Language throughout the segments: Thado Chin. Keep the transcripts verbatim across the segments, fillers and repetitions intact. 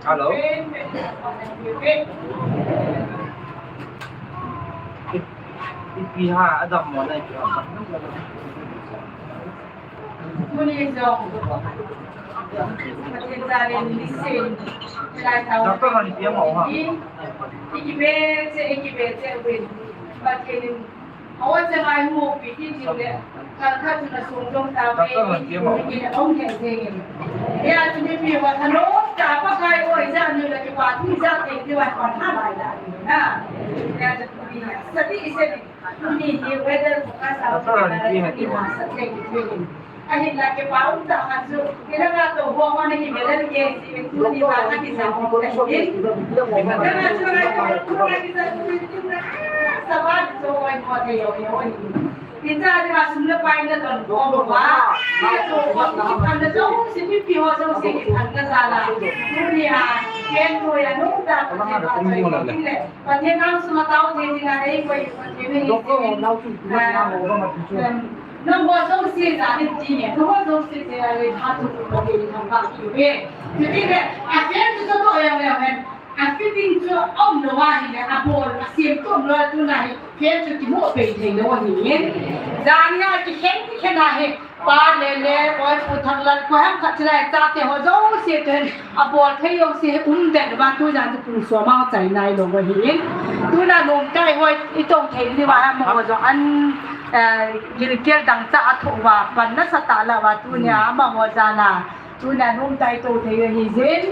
Hello. Ipi ham, adam mona ipi ham. Tuni jong Pathen jal in nisin, hilai tao. Doctor han ipi ham ham. Ikibe che, ikibe che uvin. Pathen in awo che ngai mu pi tin tin le. Kal khat chun asung jong tao ve, ikibe che uvin. Hia chu mipi ho thanom tah Pakai oi ja ni le kipa thu ja te ti wa kon ha lai la. Ha. Hia chu tuni, sadi sadi. Tuni hi weather forecast a, tuni hi subject hi. Ahinla kipa um tah khat chu, ina ka to ho ho ni ki weather ke si, tuni ba ka ki sa ho te hin. Kana chu ka to ho ka ki sa, tuni tuni na. Sabat so oi ho te yo yo ni. Ni cha ni ma sum le pai na don ko ba. Ni to ho ki pan na jo si, mipi ho jo si ki pan na sa la. Tuni a, ken to ya no ta ko ni ba so ni le. Pathen angsung a tao thei dinga eikoi Pathen in, ah, nangho jouse jal in ti nge, nangho jouse jal in, ha tu Pathen in thangvah peh uve. Chuti le, a chen chu chatoh leu leu hen, a fitting chu aum lou ahile, abol, asem chu aum lou, tuna hi, chen chu kimu pei thei lou ahi. Jan a kikhen, kikhen ahi. Pa le le, oi Pu Thanglal, koi ham khat chilai, chate ho jouse ten, abol thei jouse, um den, va tu jan tu Pu Somang chai nai lou va hin. Tuna nomtah hoi, i to thei ni va ham ho jo an, eh, gilkel dangchah a tho va, pan nasatah la va, tunia, ama ho jal a. Tuna nomtah i to thei hi jin.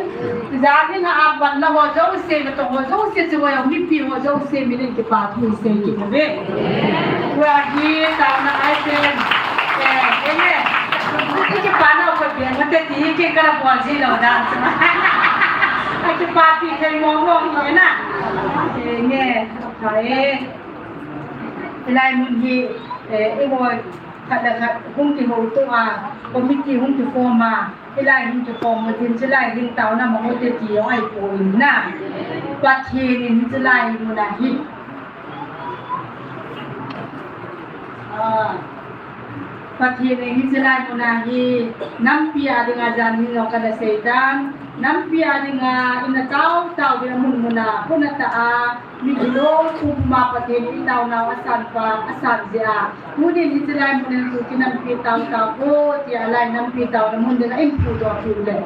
Jan in a aban la ho jouse, na to ho jouse, chu ho mipi ho jouse, min in kipa thu sei kit uve. Tua hi taona ai pen. Eh, eh, eh. Kipa na ko pen, mate ti ke kala bol ji lou dan. Ai kipa pi thei mo mo ni na. Eh, nge, ai. Hilai mun hi, eh, i ho khat le khat hung kihouto a, committee hung kiform a. Hilai hin kiform u tin, hilai hin taona mong u te ti jong ahi poi na. Pathen in hilai mun a hi. Ah. Pathen in hilai mun a hi. Nampi a dinga jan hin jong kana sei tan. Nampi a dinga ina tao tao ding mun mun a. Puna ta a. Mi gilou puma Pathen in i taonau asan pa, asan jeh a. Tunin hiche lai mun in tu kinampi tao tao ko, tia lai nampi taona mun dinga eiphudoh piu le.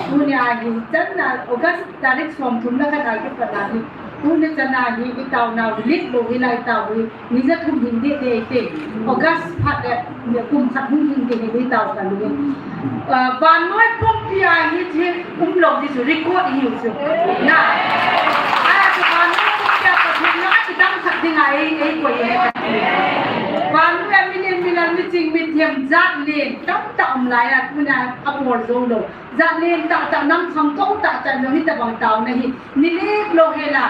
Tunia hi channa August tarik somthum na khat a kipat a hi. Tuni channa hi i taonau lit lou hi lai tao hi. Ni ja thum hin ding ding te. August phat le kum khat hung hin ding hi tao ka lu. Ah, vannoi pumpi a hi thil umlou ti chu record hi u chu. Na. Achu vannoi pumpi a Pathen na kidang khat ding a ei, ei koi e. Vannoi a mi len mi lal mi ching mi them jat len tamtah um lai a tuna abol jou lou. Jat len tah tah nam khangtou tah tah lou hi tabang taona hi. Ni len lou hela.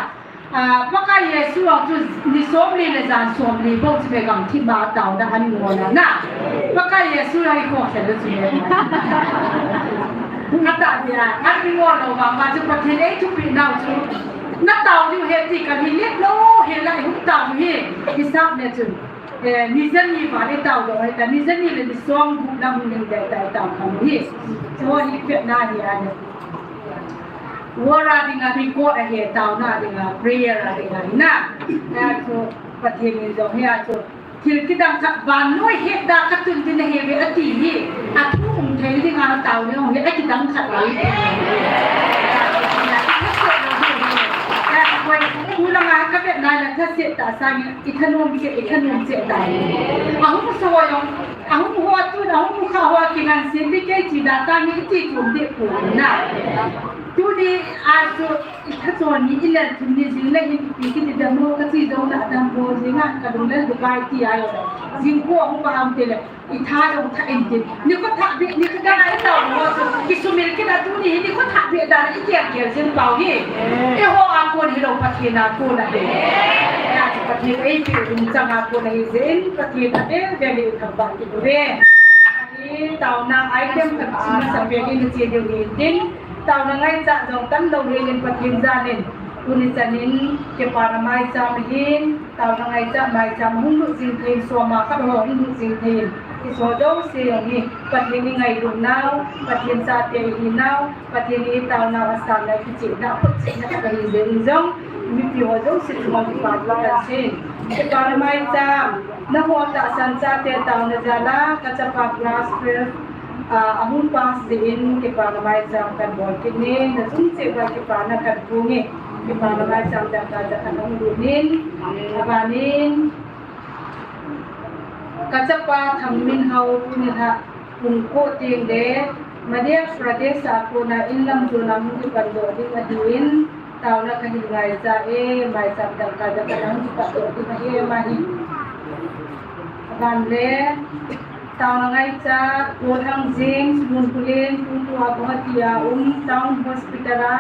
Ah, Pakai Jesu a chu ni somli le jan somli bou chu be gamthip ma taona ahin ngol a na. Pakai Jesu a i khohsel le chu le. Atah dia, ahin ngol lou ma, ma chu Pathen ei thupi nau chu. Na tao diu he ti ka hi let lou, he lai hung tao hi. Hisap ne chu. Eh, ni jani val i tao doh ahi ta, ni jani le ni som gup lang hung nei dai dai tao kha hi. Chu hi pet na hi a ni. War a dinga record ahi, taona dinga, prayer a dinga hi na. Eh, chu Pathen in jong hi a chu thil kidang khat vannoi hetda ka tun ding ahi ve ati hi. A thu um thei dinga tao ni hong hi a kidang khat ahi. Eh, koi, u langa ka vet na la ka se ta sa ni. I thanom cheh, i thanom cheh ta. Ahung so jong, ahung ho tun, ahung kha ho kingan sin di kei chi da ta ni i ti chom di pu na. Tuni a chu i tha chon ni i lel thum ni jing le hin pi kiti dam mo ka chi jong na dam bo jing a ka lung lel Dubai ti a jong. Jing ko ahung ba am te le i tha jong tha in tin. Ni ko tha be, ni ko da na i tao mo chu. Ki sumil kit a tuni hi ni ko tha be da i kiang kiang jing pau hi. I ho a kon hi lo Pathen a kon ahi. Ya chu Pathen ei pi um chang a kon ahi jeh in Pathen a vel vel in thangvah kit uve. Ahi taona item khat chi masa pen in che deu hi tin. Taona ngaicha jong tam lo hi in Pathen jal in. Tuni chan in kipana maicham hin. Taona ngaicha maicham hung lut jing thei in, soma khat ho hung lut jing thei in. I so jouse jong hi Pathen i ngailutna nau, Pathen chate i hi nau, Pathen i taona a sang na kichehna, photchetna khat ahi jeh in jong, mipi ho jouse chunga kipa thu kan sei. Kipana maicham, nangho tahsan chate taona jal a, ka chapa class twelve, ah, ahung pass jeh in, kipana maicham kan bol kit e, na chung cheh uva kipana kan phong e, kipana maicham dangka jakhat hung lut in, aban in, Ka chapa Thangminhao tuni lha pung ko teng le Madhya Pradesh a kona in lam jona hung kipan doh ding ahin, taona kahin ngaicha e, maicham dangka jakhat a hung kipan doh ding ahi e, ama hi. Aban le, taona ngaicha, Golhang James Munkulin, tutua Guwahati a um, Town Hospital a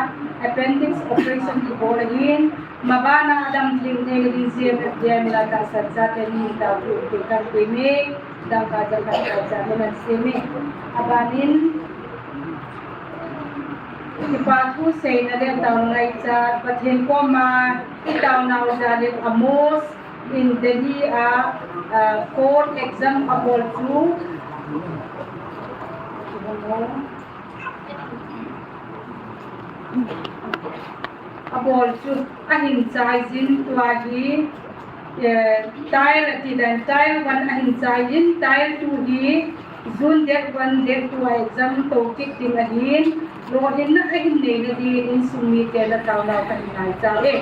appendix operation kibol ahin, Mabana adam theng theng din C M F D M la tahsan chate ni ta ku te kan te me, dangka jakhat ka cha me nan se me. Aban in, kipa thu seina le taona ngaicha, Pathen koma i taonau jal in Amos in Delhi a, ah, court exam abol chu. Abol chu ahin chai jin tua hi, eh, trial ati dan, trial one ahin chai jin, trial two hi June date one, date two a exam to kit ding ahin, lolhinna ahin neina dingin insung mite na taonau kahin ngaicha e.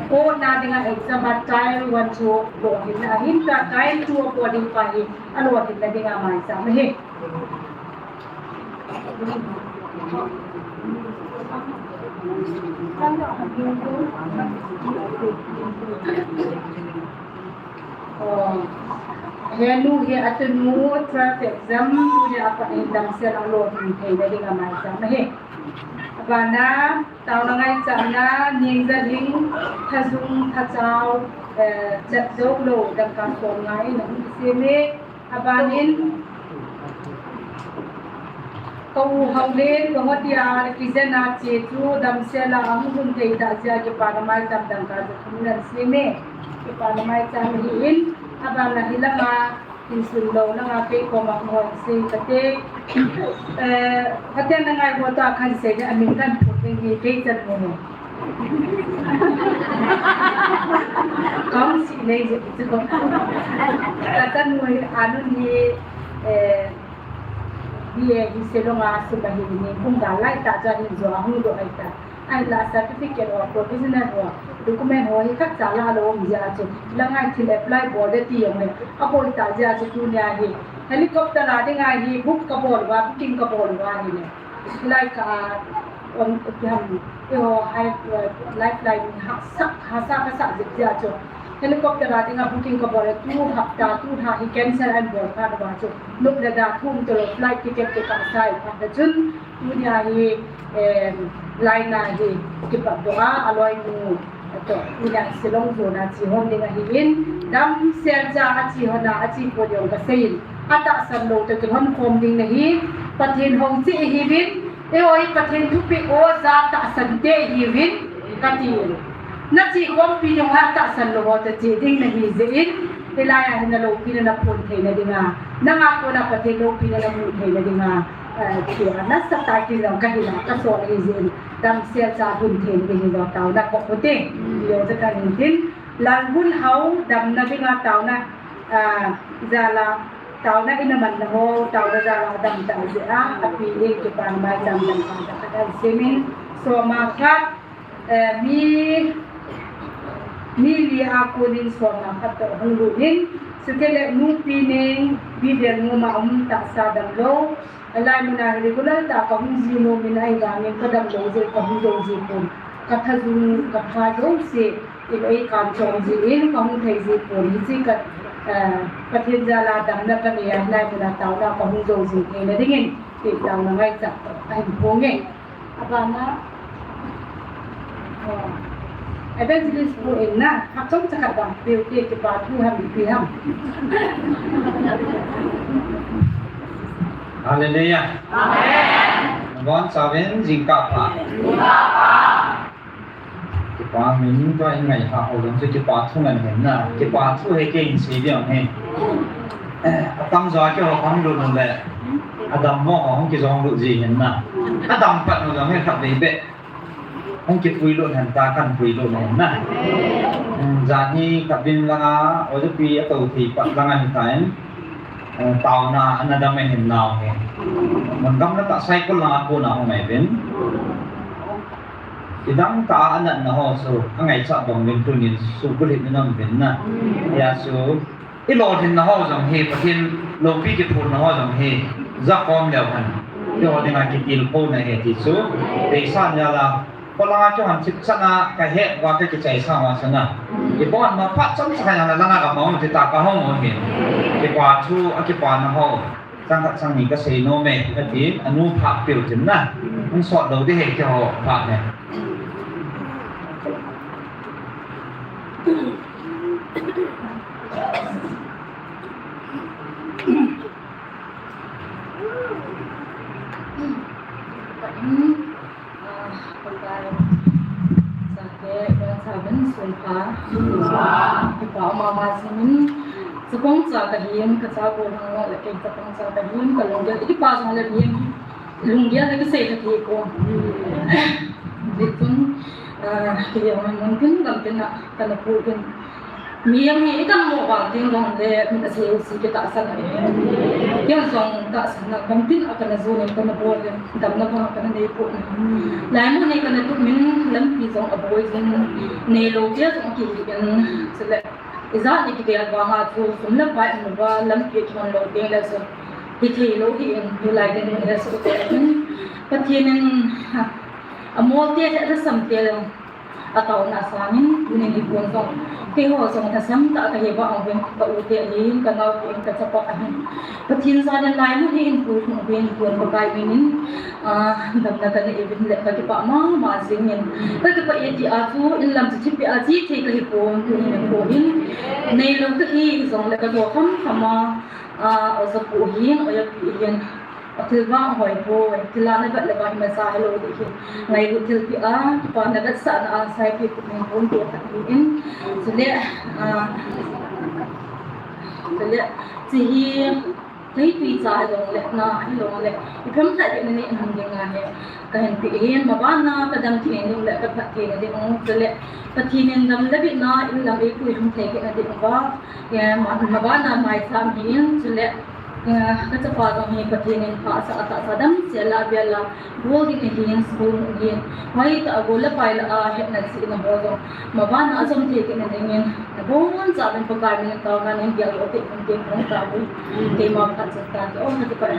Court na dinga exam a trial one chu lolhinna ahin, tua trial two abol ding pa hi alolhinna dinga maicham ahi. Oh, henu hi atunu twelve exam, tunia apat in damsel a lolhin theina dinga maicham ahi. Abana, taona ngaichana, Ningjalhing, Thajung, Thachao, eh, Chatjoulo, dangka som ngai in ahung kisem e. Abanin, ka u Haolen, Guwahati a kijena che chu damsel a ahung hun thei tah jeh a kipana maicham dangka jakhat hung nan sem e. Kipana maicham ahin, abana hilanga, insun lou langa kei koma hung hon sei kate. Eh, kate na ngai ho ta kan sei ne, amin kan put ding hi kei chan mo mo. Kong si nei je chu. Ka chanu hi anun hi, eh, B A hi Shillong a sum ahi ni, kum gal lai ta cha hin jo a hung doh ai ta. Ahinla certificate ho, provisional ho, document ho hi khat cha la lo um jeh a chu. Langai thil apply bol de ti jong le. Aboi ta jeh a chu tunia hi. Helicopter a dinga hi book kabol uva, booking kabol uva hi le. Hilai ka, um, kiham, eiho, hai, uh, lifeline ha sa, ha sa, ha sa jep jeh a chu. Helicopter a dinga booking kabol le, tu hapta, tu lha hi cancel ahin bol phat uva chu. Nop le da thum tolo flight ticket kikah sai phat le chun, tunia hi, em, line a hi kipat doh a, aloinu. Ato, ina Shillong jona che hon ding ahin, damsel cha a che hon a, a che pon jong kasei in, atahsan lou toh kilhon khom ding nahi, Pathen hou che ihiuvin, eiho hi Pathen thupeh o ja tahsan te ihiuvin, kati in. Na che khompi jong a tahsan lou ho toh che ding nahi jeh in, Hilai a hin na loupina na phon theina dinga, nanga kona Pathen loupina na mu theina dinga, eh, tia nasatah a kijong kahi la, kasol ahi jeh in, damsel cha bun theina ding hi jong taona kahin pe ute. Jong cha kahin tin, Lalbunhao damna dinga taona, ah, jal a, taona ina manna ho, taona jal a adam tah jeh a, api in kipana maicham dang khat dang khat ahin semin, soma khat, Eh, mi, mi li a konin soma khat toh hung lut in, chutile nupi neng, Vivian Ngoma um tahsa damlou. Alai muna regular tah kahung ji nom in ahivangin kadamlou jeh kahung jou ji pon. Katha jung, katha jouse, in ei kam chom ji in kahung thei ji pon. Hiche ka, eh, Pathen jal a damna kanei a, alai muna taona kahung jou ji theina dingin, ti taona ngaichat ahin phong e. Abana, oh, Evangelist pu in na, hapta chomcha khat bang, pe ute, kipa thu ham, ipi ham. Hallelujah. Amen. Nabonchauvin jingkah pha. Kipa min tua in ngai ha ho jong chu kipa thu ngen hen na. Kipa thu hi kei in sei ding ahi. Atamjo a keiho kahung lut u le, adammo ho hung kijong lut ji hen na. Adam pat u jong hi khatvei beh hung kipui lut hen ta, kahin pui lut hen na. Hmm, jan hi Kabin langa, Ojapi atou thei pat langa hitan, eh, taona ana dam ahin nau hi. Mun gamla tah Saikul langa kona hung mai uvin. Idang tah a anatna ho chu, angaichat bang uvin tunin suhbulhit na nom uvin na. Hia chu, ilolhinna ho jong hi, Pathen loupi kiphonna ho jong hi, jakhom leu hen. Keiho dinga kitilkhouna ahi ti chu, deisah jal a, kholanga keiho hin thipchan a kahet uva kakichaisang uva chu na. Ibon ma phat chomcha khat jong le langa kamang u ti ta kahung u ahi. Kipa thu, akipana ho. Chang khat chang ni kasei nom e, kati, anu phat peh u tin na. Hung sot lou ding ahi keiho phat ne. Ah, Pakai, sate, iban saben, sunpha. Kipa mama simin, chapang cha kahin, kacha ko hang le, kei chapang cha kahin, kalunggel, kipa jong le hin, lunggel le kisei le ki ko. Litun, ah, kei jong mun tin, gam tin na, kana pu tin. Mi jong hi i dammo vang tin jong le, min asei u si kitahsan ahi. Kei jong tahsan na gam tin a kana jon in kana bol in, damna vang kana nei pon. Laimun hi kana tup min lampi jong aboi jin, neilou tia jong kihi in, chule ijat ni kigel vang a chu sum le pai um uva lampi kihon lou ding le chu hithei lou hi in, tulai ding le chu te in. Pathen in amol te le asam te le Ataona sangin, tunin hikon jong, keiho jong thasam tah kahi vang uvin, ka u te ahin, ka nao te ahin, ka chapa ahin. Pathen jalin laimun hi in pui hung uvin, tun Pakai minin, ah, damna kanei uvin le, kakipah mama jingin. Kakipah e ti a chu, in lam chu thipbeh a che thei kahi pon, tunin hikon hin. Neilou kahi jong le, ka do kham kham a, ah, Oja pu hin, Oja pi hin. Thil vang hoi poi, thil a na vet le vang hi masa helou ding hi. Ngailut thilpeh a, kipa na vetsahna a, saipi pu min pon pi khat hi in. Chule, ah, chule, chi hi, thei tui cha hi long le, na hi long le, i phem khat na ni hung ding a hi. Kahin pe hin, mabana, ka dam thei ding le, ka phat thei ding, chule, Pathen in dam le bitna, in lam ei pui hung thei na ding uva. Ke, ma, mabana maicham hi in, chule, eh, ka chapa jong hi Pathen in phasah a tahsa damsel a bel a, bol ding ahin, school ahin, hoitah a gol le pai la a hetna chihna ho jong, mabana a jom thei kit na dingin, nabonchauvin Pakai min in taona nei gel doh kit in tin hung tao uvin, keima phat chan tan, om na kipah.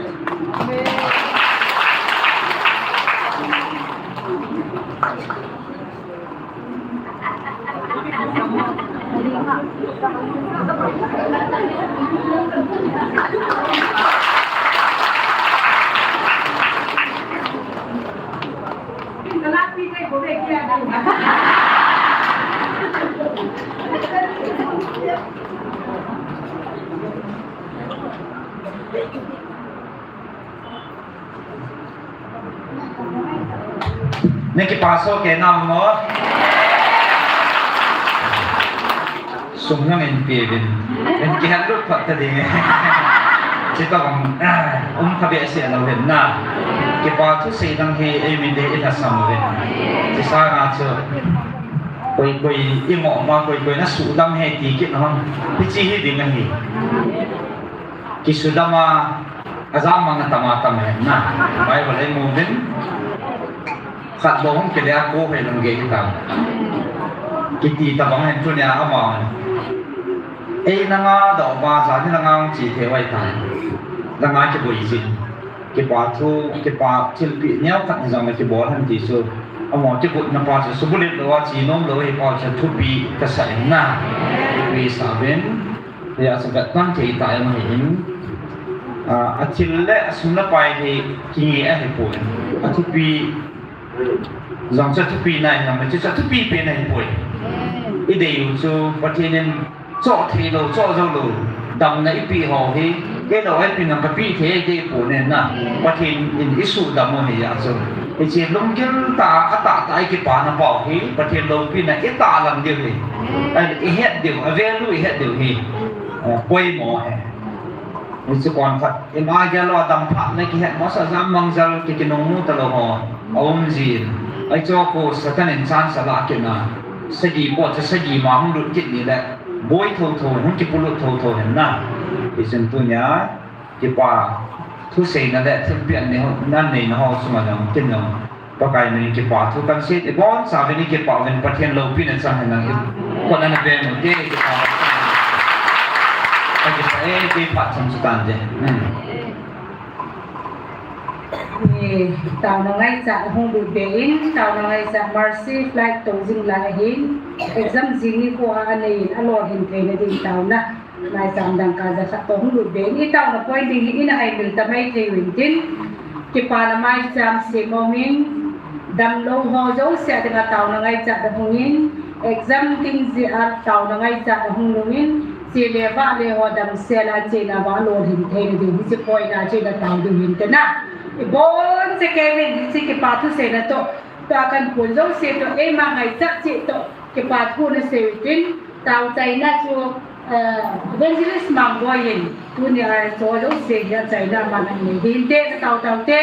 Nei kipa soh kei nau mo? Sum nang in pe vin. In kihet lut phat ta ding. Chita bang, ah, um kha behseh lou vin na. Kipa thusei dang hi eimi te i lhasam uvin. Chi sanga chu. Koi koi i mo ma koi koi na sudam he ti kit na hon. Hichi hi ding ahi. Kisudam a, ajam mang a tam a tam he na. Bible i mu vin. Khat bou hung kile a ko hei lung gei hi tam. Kiti tabang hin tunia ama hin. Ei nanga dou ba ja ni langa hung chi thei vai tai. Langa kiboi jin. Kipa thu, kipa thilpi neo khat ni jong le kibol han ti chu. Amo kibut na pa chu subulet lou a chi nom lou hi pa chu thupi ka sa in na. Thupi sa vin. Hia sa vet tan thei ta em hi in. A, a thil le a sum le pai hi kinge ahi poi. A thupi Jong chu thupi nai, jong chu thupi pen ahipoi. I dei u chu Pathen in choh thei lou, choh jou lou, damna i pe ho hi, kei lou ai pi nang ka pe thei dei poi na. Pathen in i sudam u hi a chu. Hiche lunggil tah a, atah tah a i kipana pau hi, Pathen loupina i tahlang diu hi. Ai, i het diu, a value i het diu hi. Eh, poimo hi. Hichu kon khat, ima gel lou a dam phat le kihet masa jam mang jal ki kinung mu talou ho, a um jin. Ai chu ko Satan in chance ala kit na. Sagi po chu sagi ma hung lut kit ni le, boi thotho, hung kipulut thotho hen na. Hichun tunia, kipa, thuseina le thilpian nei ho, nan neina ho sunga jong kin jong. Pakai min kipa thu kan sei, ibonchauvin i kipah uvin Pathen loupina chang hen lang i khut ana beng ute, kipa. Ka kipa e, kei phat chang chu tan je. Hmm. Eh, taona ngaichat hung lut be in, taona ngaichat Mercy flight to jing lai ahin, exam jing nikho a anei in, alolhin theina ding taona. Maicham dangka jakhat toh hung lut be in, i taona point ding hi in a haimil ta mai thei uvin tin, kipana maicham sem umin, damlou ho jouse a dinga taona ngaichat ahung in, exam ding jeh a taona ngaichat ahung nung in, chele vahle ho damsel a chena va lolhin theina ding hiche point a chena tao ding hin tina. Iboncha kei uvin hiche kipa thuseina toh, tua kan pon jouse toh, eima ngaichat cheh toh, kipa thu nasei uvin tin, tao chaina chu, eh, Evangelist Mangboi in, tunia cho jouse hi achaina aman anei ding te, natao tao te.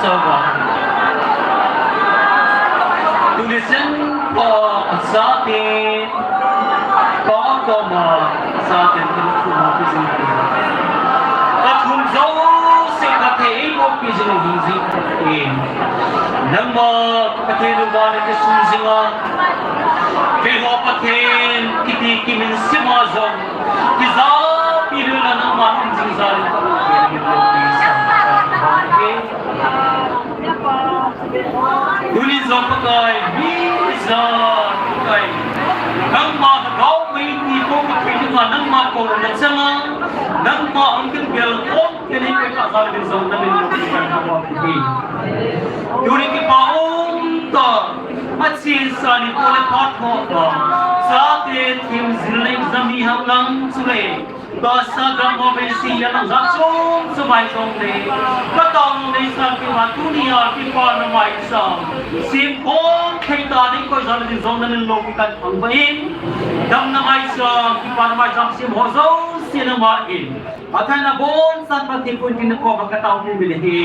Sava. Tuni chan pa achaten, pa koma achaten kathum jing. Kathum jouse kathei eibohpi jing jing jing. Nangma Pathen uva nakisung jinga. Keiho Pathen kiti kimin sima jong. Kijapi lula nangma um jing jal in. Tuni jong Pakai, mi ja Pakai. Nangma Lhagao Theng ti ko ka thei dinga, nangma ko na changa, nangma ang kin bel ko, kini ko ka sa din jong na min ko ka ko ki. Tuni kipa um ta, achi sa ni ko le phat ko ta. Sa te thim zil le zami hang lang chu le. Tahsa dam ho veisi a lang jat chom chom mai jong le. Ka tong le sa kipa tuni a kipa na maicham. Sim khom thei ta ding koi jal ding jong na min lo ki kan thang ba in. Damna maicham, kipa na maicham sim ho jouse nangma in. Athai na bon san Pathen kum tin ko ba ka tao ni mi le hi.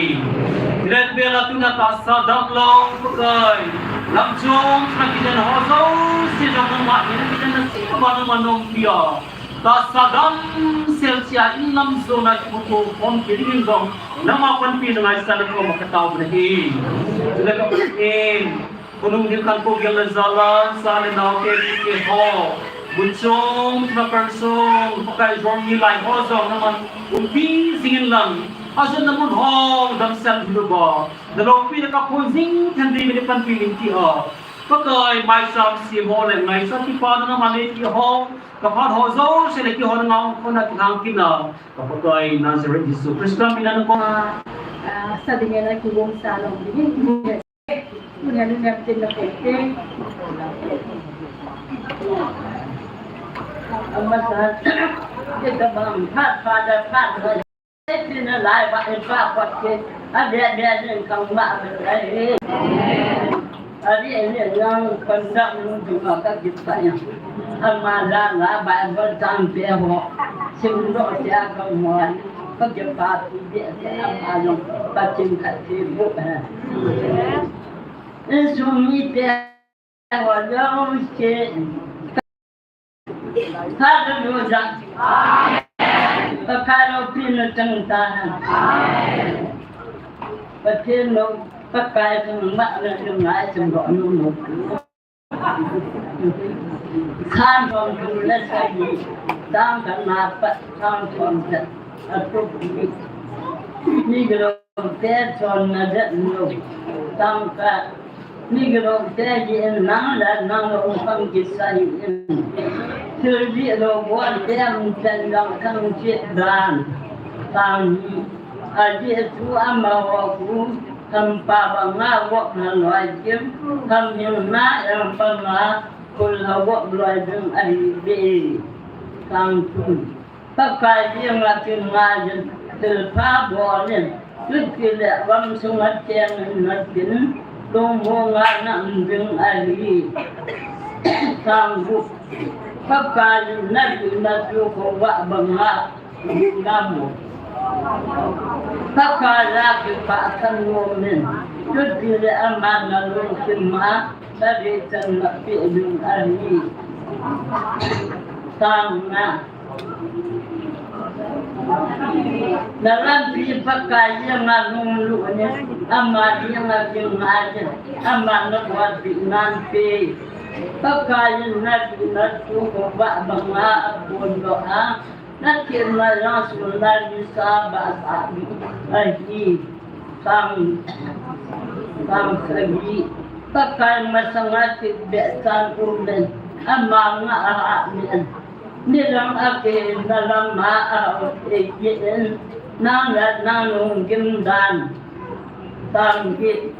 Len bela tuna tahsa dam lo kai. Lam chom na kijen ho jouse jong nangma in kijen na si ba nangma nom pia. Tahsa dam sel chia in lam jona kimuto khom kit ding jong, nangma panpi na ngaisang na koma ka tao na hi. Chule ka Pathen, khonung ding khan ko gel le jal a, cha le nao te, mi te ho, bun chom, thapang chom, Pakai jong mi lai ho jong nangman umpi jing in lang, ajat na mun ho dam sel lu ba, na lopi na ka phon jing than ding mi panpi ling ti a. Pakai maicham sim ho le ngaisang kipa na nangma le ti ho. Ka phat ho jouse le kihon ngau kona kihang kit na. Ka Pakai Nazareth Jesu Christa mina na ko. Ah, sa ding na kigong sa lo ding. Kunya ni nem tin na ko te. Ama sa, kita bang, phat, phat, phat, phat. Tina lai ba e pa pa ke, a dia dia ning kang ma a lai. A dia dia yang pandang nung di ma ka git pa yang. A ma la la Bible tang pe ho. Sim do sia kang ho. Ka git pa ti dia sia a ma long pa ting ka ti bu ha. Sum mi pe ho long ke. Hallelujah. Amen. Pakai loupina chang tahen. Amen. Pathen lou, Pakai chang ma na ngai chang lo nu nu. Khan thom tu le sa ni. Tang kan na pa, tang thom ta. A tu ni. Ni lo te chon na de lo. Tang ka. Migiloute jeh in nang le nang lungkham kisai in. Thil dihlou bol te umchan lang khang chet dan. Tang hi. Ajeh chu amaho khu khampa banga gopna loi kim. Khamhing na el banga khul ha gop loi ding ahi ve. Tang chu. Pakai henga kingai in, thilpha bol in, chuti le gamsunga cheng in natin, lungmonga na um ding ahi. Tang gup. Pakai in nati natu khovah banga, namu. Pakai a kipah thanom in, chuti le ama nalungthim a, nari chan napeh ding ahi. Tang nga. Nalampi Pakai henga lunglut in, ama henga kingai in, ama nabolpeh nan pe. Pakai in nati natu khovah banga aphondoh a, nathemna jong sun nalisa bahsah ding ahi. Tang, tang sagi. Pakai masanga thipbeh chan um in, ama ngah a amin. Midang akihenna lama ahao thei jeh in, nang le nang lunggim dan. Tang hi.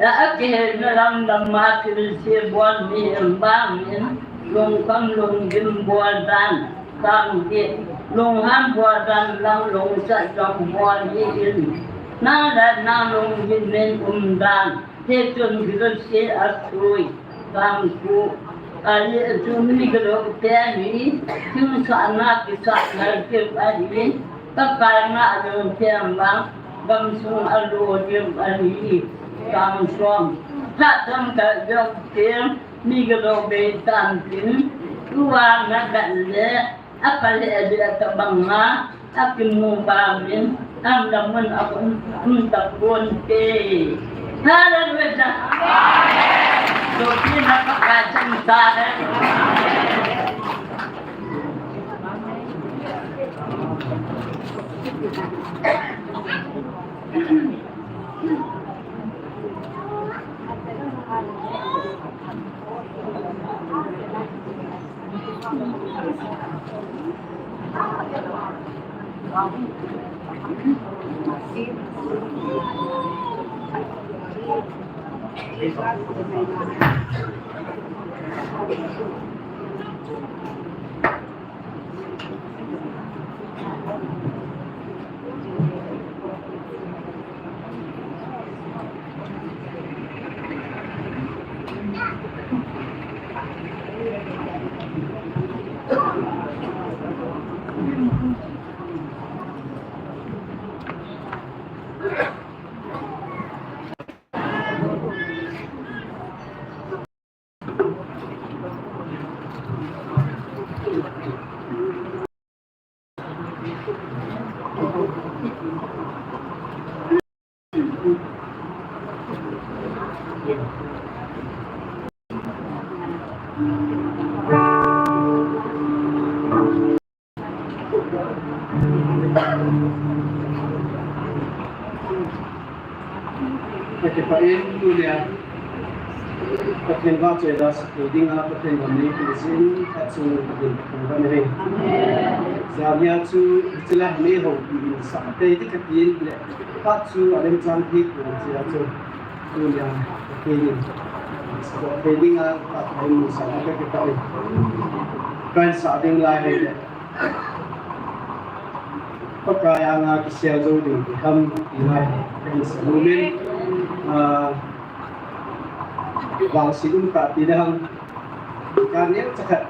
Akihenna lam lama thilse bol mi in bang in, lungkham lunggim bol dan. Tang hi. Lungham bol dan lang lungset jong bol hi in, nang le nang lunggim in um dan. Hichun thilse asui. Tang ko. Ajeh chu migiloute hi, thingsahna kisah nalkip ahi, Pakai ngah jong theng vang, Gamsung alo ding ahi, gamsung. Satan ka jok tin, mi galo be tan tin, tua na kan le, apa le le ta banga, akin mu ba min, am da mun akun, um ta pon te. Hallelujah. So, tin na pa ka chan ta hai. Ka kipah in tunia Pathen vahchoi la sah thei dinga Pathen gam neipeh jeh in phat chunga Pathen kathangvah in ahi. Jania chu hiche lai nei houpi in sah tei ding katin le phat chu alemchang thei pon jeh a chu tunia Pathen in sah thei dinga phat kahin musah in ka kipah in. Kahin sah ding lai ahile Pakai anga kisel jou ding ti ham ti lai kahin sei nom in, ah, vangset um tah ti ding ham, ka neocha khat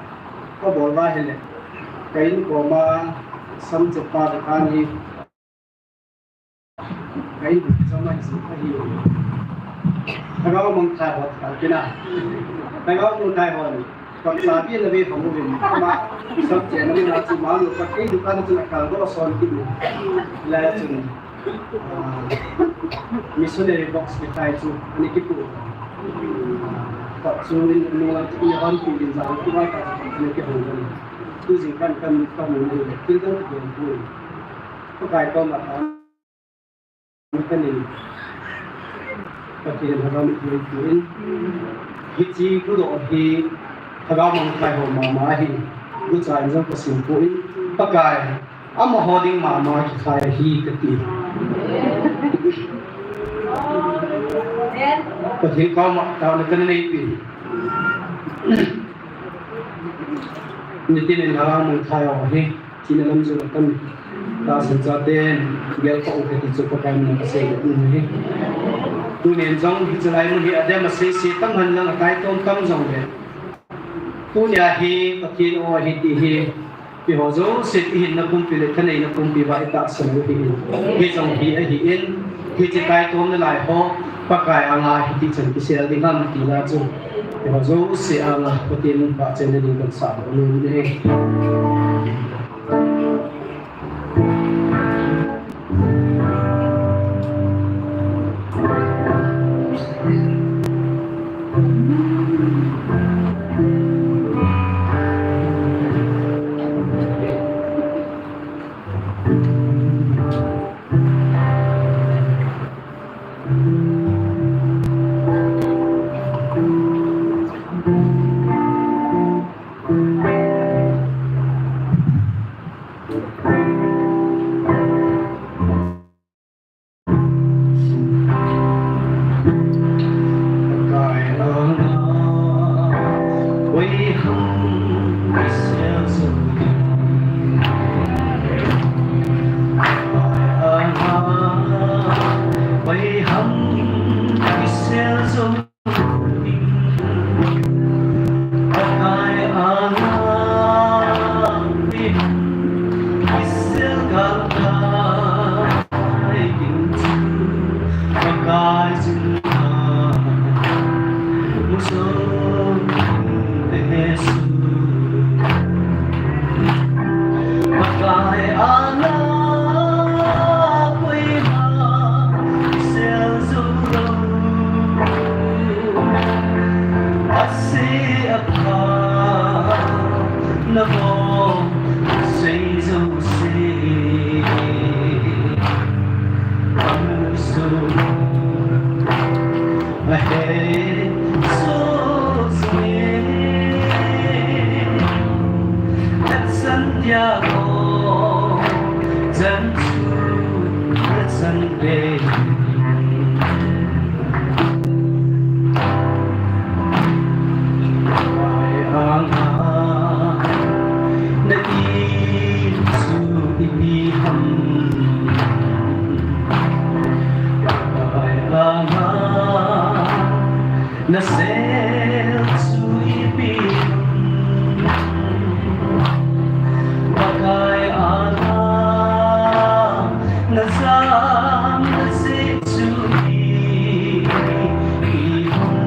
kabol uva ahile, ka in koma samchet pa khat ahi, ka in koma ahi, ahi. Lhagao mangthai ho khat tina. Lhagao mangthai ho ni. Kon sa bi na ve hong uvin. Ama, sab che na na chu ma lu pa ke dukan chu na kal do son ki. La chu. Ah, missionary box ki tai chu. Ani ki pu. Pa chu in nu la chu ni hon ki din za ki wa ka chu ni ki hong ni. Tu jing kan kan ka mu ni. Kin dang ki pu. Ko kai ko ma ta. Ka nei, Pathen lhagao mit hi tu in, hiche gudoh hi lhagao mangthai ho mama ahi, gucha in jong ka sim poi, Pakai, amaho ding mama kikhai ahi kati. Pathen koma taona ka nei poi. Nitin in lhagao mangthai ho hi. China lam chu ka tam. Tahsan chaten, gel pa u kati chu Pakai min a ka sei u hi. Tunin jong hiche lai mun hi adem a sei sei tam hen lang a kaitom tam jong le. Tunia hi Pathen o ahi ti hi. Eiho jouse i hinna pumpi le thaneina pumpi uva i tahsan u hi in. Hijong hi ahi in. Hiche kaitomna lai ho. Pakai anga hiti chan kisel ding ham ti la chu. Eiho jouse anga Pathen vahchoina ding kan sah u ahi. Na bol sei jouse, amusu ahe jouse, na chan dia ho, chan chu na chan te. Pakai anga na in chu ipi ham? Pakai anga na sel chu ipi ham? Pakai anga na jam na sel chu ipi ham?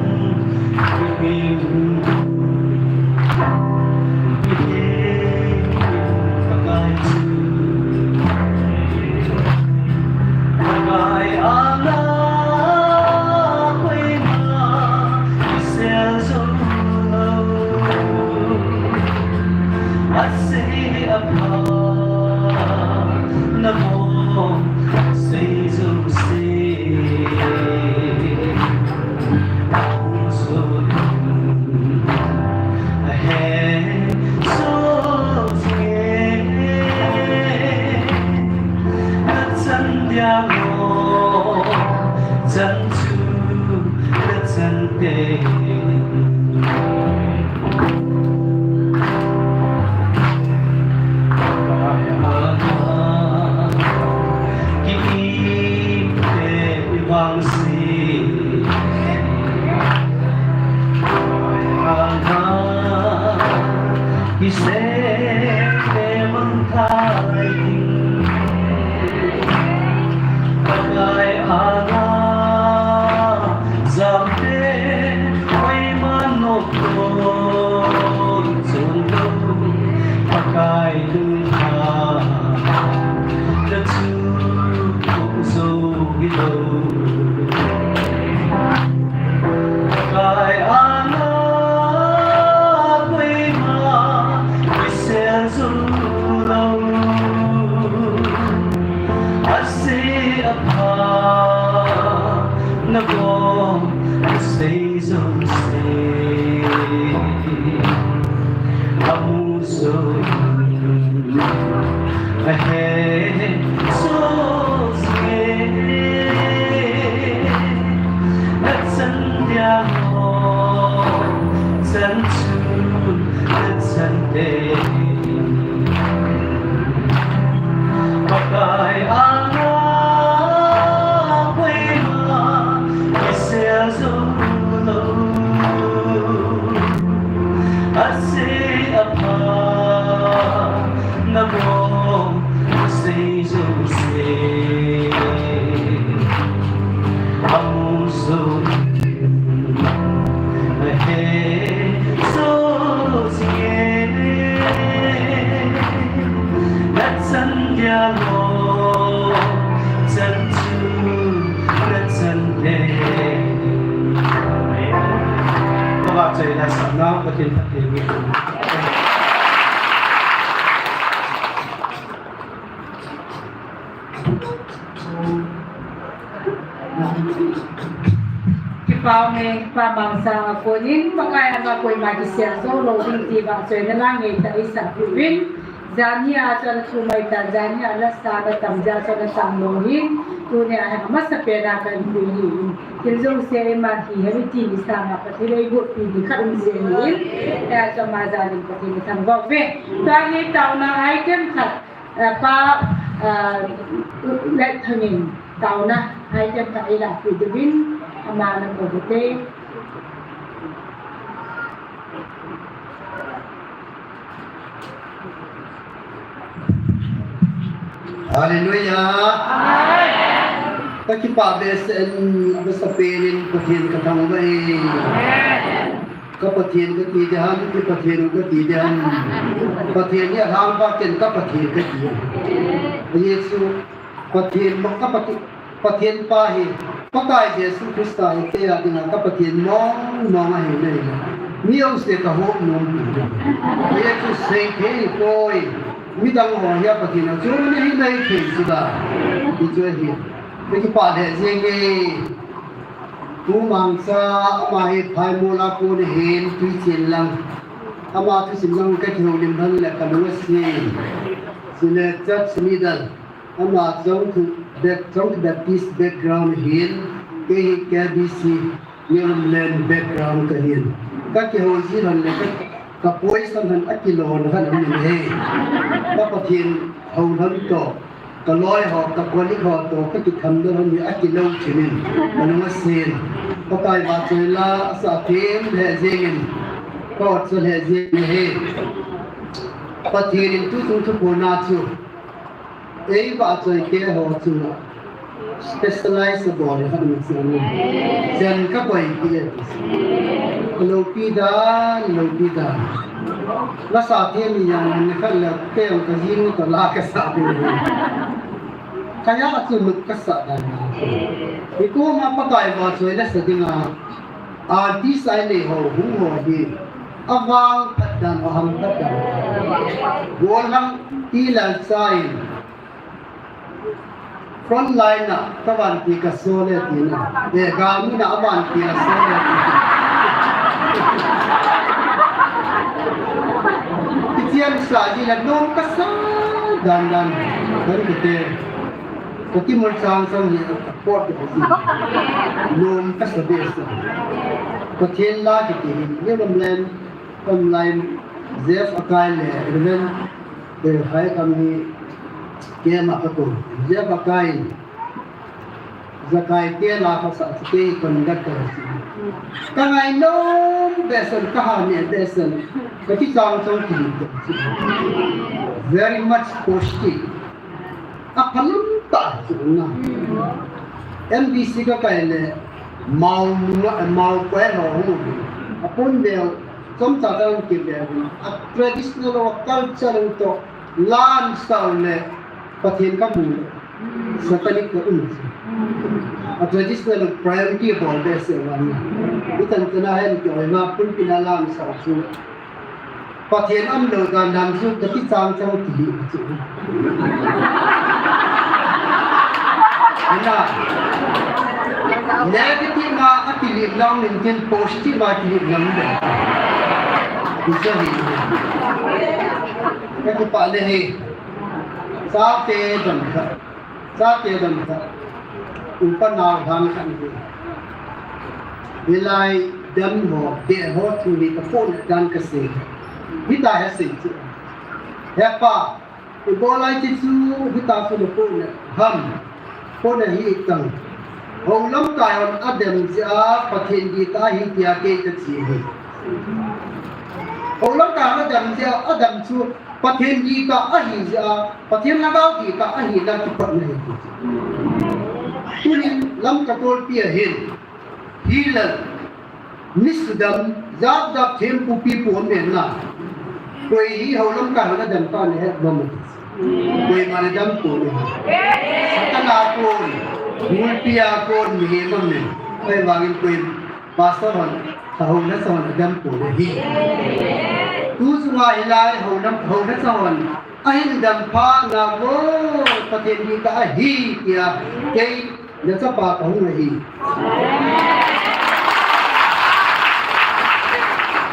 Kipa ume, kipa mangcha a konin, Pakai anga koima kisel jou lou ding ti vahchoina la ngeitah a isah uvin. Janhi a chun athum ahitan, janhi a lasa na tam jeh chun atam lou ahin, tunia hi amasapen a kahin pui ahin. Thil jouse eima hi hemi ti hi sanga Pathen in eibohpi ding khat um jeh ahin. Hijeh chun ama jal in Pathen ithangvah uve. Tua hi taona item khat. Ah, Pa, ah, Letthang in taona item khat eilahpeh diuvin, ama nakou hite. Hallelujah. Amen. Kakipah behseh in, amasapen in Pathen kathangvah e. Amen. Ka Pathen kati ding ham, kei Pathen u kati ding ham. Pathen hi alhangpa, ken ka Pathen kati. Jesu, Pathen, ka Pathen, Pathen pa hi, Pakai Jesu Christa hi kei a dinga ka Pathen mong mong ahi nai. Mi ose ka hop nom pu. Ye chu sei thei poi. Midang ho hi a Pathen a chu ni hi nei thei chu da. Ti chu hi. Ni ki pa le jing e. Pu Mangcha ama hi Phaimol a kon ahin Tuichen lang. Ama thusim lang ka kihoulim lhon le ka lung asin. Chule church leader. Ama Chongthu Bap-, Chongthu Baptist background ahin, kei hi K B C, Newland background kahin. Ka kihou ji lhon le ka, ka poisa lhon a kilou lhon ahi. Ka Pathen hou lhon toh, ka loi ho, ka colleague ho toh, ka kitham lhon hi a kilou thim in, ka lung asin. Pakai vahchoi la, asa thim le jing in, ka ot sa le jing in ahi. Pathen in tu chung thu puna chu. Ei vahchoi kei ho chu specialize abol e khat ni chu. Chen ka koi ti e. Loupi dan, loupi dan. La sa thei ni yang ni khat la te ang ka jing to la ka sa ni. Ka ya chu nuk ka sa dan. Ni ko ma Pakai vahchoi la sa dinga. Artist ai le ho, hung ho hi. Avang phat dan, aham phat dan. Gollhang ti lal sa in. Front line na, ka vanpi ka so le ti na. E, gami na avanpi la so le ti. Itian sa ji la nom ka sa dan dan. Dan ka te. Ka ti mul chang chang ni ka pot de ji. Nom ka sa be sa. Pathen la ki ti ni lam len, kam line, Jeff Akai le, Reverend, eh, hai kam ni, ke ma ka ko. Jeff Akai, Zakai ke la ka sa ke conductor. Ka ngai nom be sa, ka ha ne be sa. Ka ti chang chang ki. Very much positive. A phalam ta chu na. M D C ka kai le, mau, mau koi lo hu. A pon de, chomcha ta ki de. A traditional, a culture to, lam sao le, Pathen ka mu le. Satanic ka um. A traditional priority bol de se wan. Itan tana hen ki oi ma pun pina lam sao chu. Pathen umlou dan dan chu ka ti chang chang ti hi chu. Ana. Negative ma a ti lim lang min tin positive ma ti lim lang de. Ti chu hi. Ka ti pa le hi. Sa te dan ka. Chate dam khat, upa nau hang khat ni. Hilai dam ho, te ho thu ni ka pon dan ka se. Hita he se chu. He pa, i bolai ti chu, hita chu na pon ham. Pon hi tang. Ho lamkai hon a dam jeh a, Pathen di ta hi tia kei ka chi hi. Ho lamkai hon a dam jeh a, a dam chu, Pathen di ta ahi jeh a, Pathen lhagao di ta ahi na kipatna hi. Tunin Lamka tolpi a hin, hi la, mi sudam, jat jat thempu pipu um na. Koi hi ho lamkai hon a dam ta na he bom. Koima na dam to na. Satana kon, gulpi a kon, mihem um na. Koi vangin koi Pastor hon, ka houna sa hon, a dam to na hi. Tu chunga hilai houna, houna sa hon, ahin dam pha na vo, Pathen di ta ahi, tia, kei, na chapa ka hung ahi.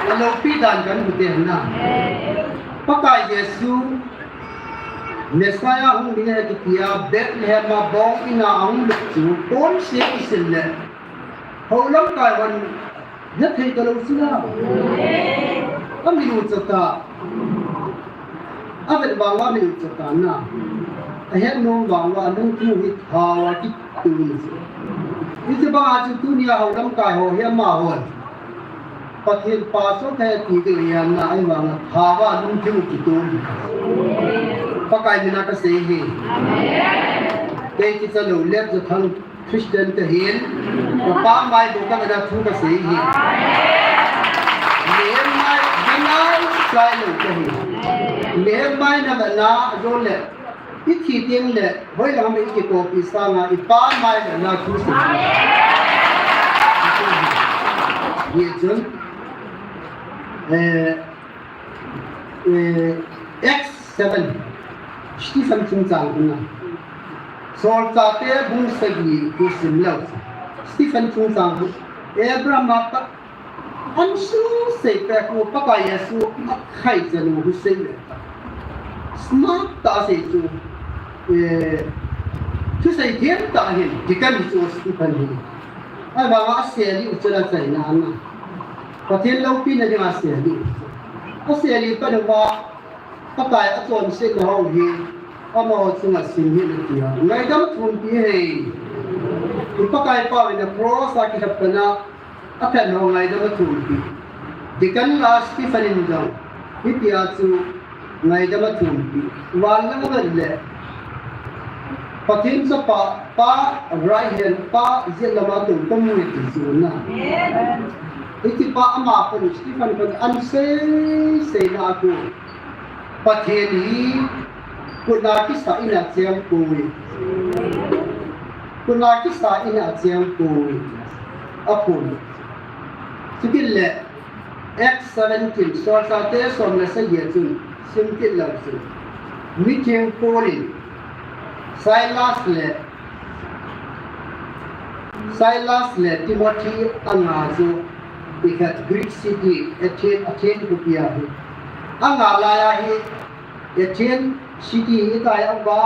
A loupi dan kan bu te na. Pakai Jesu, Messiah hung ding ahi kitia, Bethlehem a bong ina a hung lut chu, kon se isil le. Ho lamkai hon, na thei ta lou chu na. A min u cha ta. A vet vang a min u cha ta na. A het nom vang a lungthim hi thao a kitu ni chu. Hiche bang a chu tunia ho lamkai ho hi ama hon. Pathen pa so ka ti ding hi na ai vang a thao a lungthim kitu ni. Pakai mina ka sei hi. Kei kicha lou let chu thang Christian ka hin, ka pa mai bo ka na thu ka sei hi. Mihem mai, mihem mai sai lo ka hi. Mihem mai na na na zo le, i thi ting le, hoi lang me i ki copy sanga, i pa mai na na thu sei. Ye chun, Eh, eh, Acts seven, Stephen chungchang hina. Solchate bung sagi khu sim leu. Stephen chungchang khu, Abraham a pat an su sei pe khu Pakai Jesu a khai janu hu sei le. Smart ta sei chu, eh, thusei thiam ta hin, deacon chu Stephen hi. Ahivanga a seli u chula chaina ana. Pathen loupina dinga seli u chu. A seli pa uva, Pakai a chonsetna ho hi, amaho chunga sim hi na tia. Ngaidam thumpi hei. I Pakai pa in a cross a kihap kana, a phen ho ngaidam a thumpi. Deacon la Stephen in jong, hitia chu ngaidam a thumpi. Van lang a vet le, Pathen chapa, pa right hand, pa jet lama tung tum nge ti chu na. Amen. Hiti pa ama kon Stephen kon an sei sei na a kon. Pathen hi kutna kisa in a cheng poi. Kutna kisa in a cheng poi. A kon. Chukit le, Acts seventeen, Solchate som le sagi a chun, sim kit leu chun. Mitheng Paul in, Silas le, Silas le Timothy a nga chu, i khat Greek city, Athens, Athens khopi a hi. A nga lai a hi, Athens city hi tai a va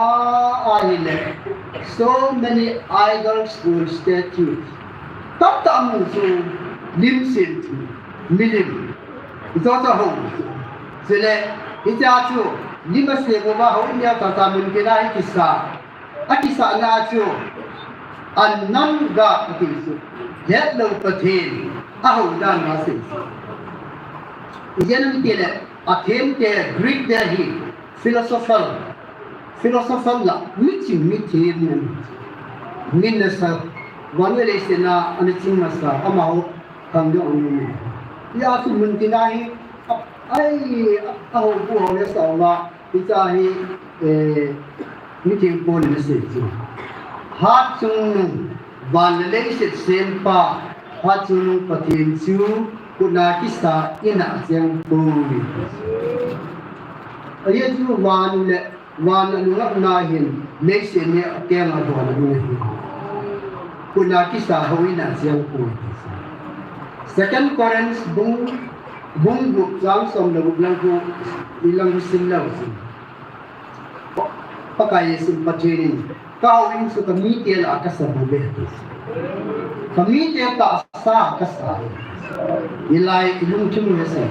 a hi le. So many idols and statues. Tam tam chu lim sin chu, milim. Zo zo ho. Chule, hitia chu, lim a se mo va ho nia ta ta mun kila hi kisa. A kisahna chu, unknown God a ti chu, hetlou Pathen, a houdan a sei chu. Ijeh inem itile, Athens te, Greek te hi, philosopher, philosopher la, miching mithem, min nasa, vannoi leiset a, ana ching nasa, amaho, khang ding aum e. Hia chu mun tina hi, a, ai, a, a houbu ho le sa uva, hiche hi, eh, mitheng Paul in asei chu. Hatchungnung, van le leiset sempa, hatchungnung Pathen chu, kutna kisa in a cheng poi. Ajeh chu van le Van a nungah na hin, leiset hi a keng a don a nung ahi. Kutna kisa houin a cheng poi. Second Corinth bung, bung gup chang som le gup lang khu, i lang khu sim leu chun. Pakai Jesu Pathen in, ka houin chu ka mite lah a ka sa bouve. Ka mite tahsa a ka sa. Hilai i lungthim u asei.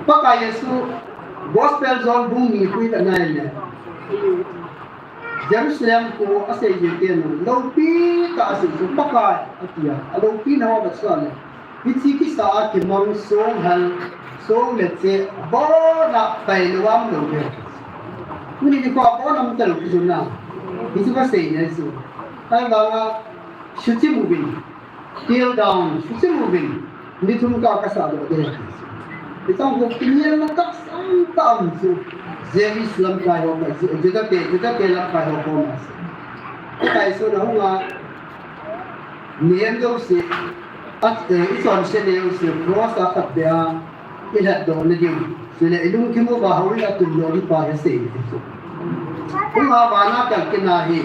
Pakai Jesu Gospel John bung ni khu i vet na ahile, Jerusalem khu a seijui ten loupi tah a sei chu Pakai a tia, a loupina ho a vet sa le. Hiche kisa a kimang songhal, song le che, abon a pai lou a um lou ve. Tuni nikho abon a um talou kijun a. Hichu ka seina chu. Ahivanga, suhchim uvin. Tear down, suhchim uvin, ni thum ka, ka sah doh ding. Hicheng khu kinielna tahsan tah a um chu, Jewish lamkai ho, Ju-, Juda te, Juda te lamkai ho koma. Pakai Jesu na hung a, mihem jouse, a, eh, i chonset jouse, cross a khatvei a, i lhatdoh na diu. Chule i lungthim uva houin a tundoh ding pa hi asei. Hung a van a kal kit na hi,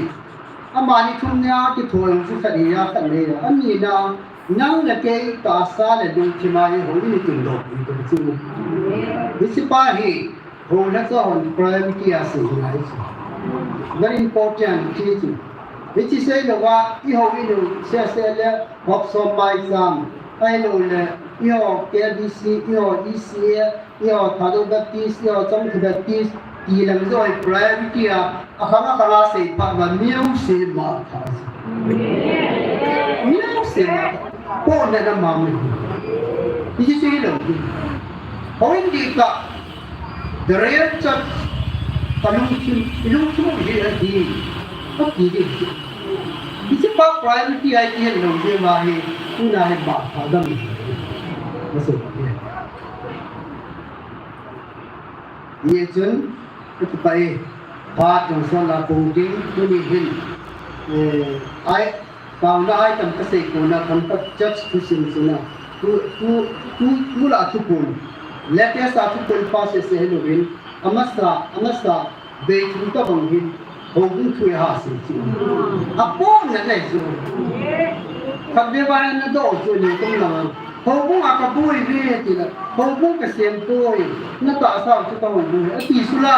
Amani thum nia kithoi chu khat hi a, khat nei a. Ani na, nang le kei tahsa le lungthim a hi houin i tundoh ding chu. Hiche pa hi, houna chu hon priority a sei ngai chu. Very important ti chu. Hiche sei lou a, i houin u sese le, hop som mai sam. Ahilou le, i ho K B C, i ho E C A, Eiho Thadou Baptist, eiho Chongthu Baptist, ti lang joi priority a, akhang akhang a sei phat uva music ma tha. Music ma tha. Ko na na ma mi. Hiche sei lou di. Houin ding ka, the real church, ka lungthim, i lungthim u hi a di. Ka ti di. Hiche pa priority a i ti lou di ma hi, tuna hi ma tha dam. Masei. Hijeh chun, ka kipah e, phat jong sol a pung ding, tuni hin, eh, ai, taona ai tam ka sei kona, Khamkhat Church thusim chunga, Tu, tu, tu, tu la thupun. Latest a thupun pa sese hilouvin. Amasa, amasa, bei thu tabang hin. Houbung thu e ha se chu. Apon na le chu. Khat ve ba na do chu ni kum na. Houbung a kaboi ve ti la. Houbung kasem poi. Na tahsa chu ka houbung. Ati sula.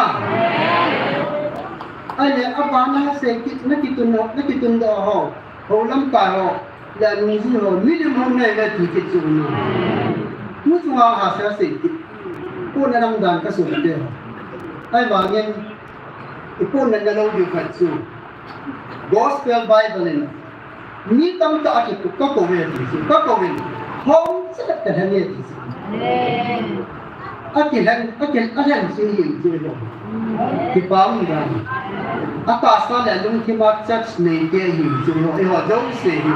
Ahile, abana se kit, na kitun, na kitun doh ho. Ho lamkai ho. Le anungjui ho. Milim ho nei le ti kit chu na. Tu chu ha ha se se kit. Pu na nam dan ka su te. Ahivangin, i pu na na lo diu khat chu. Gospel Bible in. Mi tamtah a ki ka kou ve ti chu, ka kou ve. Hom sa ka lhen e ti chu. Amen. A ki lhen, a ki, a lhen si hi chu lo. Kipah um dan. A tahsa le lungthim a church nei te hi chu lo. Eiho jouse hi.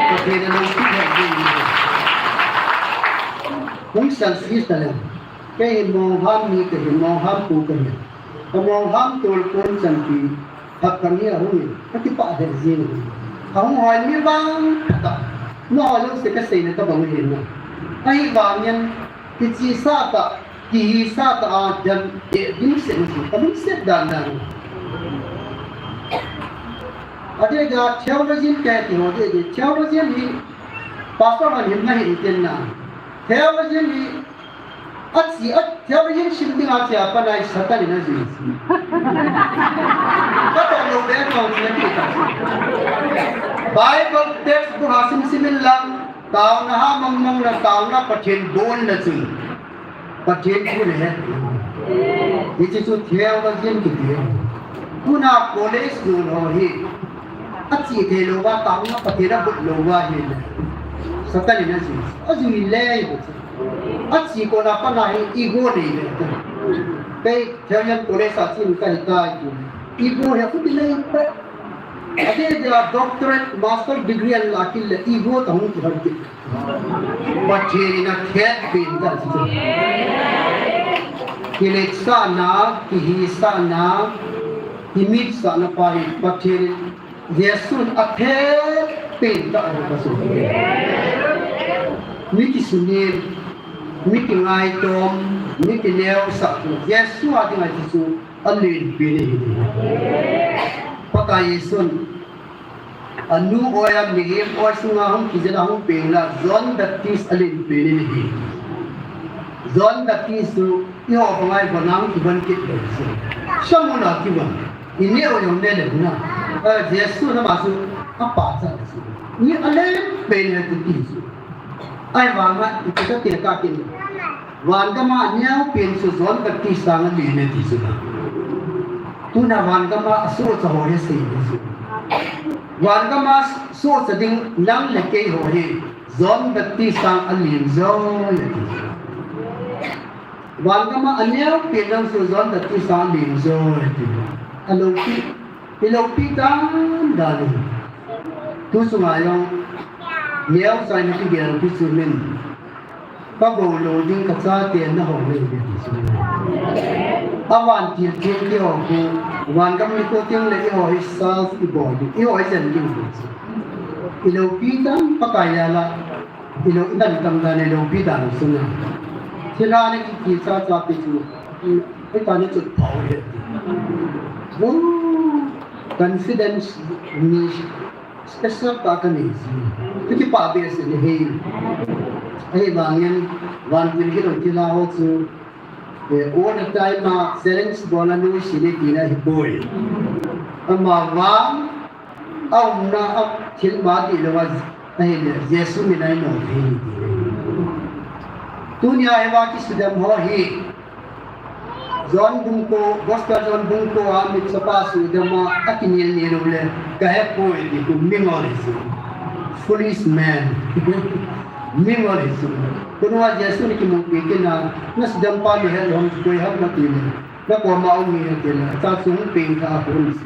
Pathen a lo ki lhen hi. Hung sang si ta le. Kei hi mongham mi, kei hi mongham pu kei hi. Ka mongham tol kon chan pi. Khat khat ni a hung in, ka kipah lheh jing. A hung hoi mi vang khat a, na hoi lou se ka seina ka bang hin na. Ahivangin, kichi sa ta, kihi sa ta a, dan, eh, ding se na si, ka lungset dan dan. A dia dia theologian ka ti ho dia dia, theologian hi, pastor han hin na hin tin na. Theologian hi, Achi, a, theologian sim ding a chia pa nai Satan in ajui. Ka to lo be to chi na ti ta. Bible text book ha sim sim in lang, taona ha mang mang na taona Pathen bon na chun. Pathen thu le het. Hichi chu theologian kiti. Tuna college nun ho hi. Achi thei lou va, taona Pathen a bol lou va hi le. Satan in ajui. Ajui le. Achi kona pa na hi ego nei le. Kei theologian college a chin ka hi tai tu. Ego hi khuti nei pe. Ade dia doctorate, master degree an la kil le ego ta hung ki har ki. Pathen in akhet pen ta chu. Kiletsahna, kihisahna, kimitsahna pa hi Pathen in Jesun akhet pen ta a ka su. Mi kisunin, mi kingaitom, mi kineosah chu Jesu a dinga chu alen pen ahi. Pakai Jesun anu oi a mihem oi sunga hung kijel a hung peng la John Baptist alen pen ahi. John Baptist chu eiho banga ivon a hung kivon kit lou chu. Samuna kivon. Ineo jong ne le na. Eh, Jesu na ma chu apa cha chu. Ni alen pen ahi ti chu. Ahivanga, iti kati kati. Van gam a aneo pen chu John Baptist sanga alen e ti chu na. Tuna van gam a asohcha ho hi sei ni chu. Van gam a sohcha ding nang le kei ho hi John Baptist sanga alen joi e ti chu. Van gam a aneo pen nang chu John Baptist sanga alen joi e ti chu. Alopi, ilopi dan dan. Tu sunga jong, neocha in kigel pi chu min. Ka bol lou ding ka chate na ho le ti chu. A vantil thil ti ho ku, van gam ni ko ting le eiho hi sal i bol ding, eiho hi jen ding ti chu. Ilopi dan Pakai a la, ilou i dan tam dan ilopi dan chu na. Thil a ni ki ki cha cha pi chu, i ta ni chu pau le. Confidence ni Special ta ka nei ji. Ka kipah behseh e. Ahivangin, vantil kidong thil a ho chu, eh, all the time a challenge bol a nuisat e tina ahipoi. Amavang, aumna a thil ma ti lou a, ahile, Jesu min a inom thei ti. Tunia hiva kisudam ho hi, John bung ko, Gospel John bung ko a mitchapa sudam a, akinel nel u le, ka hepoi ti ku mingol hi chu. Foolish man. Mingol hi chu. Kunu a Jesu ni kimupi kit na, na sudam pa ni het lou ham chu koi ham na ti le. Na koma um ni het le. Ta chu hung peng ta a kun chu.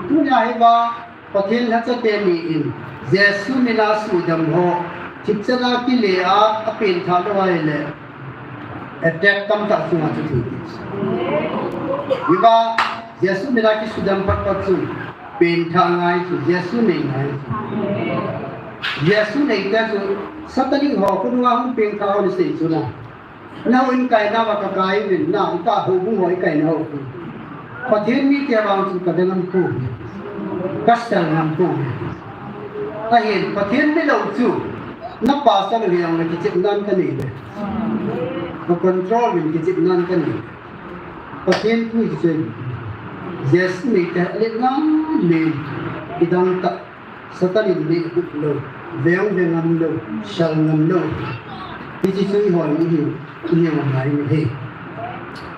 Tunia hiva, Pathen lhacha teni in, Jesu mina sudam ho, thipchan a kile a, apenthah lou ahile, attack tamtah chunga chu thei. Hiva, Jesu mina kisudam phat phat chu, penthah ngai chu, Jesu nei ngai chu. Jesu neite chu satanic ho khonunga hung pengtha ho nasei chu na. Nahou in kainauva kakai uvin na, ita houbung ho ikaina ho. Pathen mite vang chu kadang ngam pou. Kasel ngam pou. Ahin, Pathen milou chu na pastor hijongle kichepnan kanei le. Ka control uvin kichepnan kanei. Pathen thu hi chu. Jesu neite le ngam le kidang ta. Satan in neh lou, veng ve ngam lou, sel ngam lou. Hiche chu eiho in ihiu, ihiu ngai u ahi.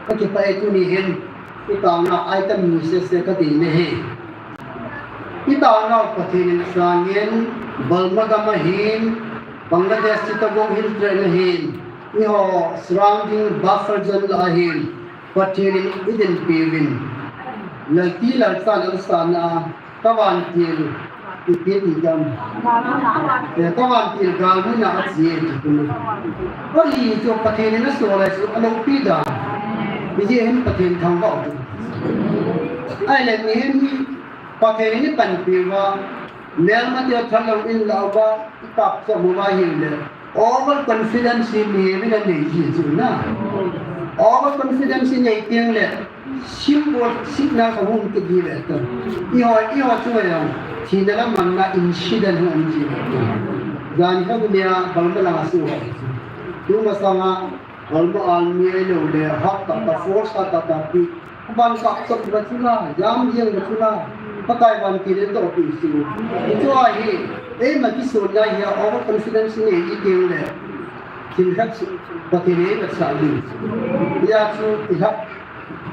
Kakipah e, tuni hin, itaona item ni sese kadei nahi. Itaona Pathen in asangin, Burma gam ahin, Bangladesh Chittagong Hill Tracts ahin, eiho surrounding buffer zone lah ahin, Pathen in eidinpi uvin. Lalti lalchan alsana a, kavantil, ipi ti dam. Eh, kavantil galmuna ache ti kum. Hoichu Pathen in asol lai chu aloupi dan. Hijeh hin Pathen thangvah u. Ahile mihem hi Pathen in eipanpi uva, melmate thalou in lah uva, ikap chom uva ahile. Over confidence hi mihem in anei ji chu na. Over confidence inei teng le, symbol, signal khat hung kit ji ve ta. Eiho, eiho chunga jong thina le manna incident hung um ji ve ta. Jan khat nia Burma langa su ho. Tu masanga Burma army ahilou le, hap tah tah, force tah tah pi. Aban kap chom uva chu la, jam jeng uva chu la. Pakai vantil in adoh pi chu. Hichu ahi, eima kisonna hi a over confidence nei ji teng le. Thil khat chu, Pathen in eivetsah ding. Hijeh chun, ilha,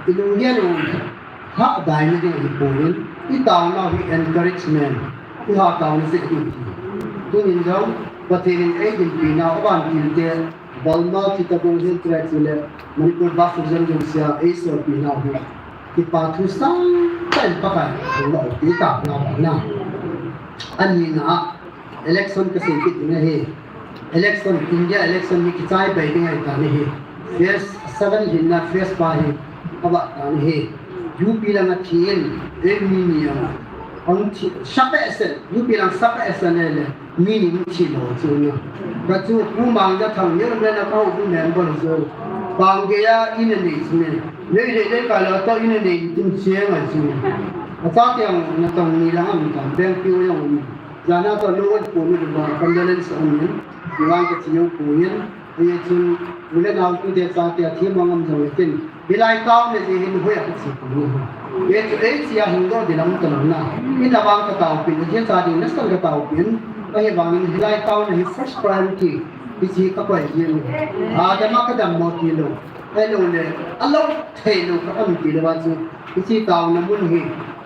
ilunggel u, hah dai na ding ahipoi, itaona u hi encouragement, iha taona jeh ding. Tunin jong, Pathen in eidinpi nau, avantil te, Burma Chittagong Hill Tracts le Manipur Buffer Zone jousea eisolpi nau hi, kipa thu sangtah in Pakai thu loupi ta nau na. Anina a, election kasei kit ding ahi. Election, India election hi kichai bai ding ahitan ahi. Phase seven hinna phase five hi avah tan ahi. U P langa thi in, eimi ni a, ahung thi, sa behseh, U P lang sa behseh le. Mi ni thi lou chu na. Ka chu Pu Mangjathang ni le na ka houbung member chu. Pang gei a in anei chu ne. Nei le le ka la to in anei tin cheng a chu. Achate ang natong ni lang a mi tam beng piu jong um. Jana to lo pu ni ba condolence um ni. Ni lang ka chi yo pu yin. Hijeh chun, u le nao tute chate a themmo ngam jong le tin. Hilai taona jeh hin hoiya kache poi. Hichu eichea hung doh ding lam talou na. Ina vang kataopin, hiche cha ding nasan kataopin. Ahivangin hilai taona hi first priority. Hiche kakoi jin. Adama kadammo tilou. Ahilou le, alou theilou ka um tilou va chu. Hiche taona mun hi.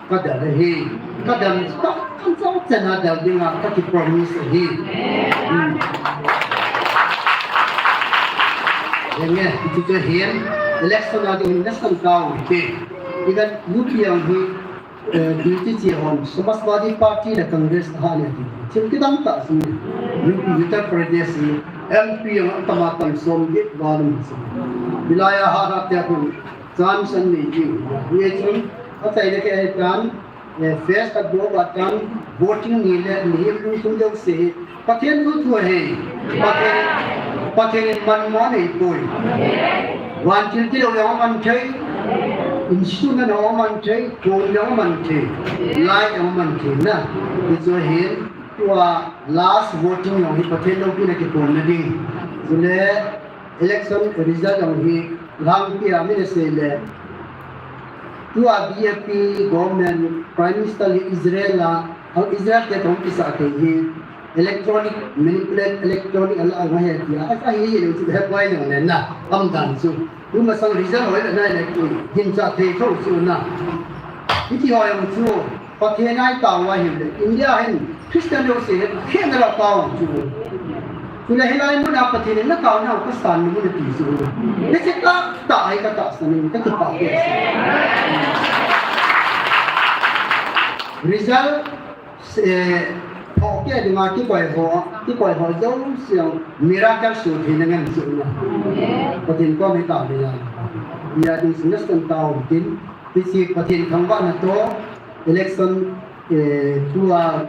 Kadal ahi. Kadam chu ka, ka chang chan a dal dinga kaki promise ahi. Hmm. Enge, hichu chu hin, election a ding hin nasan tao te. Idan U P ang hi, eh, B J P hon, Samajwadi Party le Congress ha ne ti. Thil kidang tah sung. U P Uttar Pradesh hi, M P ang tama tam som get val um sung. Hilai a ha ha te a kun, chance an nei ding. Hichun, achaina kei ahitan, eh, phase khat bou ahitan, voting ni le ni hi lungthim jouse hi. Pathen thu thu ahi. Pathen, Pathen in manmo anei poi. Vantil tilou jong aman thei. Instrument jong aman thei. Kong jong aman thei. Light jong aman thei na. Hichu hin, tua last voting jong hi Pathen loupina kiponna ding. Chule, election result jong hi lhangpi a min asei le, tua B J P government Prime Minister hi Israel a, Israel te toh kisah thei hi electronic manipulate, electronic ala ang he tia, a, ahi le chu he pai jong le na, am dan chu. Tuma sang result hoi le nai le, hin cha thei tho chu na. Hiti ho jong chu, Pathen a itao uva ahile, India hin Christian jouse hin khen ala tao chu. Chule hilai mun a Pathen in natao nau kasan mun ati chu. Hiche tah tah a hi katahsan in kakipah e. Result, eh, phoh keh dinga kikoi ho, kikoi ho jouse miracle soh theina ngen chu na. Pathen koma itao le ya. Ya ding sin nasan tao tin, hiche Pathen thangvahna toh, election, eh, tua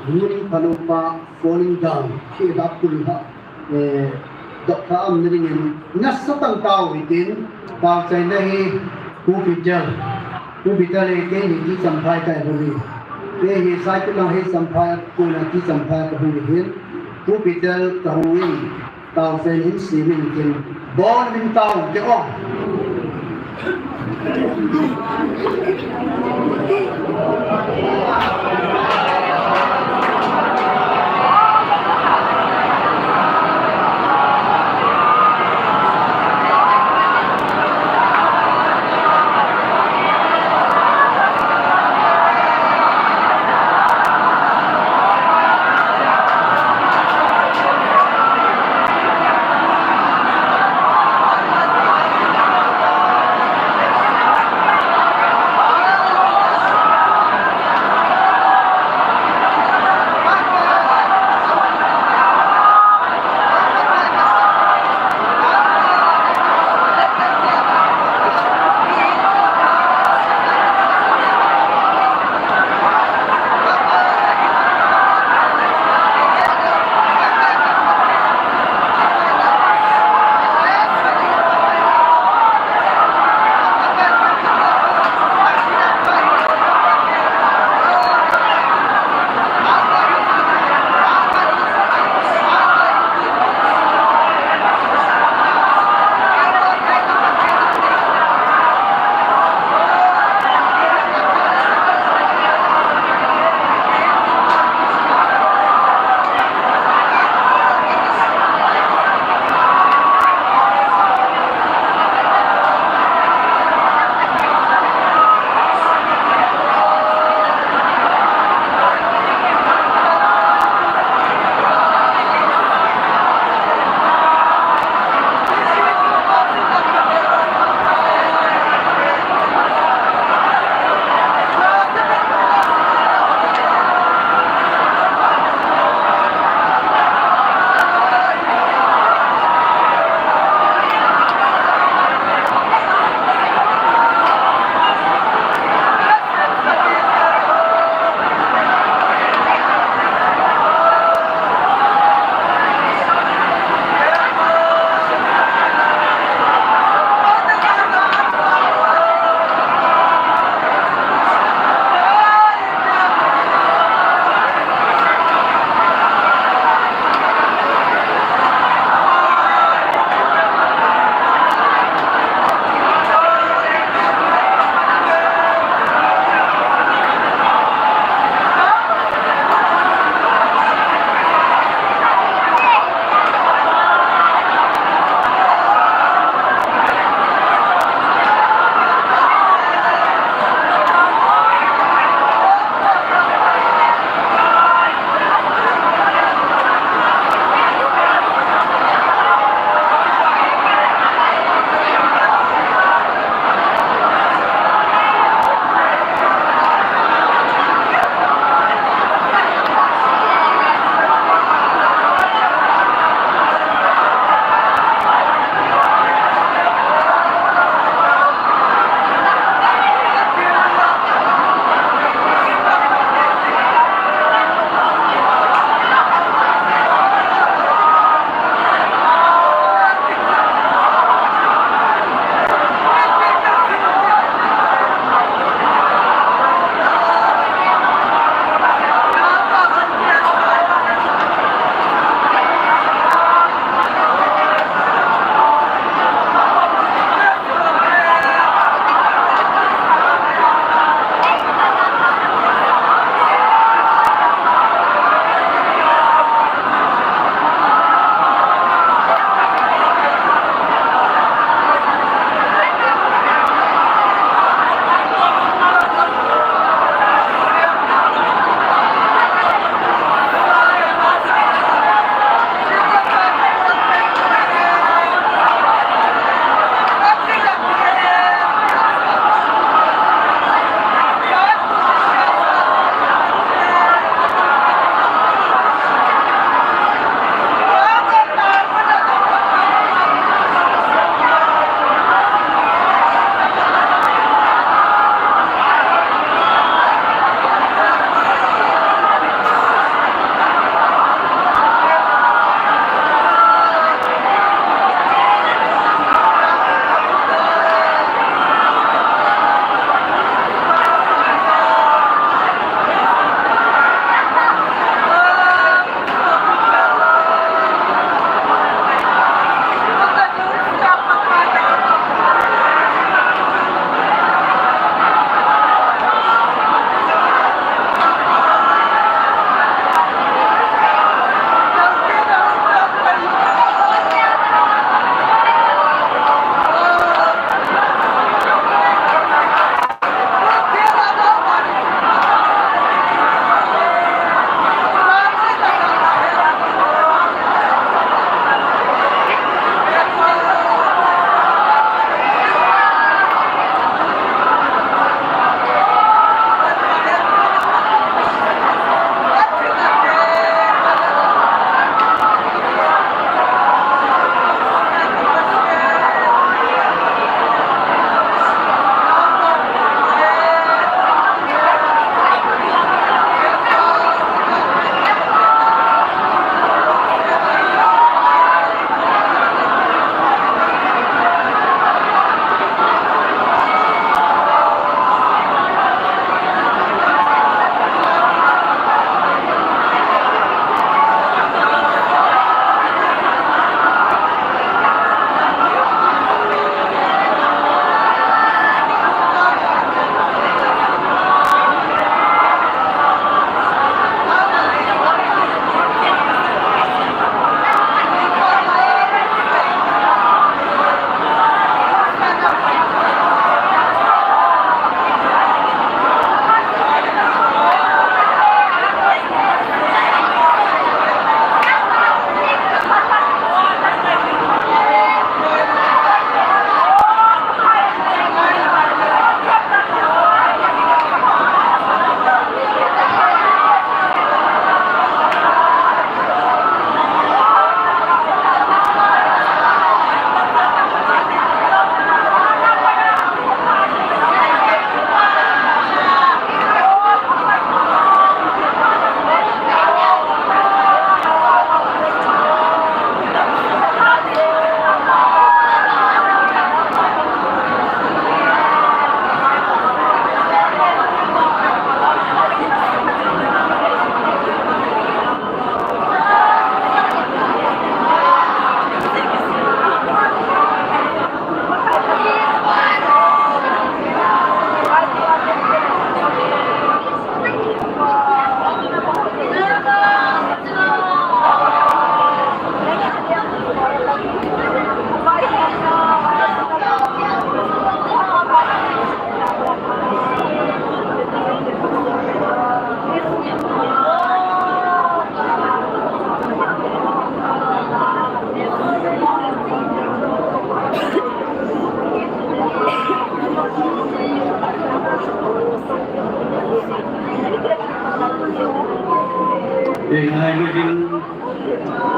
Ngun phanupa falling down, khi da pul ha, eh, dok kha am na dingin, nasa tang tao hitin, tao chaina hi, Pu Peter, Pu Peter le kei hi Ticham phai kai hung hi. Kei hi Saikul lang hi Champhai, kona Ticham phai ka hung hi hin, Pu Peter ka hung in, tao chaina hin si min kin, bon min tao ke ong.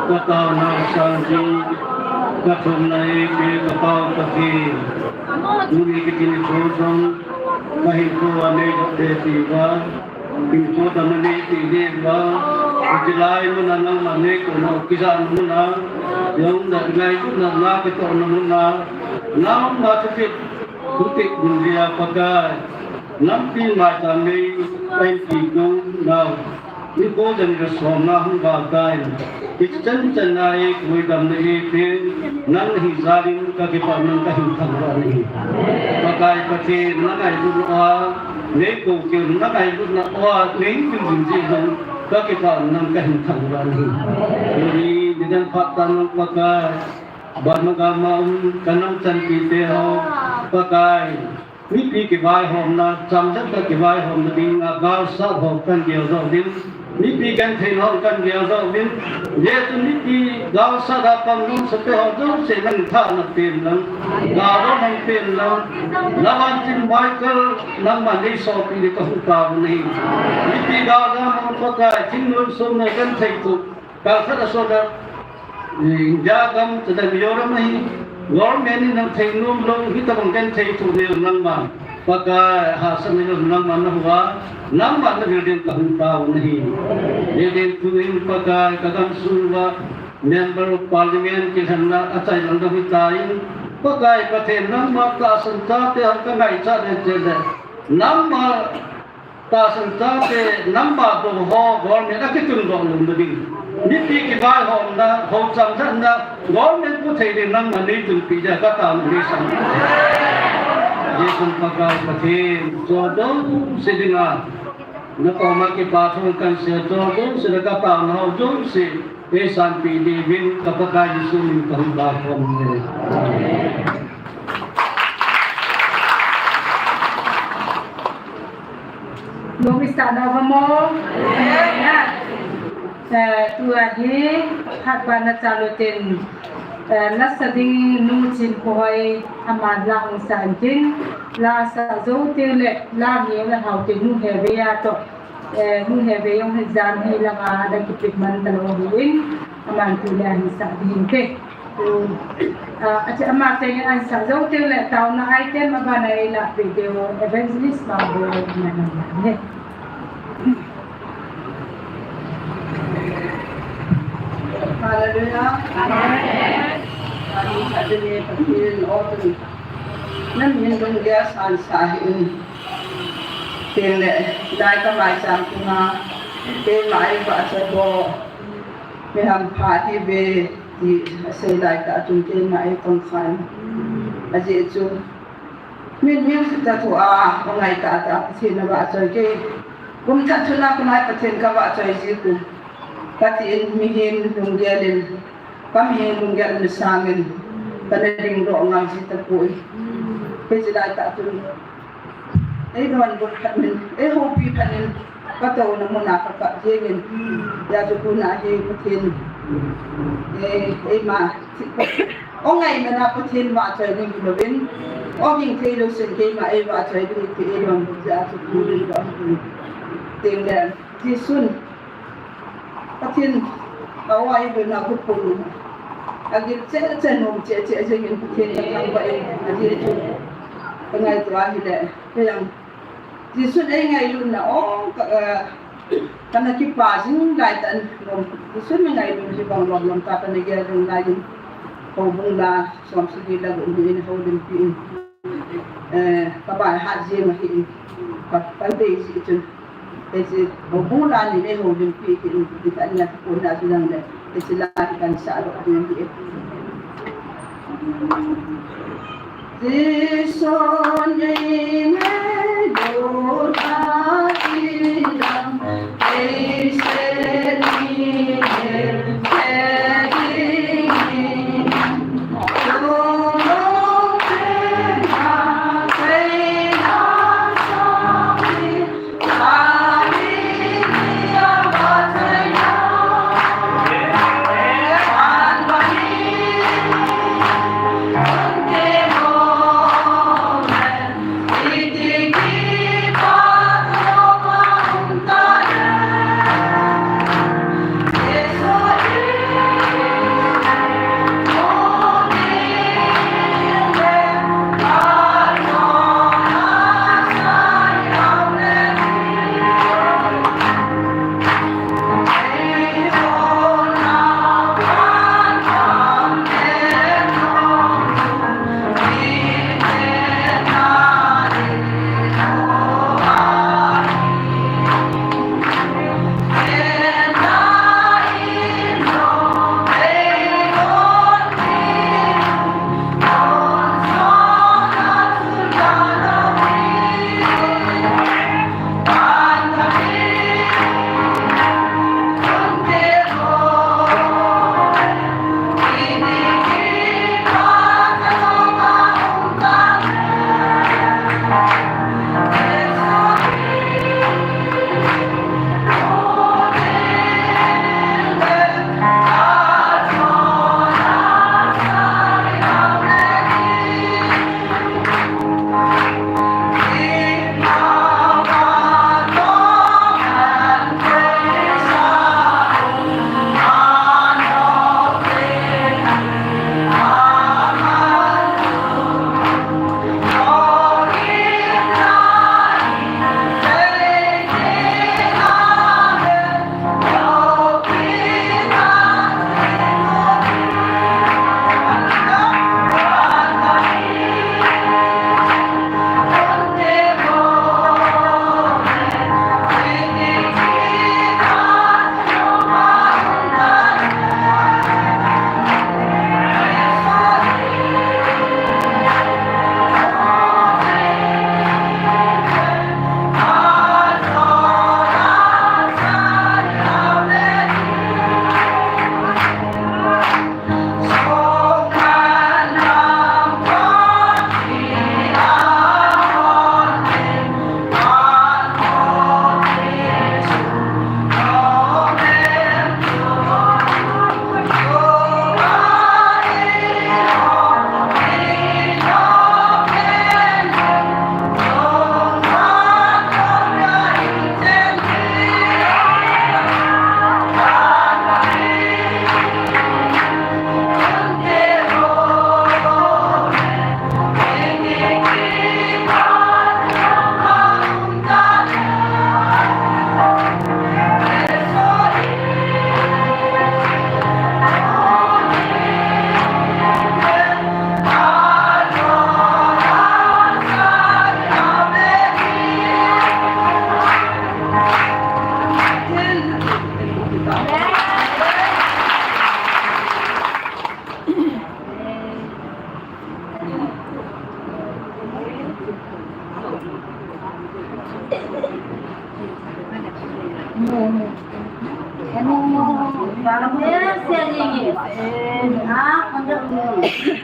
Ka taona sang jing, ka thumna eipeh ka Pa Pathen. Tuni kitin kho jong, ka hinkho a nei doh te ti uva, hinkho damna nei ti uva, hiche lai muna nangma nei kona kijana muna, jong da ngailutna na kitohna muna, nangma thupeh, thupeh ding dia Pakai, nampi maicham nei, kahin ti kong nau. Nikho jong le somna hung val tai. Hichan chan a eikoi damna eipeh, nang nahi jal in ka kipah nang kahin thangvah nahi. Pakai Pathen, na ngailutna a, nei kou keu na ngailutna a, nei kin jing jing jong, ka kipah nang kahin thangvah nahi. Tuni, nidan phat tah nang Pakai, Burma gam a um, ka nang chanpi te ho, Pakai. Mipi kivaihomna, chamjatna kivaihomna dinga, gaosat ho kahin gel doh uvin. Mipi gentheina ho kahin gel doh uvin. Hijeh chun mipi gaosat a pang nomsa te ho jouse nangin thahna pen lang. Gaodon hon pen lang. Lavan chin Michael, nangman nei sopi ding kahung taona ahi. Mipi gaodon hon Pakai, thingnoi somnoi genthei tu. Kalkhat a sot a, eh, India gam, chule Mizoram ahi, government in nang thei nom lou, hitobang genthei thu nei nangman. Pakai, hahsatna nei nangman nahuva, nangman navil ding kahung taona ahi. Hijeh chun Pakai, ka gamsung uva, Member of Parliament kilhenna achai lang ding ahitan, Pakai Pathen nangma tahsan chate hon ka ngaichat den chule, nangma tahsan chate nangma dou ho government a kitun doh lou na ding. Mipi kivaihomna, ho chamjatna, government pu thei ding nangman nei tunpi dia ka taona nei sang. Jesu Pakai Pathen, chol jouse dinga, na koma kipa thu kahin sei, chol jouse le ka taona ho jouse, ei sanpi diuvin ka Pakai Jesu min kahung val khom e. Lungset tah na uva mo. Eh, tua hi, phat bana chal utin, eh, lasa ding nu Chin Pohoi ama la hung sa intin, la sa jou teng le, la ngeh le hao teng nu Hevei a toh, eh, nu Hevei jong hi jan hi langa ana kipe man talou ahin, aman tuni a hin sa ding inte. Ah, ache ama teng in ahin sa jou teng le taona item abana eilahpeh diu Evangelist Mangboi aman ahi. Hallelujah. Amen. Amen. Amen. Namin lunggel a san sa hih in. Tin le, lai ka maicham tunga, keima ei vahchoi bou, mi hampha hi ve, ti asei lai tah chun keima ei tongkha in. Ajeh chu, min min khat a thu a, angai tah tah, Pathen na vahchoi kei. Kum thah chun a, kum a Pathen ka vahchoi ji ku. Kati in mihem lunggel in, ka mihem lunggel in sangin, kana dingdoh ngal ji tapoi. Hiche lai tah chun, ei donbut phat in, ei houpi phat in, ka touna mun a ka kap jeng in. Hijeh chun tuna hi Pathen, eh, eima, o ngai mana Pathen vahchoi ding hilouvin, o ging thei lou sen keima ei vahchoi ding ti ei donbut jeh a chu tu ding doh. Tin le, Jesun, Pathen, a-o a ibolna khopum, agil cheh cheh nom cheh cheh jeng in Pathen ka thangvah in, ajeh chu, ka ngaito ahile, kei jong, Jesun ei ngailutna, o, ka, eh, kana kipa jing lai tah in, nom, Jesun ei ngailut hi bang lom lom tah kana gel jing lai in, houbung la, som sagi la gu ni in, houlimpi in, eh, ka bai hat jeng ahi in, ka, ka dei ji chun. Hiche, houbung la ni le houlimpi kiti, kiti ania kona chu jong le, hiche la hi kan sa doh ding ahi. Jesun ei ngailutna in, ei se ni, ei se ni.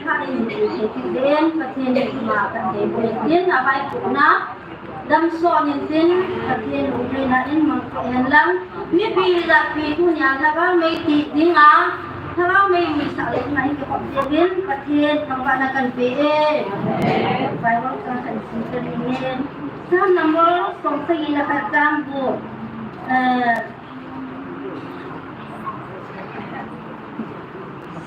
Kha in ti thei ti den, Pathen in ma ka thei bo in tin, a vai ku na, dam so in tin, Pathen u thei na in mang ko en lang. Mi pi za pi tu nia tha ba mei ti ding a, tha ba mei mi sa le na in ko te din, Pathen thang ba na kan pe e. Bible ka kan sin ka ni ne. Psalm number som sa ila ka tang bu. Eh,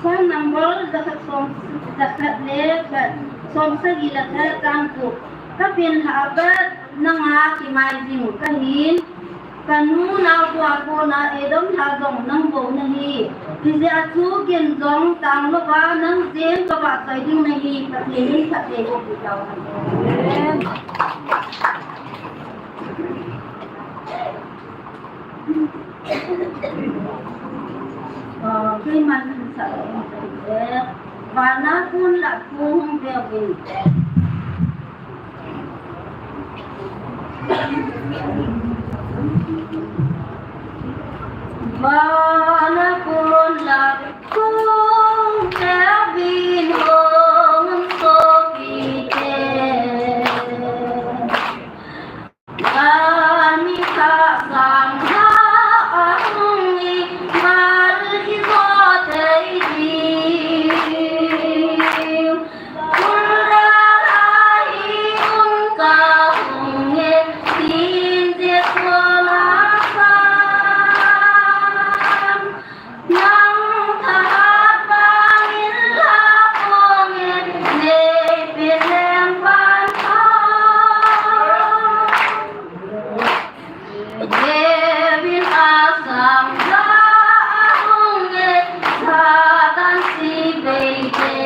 Psalm number zakhat som, zakhat le khat, som sagi le khat tang ku. Ka pin ha abat nanga kimai jing ka hin. Ka nu nau tua ko na Edom ha jong nang bo na hi. Hijeh a chu kin jong tang lo ba nang jeng ka ba chai ding na hi. Pathen in phatthei boh pi tau. Keiman sa vana kun la kun ve vin. Vana kun la kun ve vin hong so ki te. Nang thahat vangin la pongin, nei pen leng pan tha. David a sang la a hung e, Satan si bei te.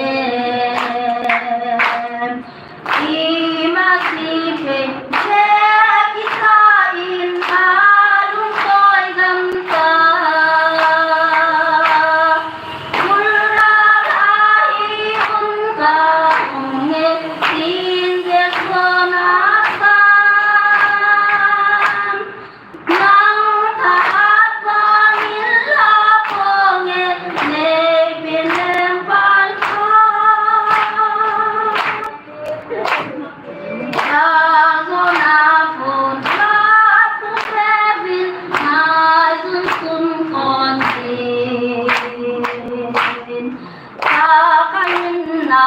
Ima si pe, se kita in alung koi gam ta. Ulra lai un ka hung e, sin de kona san. Nang thahat vangin la pong e, nei pen leng pan tha. Jazona pon la pu sevin, naizun sun kon tin. Takaina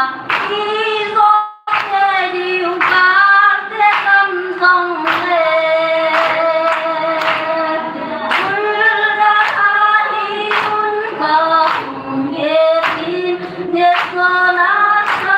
izo te diu karte kam song le. Ulra hai un ka um ye tin de sona sa.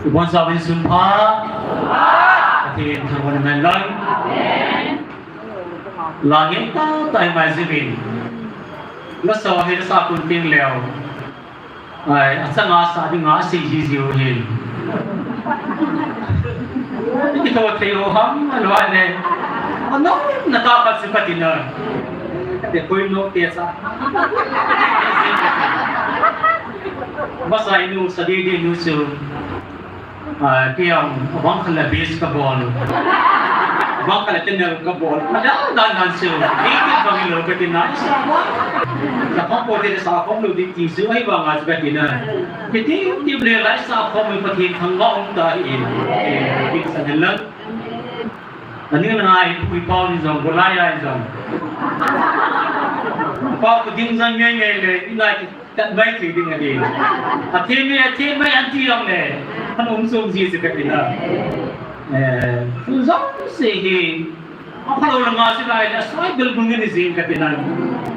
Ibon sa bin sun pha. Pathen thangvah in umhen lang. Langin ta tai mai sibin. Lasa hi lasa kun ting leo. Ai, achanga sa dinga sei ji jiu hin. Kito thei ho ham, alwa ne. Ano, nata pa si patina. Te koi no te sa. Masa inu sa di di nu su. Ah, kei jong, abang khat le bass ka bol. Abang khat le tenor ka bol. Adan dan dan su. Ei ti bang lo ka ti na. Sa khom po te sa khom lo ding ti su ai bang a ka ti na. Kei ti ti ble lai sa khom mi Pathen thangvah um ta hi. Ei, ei, sa ne lang. Aning na ngai, pui pau ni jong, golai ai jong. Pau ku ding jong ngai ngai le, i ngai ki tat mai thei ding a ding. A thei mai, a thei mai an ti jong le. An um sum ji si ka ti na. Eh, tu jong si hi. A phalou langa si lai le, a soi bel bung ni jing ka ti na.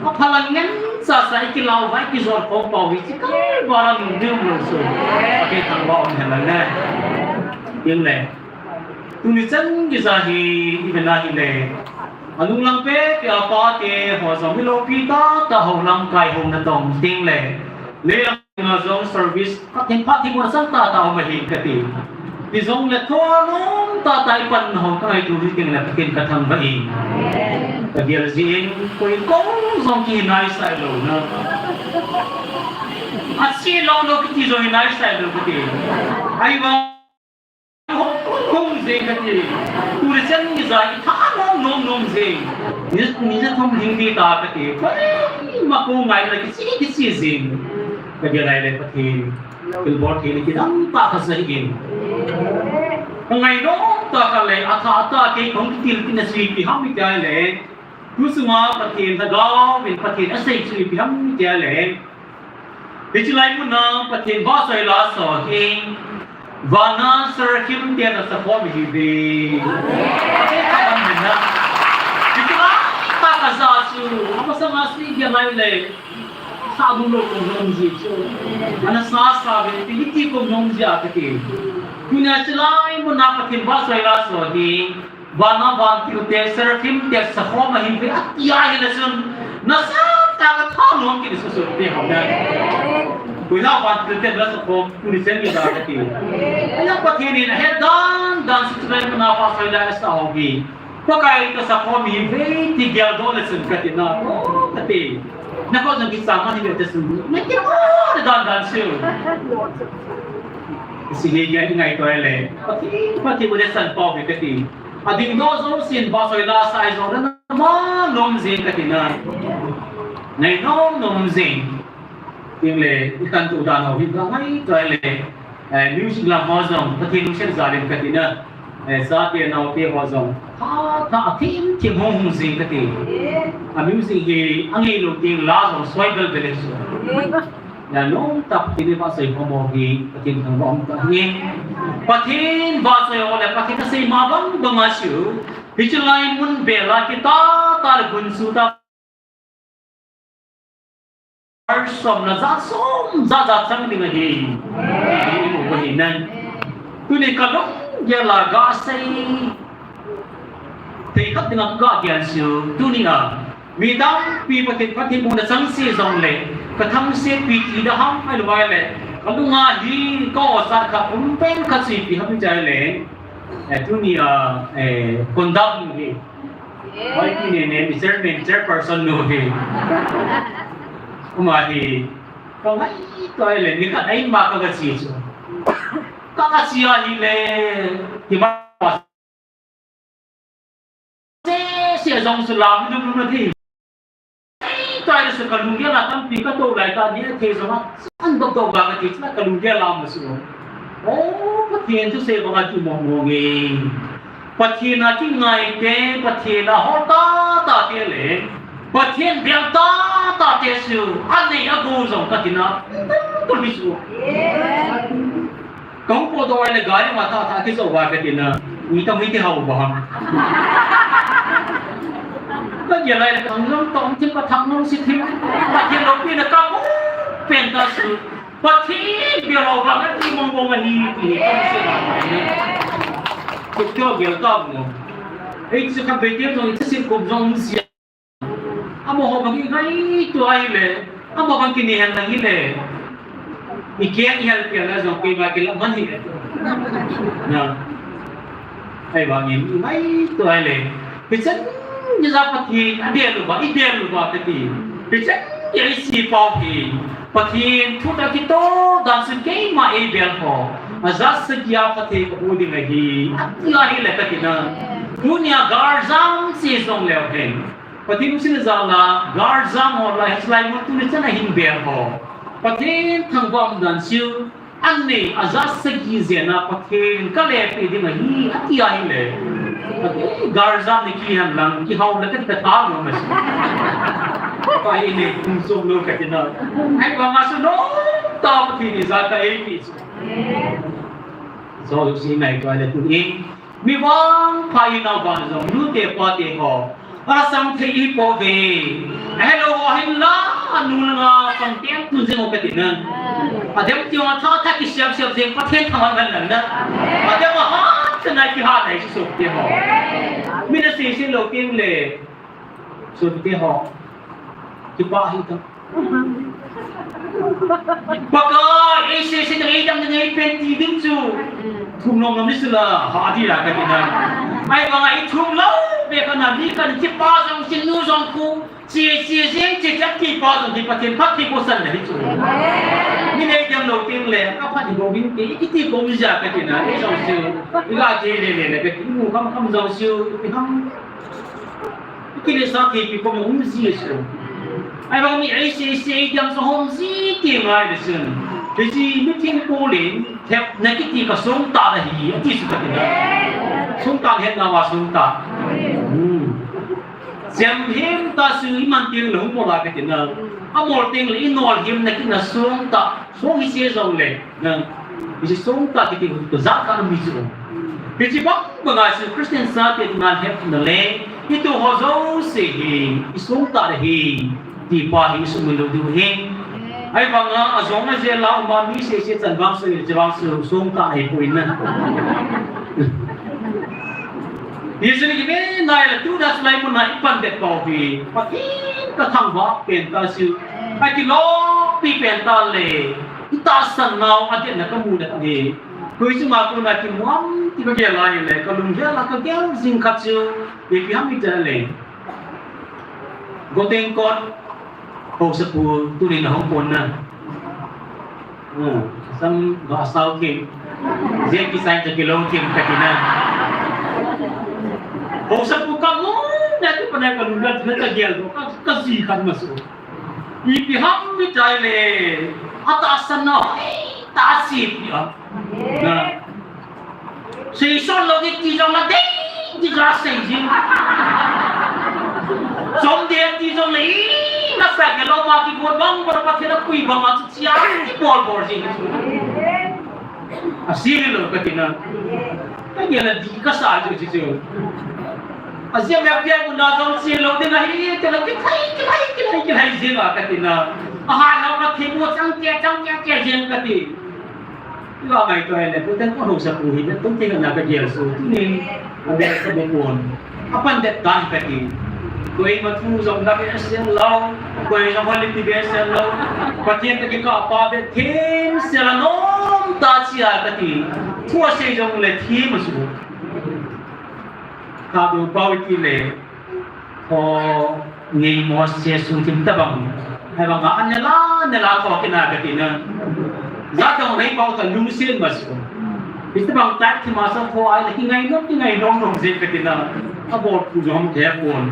A phalang ngen sa sa i ki lau vai ki jor ko pau hi si ka ba la nung ding lo so. A ke thang ba om he la le. Ding le. Tuni chan geiya hi, i vena hi le. Anung lang pe, pe a pa te, ho jong mi lo pi ta, ta ho lang kai ho na tong ting le. Le lang na jong service, ka thim pa thim mo sang ta ta ho ma hi ka ti. Ti jong le tho nom ta ta i pan ho ka ngai tu hi ting le, ka tin ka thang ba i. Ka dial ji in, koi ko jong ki nai sai lo na. A si lo lo ki ti jong nai sai lo ka ti. Ai ba. Hung, hung, hung jing ka ti. Tuni chan geiya i tha nom, nom, nom jing. Ni, ni ja thum hing ti ta ka ti. Pai, ma ko ngai la ki si, ki si jing. Ka dia lai le Pathen. Pil bor thi le ki dam ta ka sa in. Ka ngai nom ta ka le, a tha ta ke kong ki til ki na si pi ham mi ta le. Tu sunga Pathen Lhagao in Pathen asei chu ipi ham tia le. Hiche lai muna Pathen vahchoi la so hi. Vana seraphim te na sakhom hi ve. Amen na. Hiche lai ta ka ja chu. Ama sanga si ge lai le. Sa du lo ko nom ji chu. Ana sa sa ve ti ti ko nom ji a ka ti. Tuna hiche lai muna Pathen vahchoi la so hi. Vana vantil te, seraphim te, sakhom ahi ve, atia hi le chun. Nasa ta ka tha nom ki su su te ho na. Koila vantil te la sakhom, tuni chan geiya ka ti. Aya Pathen in ahe dan dan si chulai muna vahchoi la sa ho hi. Pakai ka sakhom hi ve ti gel do le chun ka ti na. Ka ti. Na ko jong ki sa ma hi ve te chun. Na ki o dan dan si. Si hi ngai ngai to le. Pathen, Pathen u le san pau ve ka ti. A ding doh jousen vahchoi la sa jong le na ma nom jing ka ti na. Ngai nom nom jing. Tin le, i kan tu dan ho hi ka ngai to le. Eh, music lam ho jong, Pathen lungset jal in ka ti na. Eh, chate naote ho jong. Tha, tha, thim, thim hung hung jing ka ti. A music hi, a ngei lou ding la jong, soi bel bel chu. Na nom ta Pathen i vahchoi ho mo hi, Pathen thangvah um ta hi. Pathen vahchoi ho le Pathen asei ma bang bang a chu. Hiche lai mun bel a kita ta le gun chu ta. Ar som na ja som ja ja chang ding ahi. Hi mu ba hi nan. Tuni ka lunggel a ga sei. Thei khat dinga ka gel chu tuni a. Mi tampi Pathen, Pathen muna chang se jong le, ka thangse pi ti da ham ai lo ai le, ka lunga hi ka o sa kha um pen kha si pi ham chai le, eh, tuni a, eh, conduct nu hi. Hoi pi ne ne, mi chairman, chairperson nu hi. Uma hi, ka ngai to ai le, ni ka ai ma ka ga si chu. Ka ga si a hi le, ki ma Se, se jong su lam lum lum na thi. Ei, tai su ka lunggel a tampi ka to lai ta ni thei jong a. An dok dok ba ka ti na ka lunggel lam su. O, Pathen thuse banga ti mong mong e. Pathen a kingai te, Pathen a hol ta ta te le. Pathen bel ta ta te su. An nei a go jong ka ti na. Ka mi su. Kong po do ai le gari ma ta ta ki so ba ka ti na. Ni ta mi ti hau ba. Ka dia lai le kang long tong thim ka thang long si thim. Pathen loupi na ka mu pen ta su. Pathen bia hau ba ka ti mong mong ahi ti ka mu se ba. Ko tio bia ta mo. Ei, chu ka be ti jong, chu si ko jong si. Amaho bang i ngaito ahi le, amaho bang kini hen lang hi le. I keng i hel pia la jong kei ba kila man hi le. Na. Ai bang in i ngaito ahi le. Hichan ni ja Pathen a bel u ba, i bel u ba ka ti. Hichan ni i si pau hi. Pathen thu ta kito dan sun keima ei bel ho. A ja sa kia Pathen ka bu ding ahi. A ti ahi le ka ti na. Tunia gar jam si jong leu hen. Pathen lungset jal a, gar jam ho la, hiche lai mun tuni chan a hin bel ho. Pathen thangvah um dan chu, an nei a ja sagi jen a Pathen ka lepeh ding ahi, a ti ahi le. Garza ni kihen lang, kihao le ka, ka tha mo mas. Ka ini kum som lo ka tina. Ai, ba ma su no, ta pa ti ni za ka ei ki. So, si nai ka le tu in. Mi vangpha i nau vang jong, nu te pa te ho. Asang thei i po ve. Hello, hin la, anu nga, sang tiang tu jing o ka tina. Adem ti wa tha tha ki siap siap jing, Pathen thang ngan ngan na. Adem a ha, tena ki ha nai su te ho. Mi na si si lo ting le. Su te ho. Ki pa hi ta. Pakai, ei se se dang, ei dang dang, ei pen ti ding chu. Thum nom nom ni sila, ha di la ka tina. Ai, ba nga i thum lo, be ka na, ni ka ni pa jong, si nu jong ku, si, si, si, si, si, ki pa jong, ki Pathen, pa ki ko san na hi chu. Ni nei dang lo ting le, ka pa ni bo bin ki, ki ti ko mi ja ka tina, ei jong chu. I ga ke le le le, ka ti mu kam kam jong chu, i ham. Kile sa thei pi kom um ji a chu. Ai, ba mi ei se se ei diam sa hom ji ti ngai le sun. Hiche mi thim ko le, thep na kiti ka sung ta na hi, ati su ka tina. Sung ta het na wa sung ta. Hmm. Siam him ta su i man ting le hung mo la ka tina. A mol ting le i nol him na kiti na sung ta. Sung hi se jong le. Na, hiche sung ta kiti hu to za ka mi chu. Hiche bang bang a chu Christian sa te na hep na le, i tu ho jo se hi, i sung ta hi, ti pa hi sung lo du hi. Ai bang a, a jong a je la ma mi se se chan bang se, je bang se sung ta hi pu in na. Hiche ni ki be nai la tu na slai mun na i pan det pau hi. Pathen ka thangvah pen ta chu. Ai ki lo pi pen ta le. I tahsan nau a den na ka mu na ni. Koi chu ma ko na ki muam ti ka gel lai le, ka lung gel la ka gel jing khat chu, ipi ham i ta le. Goteng kot, haosapu, tunin a hung pon na. Hmm, sam ga sao kim. Jia ki sai ta ki lo kim ka tina. Haosapu ka mu na ti pa na ka lung gel na ka gel do, ka, ka ji khat ma su. Ipi ham i ta le, a tahsan na, ta si pi a. Na. Seison lo di ti jong na de, di ka sei jing. Som de ti jong na i, na sa ke lo ma ki bol bang, bol pa thina kui bang a chu chia, ki bol bol jing. A si lo ka tina. Ka ni na di ka sa ju ju ju. A sia me pia ku na jong si lo de na hi, te na ki thai, ki thai, ki thai, ki thai jing a ka tina. A ha na ka thi mo chang ke, chang ke, ke jing ka ti. Iva ngai to le, tu ten ko haosapu hi, tu ten na ka gel su, tu ni, a be sa be pon. A pan det dan ka ti. Koi ma thu jong na be se lo, koi jong holi ti be se lo. Pathen ka ki ka pa be them se la nom ta chia ka ti. Thu a se jong le thi ma su. Ka du pau ti le. Ho, ngei mo se su thim ta bang. Hai bang a, an ne la, ne la ko kina ka tina. Za dong hei pau ta lung sien ma su. Ita bang ta ki ma sa ko ai la ki ngai nom, ki ngai nom nom je ka tina. A bol ku jom ke pon.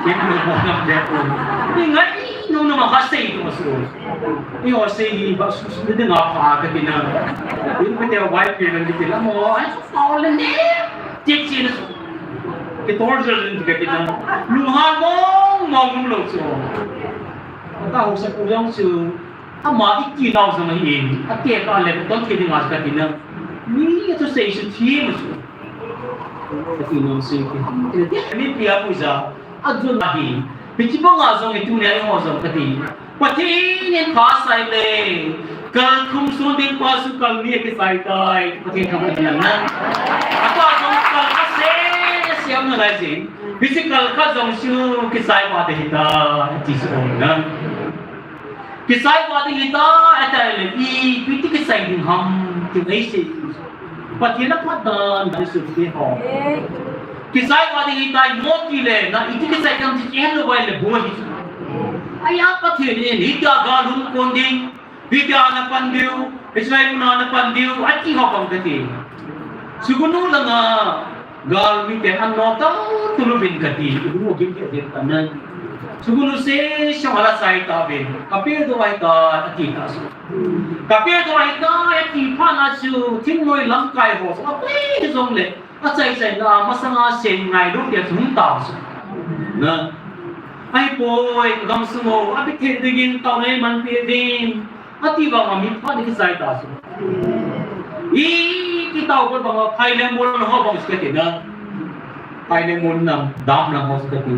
Ke ku jom ke pon. Ki ngai nom nom ka sei tu ma su. I ho sei hi ba su su de nga pa ka tina. In pe te wai pe na ki tina mo. Ai, pau le ne. Tik chin. Ki torture rin ti ka tina. Lu ha mong mong um lo chu. Ka haosapu jong chu. Ama i ti nau jong hi. A te ka le ton ke ding a ka tina. Ni a chu sei su thi ma su. Ka ti nau sei ke. Ni pia pu ja. A jun a hi. Pi chi bang a jong i tu ne a ho jong ka ti. Pathen in pha sai le, kal thum sun ding pa su kal ni kisai tai, Pathen thangvah in lang na. Apa jong kal a se, siam na lai jin. Hiche kal khat jong su kisai pa te hi ta, ti su ong na. Kisai pa te hi ta, a tai le, ipi ti kisai ding ham, ti nei se. Pathen a phat dan, dan su ti ho. Kisai pa te hi ta, mo ti le, na iti kisai ding ham ti chen lo vai le bo hi. Aya Pathen in, hitia gal hung kon ding, hitia na pan diu, hitia na pan diu, ati ho bang ka ti. Sugunu langa, gal mi te an no ta, tulu bin ka ti, sugunu gim ke din ka nan. Sugunu se, song ala sai ta bin, ka pe do ai ta, ati ta su. Ka pe do ai ta, ati pa na su, thin noi lam kai ho, ka pe jong le. Achaina masanga seingai lou tia chu hung tao chu. Na. Ahipoi, gamsung u, abithe dingin taona eimanpi ding. Ati vang a mi phat ni kichai ta chu. Iti tao ko bang a phai leng bol ho bang chu kati na. Phai leng bol nam, dam nam ho chu kati.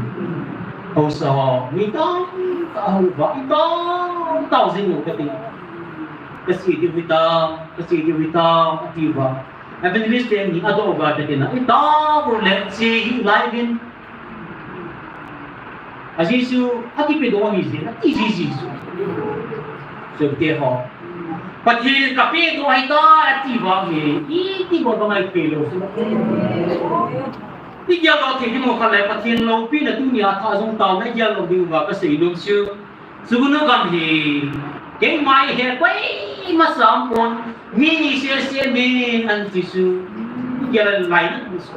Haosa ho, mi tamtah ho ba, i tamtah jing u kati. Ka si diu hitam, ka si diu hitam, ati uva. Evangelist te ni adoh uva te tina, i tamtah le si hi lai vin. A Jesu, akipedoh hi si, ati si Jesu. Sopi te ho. Pathen kapedoh ahitai, ati uva hi, iti bol bang a i pe lou. I gel lou thei ding mo kha le, Pathen loupina tunia thah jong taona i gel lou diu va ka seinom chu. Chugunu gam hi, keima i he koima sam pon, mi ni sese mi an ti chu, i gel a laina chu.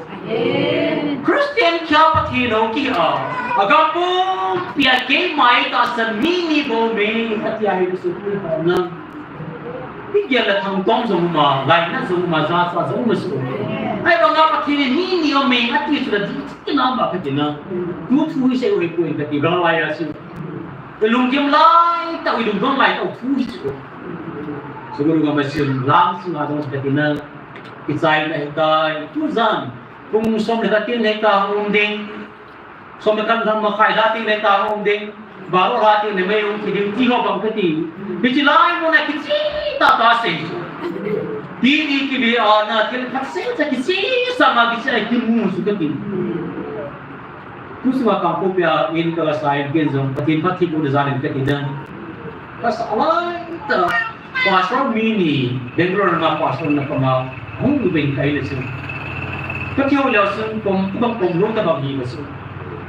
Christian kha Pathen hou kihi a, agam pumpia keima i tahsan mi ni bou mi, ati a hi chu na. I gel a thangtom jong um a, laina jong um a, jasa jong um a chu. Ahivang a Pathen in mi ni bou mi, ati chu la di, kina ba ka tina. Tu thu hi sei u hipoi kati, galai a chu. I lunggim laitah u, i lungdon laitah u thu hi chu. Chugunu gam a chu lang sunga jong chu kati na. Kichaina ahitai, tujan. Pung som le khat teng le ka hung um ding. Som le khat lha makhai lha teng le ka hung um ding. Baro lha teng le mei hung thi ding ti ho bang kati. Hiche lai mun a kicheh tah tah sei chu. Ti ni kive a na thil phat sei cha kicheh sa ma kicheh a kimu chu kati. Tusunga Kangpokpi a in ka sa in ken jong, Pathen phatthei bohna jal in ka ti na. Ka sa lai ta, pastor mi ni, Bangalore na pastor na panga, hung u ben ka in a chu. Ka kihou leu chun, kom, kom, kom lou ta bang hi ka chu.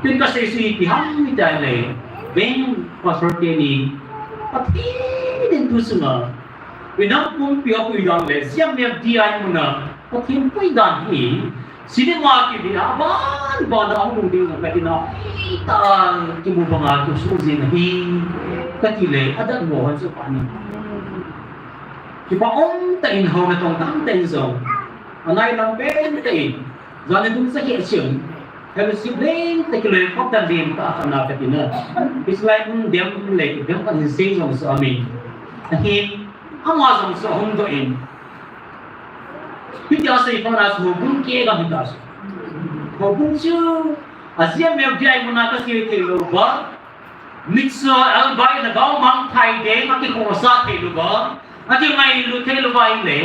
Tin ka sei chu hi ti ham hi ta le, ben pastor te ni, Pathen in tusunga, i nam pumpi a pui dan le, C M F D I mun a, Pathen pui dan hi, cinema kive a, aban ban a hung ding ka tina, ta kimu banga kisu jing hi, ka ti le, adat mo han chu pa ni. Kipa um tah in hou na tong tam tah in jong, anai lam pen tah in, Jan ni dungsa keh chun, fellowship leng tah kiloi khop dan leng tah a khat na ka ti na. Hiche lai mun dem le dem khat hin sei jong sa amin. Ahin, ama jong sa hung doh in. Hitia sei phat na chu houbung keh gam hita chu. Houbung chu, a C M F D I mun a ka sei thei lou va. Mitcho Albai na gao mang thai deng a kikhosa thei lou va, a kingailu thei lou va ile,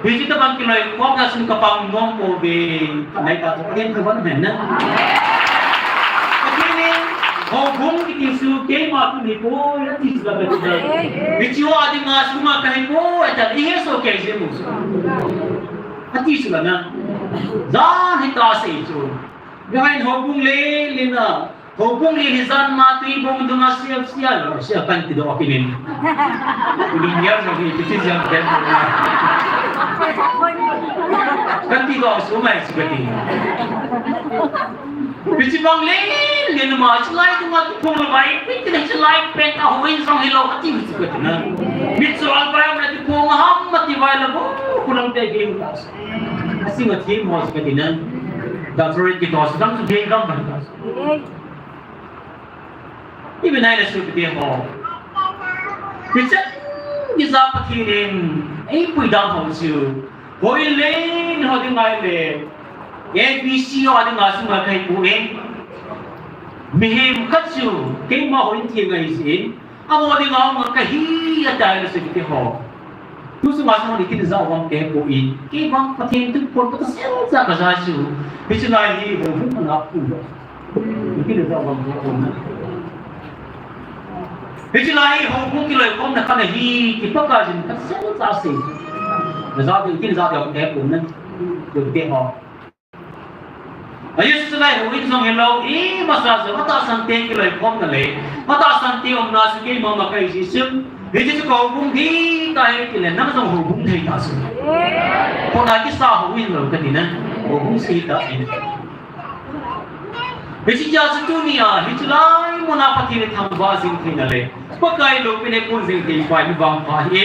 hiche tabang kiloikhomna chun ka pang nom pouve, ka nai ta chu, ka gen ka van hen na. Ka kini, houbung kiti chu keima tuni poi, ati chu la ka ti na. Hiche ho a dinga sunga ka hi poi, ati, i he so kei jeng u chu. Ati chu la na. Jan hita sei chu. Gain houbung le, le na. Houbung li hi jan ma tui bong dunga siap siap lo, siap kan ti doh kinin. Kudung yam lo hi, kiti siap kan ti doh. Kan ti doh su mai su kati. Kiti bang le, le ma chilai dunga tu pong lo bai, kiti le chilai pen ta hoin song hi lo kati su kati na. Mitcho Albai am na tu pong ham mati bai lo bo, kulang te game ta. Asi ma team ho su kati na. Doctorate kito su dang su game gam ban ta. Ipi nai le sopite ho. Hichan geiya Pathen in eipui dan ho chu. Hoi le, ho ding ngai le. A B C ho ding ngai sunga kahi poi. Mihem khat chu, keima hoi in thi ngai jin. Amo ding ngai kahi atai le sopite ho. Tusunga sung ni kin ja vang kei poi. Kei vang Pathen tu pon ka sel ja ka ja chu. Hiche lai hi houbung na pu. Kin ja vang kei pon na. Hiche lai hi houbung kiloikhomna khat ahi, kipah jin ka sel ja se. Na ja ding kin ja ding kei pon na. Tu te ho. A Jesu chu lai houin jong hilou, ima sa jong, atahsan te kiloikhomna le, atahsan te umna chu keima ma kahi jeh chun, hiche chu ka houbung hi kahi tile, nang jong houbung thei ta chu. Kona kisa houin lou kati na, houbung sei ta in. Hiche jeh a chu tunia, hiche lai muna Pathen ithangvah jing theina le, Pakai loupina ipun jing thei pa hi vangpha ahi.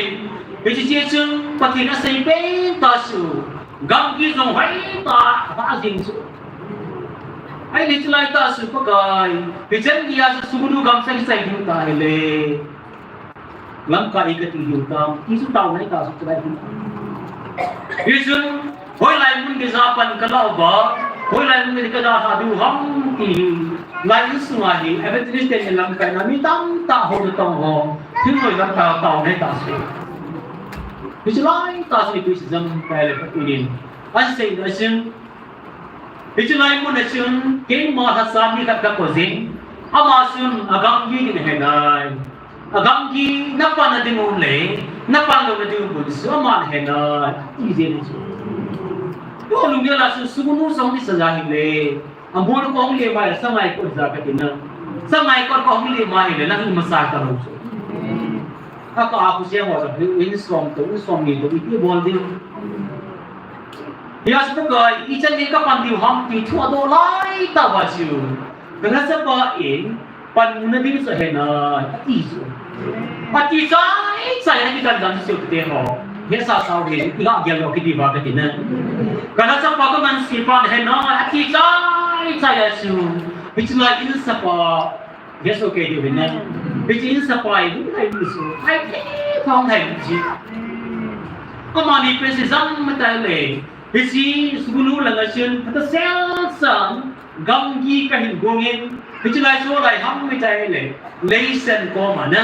Hiche jeh chun Pathen asei pen ta chu, Gamgi jong hoitah a jing chu. Ahile chulai tah chu Pakai, hichan geiya chu sugnu gamsa kisai ding tah ahile, lamkai kati diu tam ti chu taona ahi tah chu chulai hin. Hichun, hoilai mun geija pan kalah uva, hoilai mun gei kadalhah diu ham ti hi, lai insunga hi evangelist ten lamkaina mi tamtah ho natong ho, thingnoi lamkai taona ahi tah chu. Hichu lai tah chu ipi ijam tah ahile Pathen in asei na chun, hichu lai mun a chun keima lhasa mi khat kakou jin, ama chun agamgi din ahe nai. Agamgi napan nading u le napan lou nading u bou chu aman ahe nai, ati jin chu. Tua lunggel a chun sugnu jong isa ja hile, amol kahung lem a le sangai kot ja kati na. Sangai kot kahung lem a hile nang ima sa talou chu. Aka a khu seng ho chu in som to, in som ni to, ipi bol diu. Hia chu Pakai, ichan gei kapan diu ham ti thu adoh lai tah uva chu, kalhasapa in panmun nading chu ahe nai, ati chu. Ati chaichai a kidan dan chu te ho, hesa sao hi iga gel lou kiti uva kati na. Kalhasapa kamansepa ahe nai, ati chaichai a chu. Hichu lai insapa, hiche kei diu hin na. Hichu insapa hi lunglhai mi chu, hai thei thong thei mi chu. Amani pen chu ijam tah ahile, hiche sugnu langa chun phatasel chan gamgi kahin gong in, hichu lai chu lai ham itile, leiset koma na,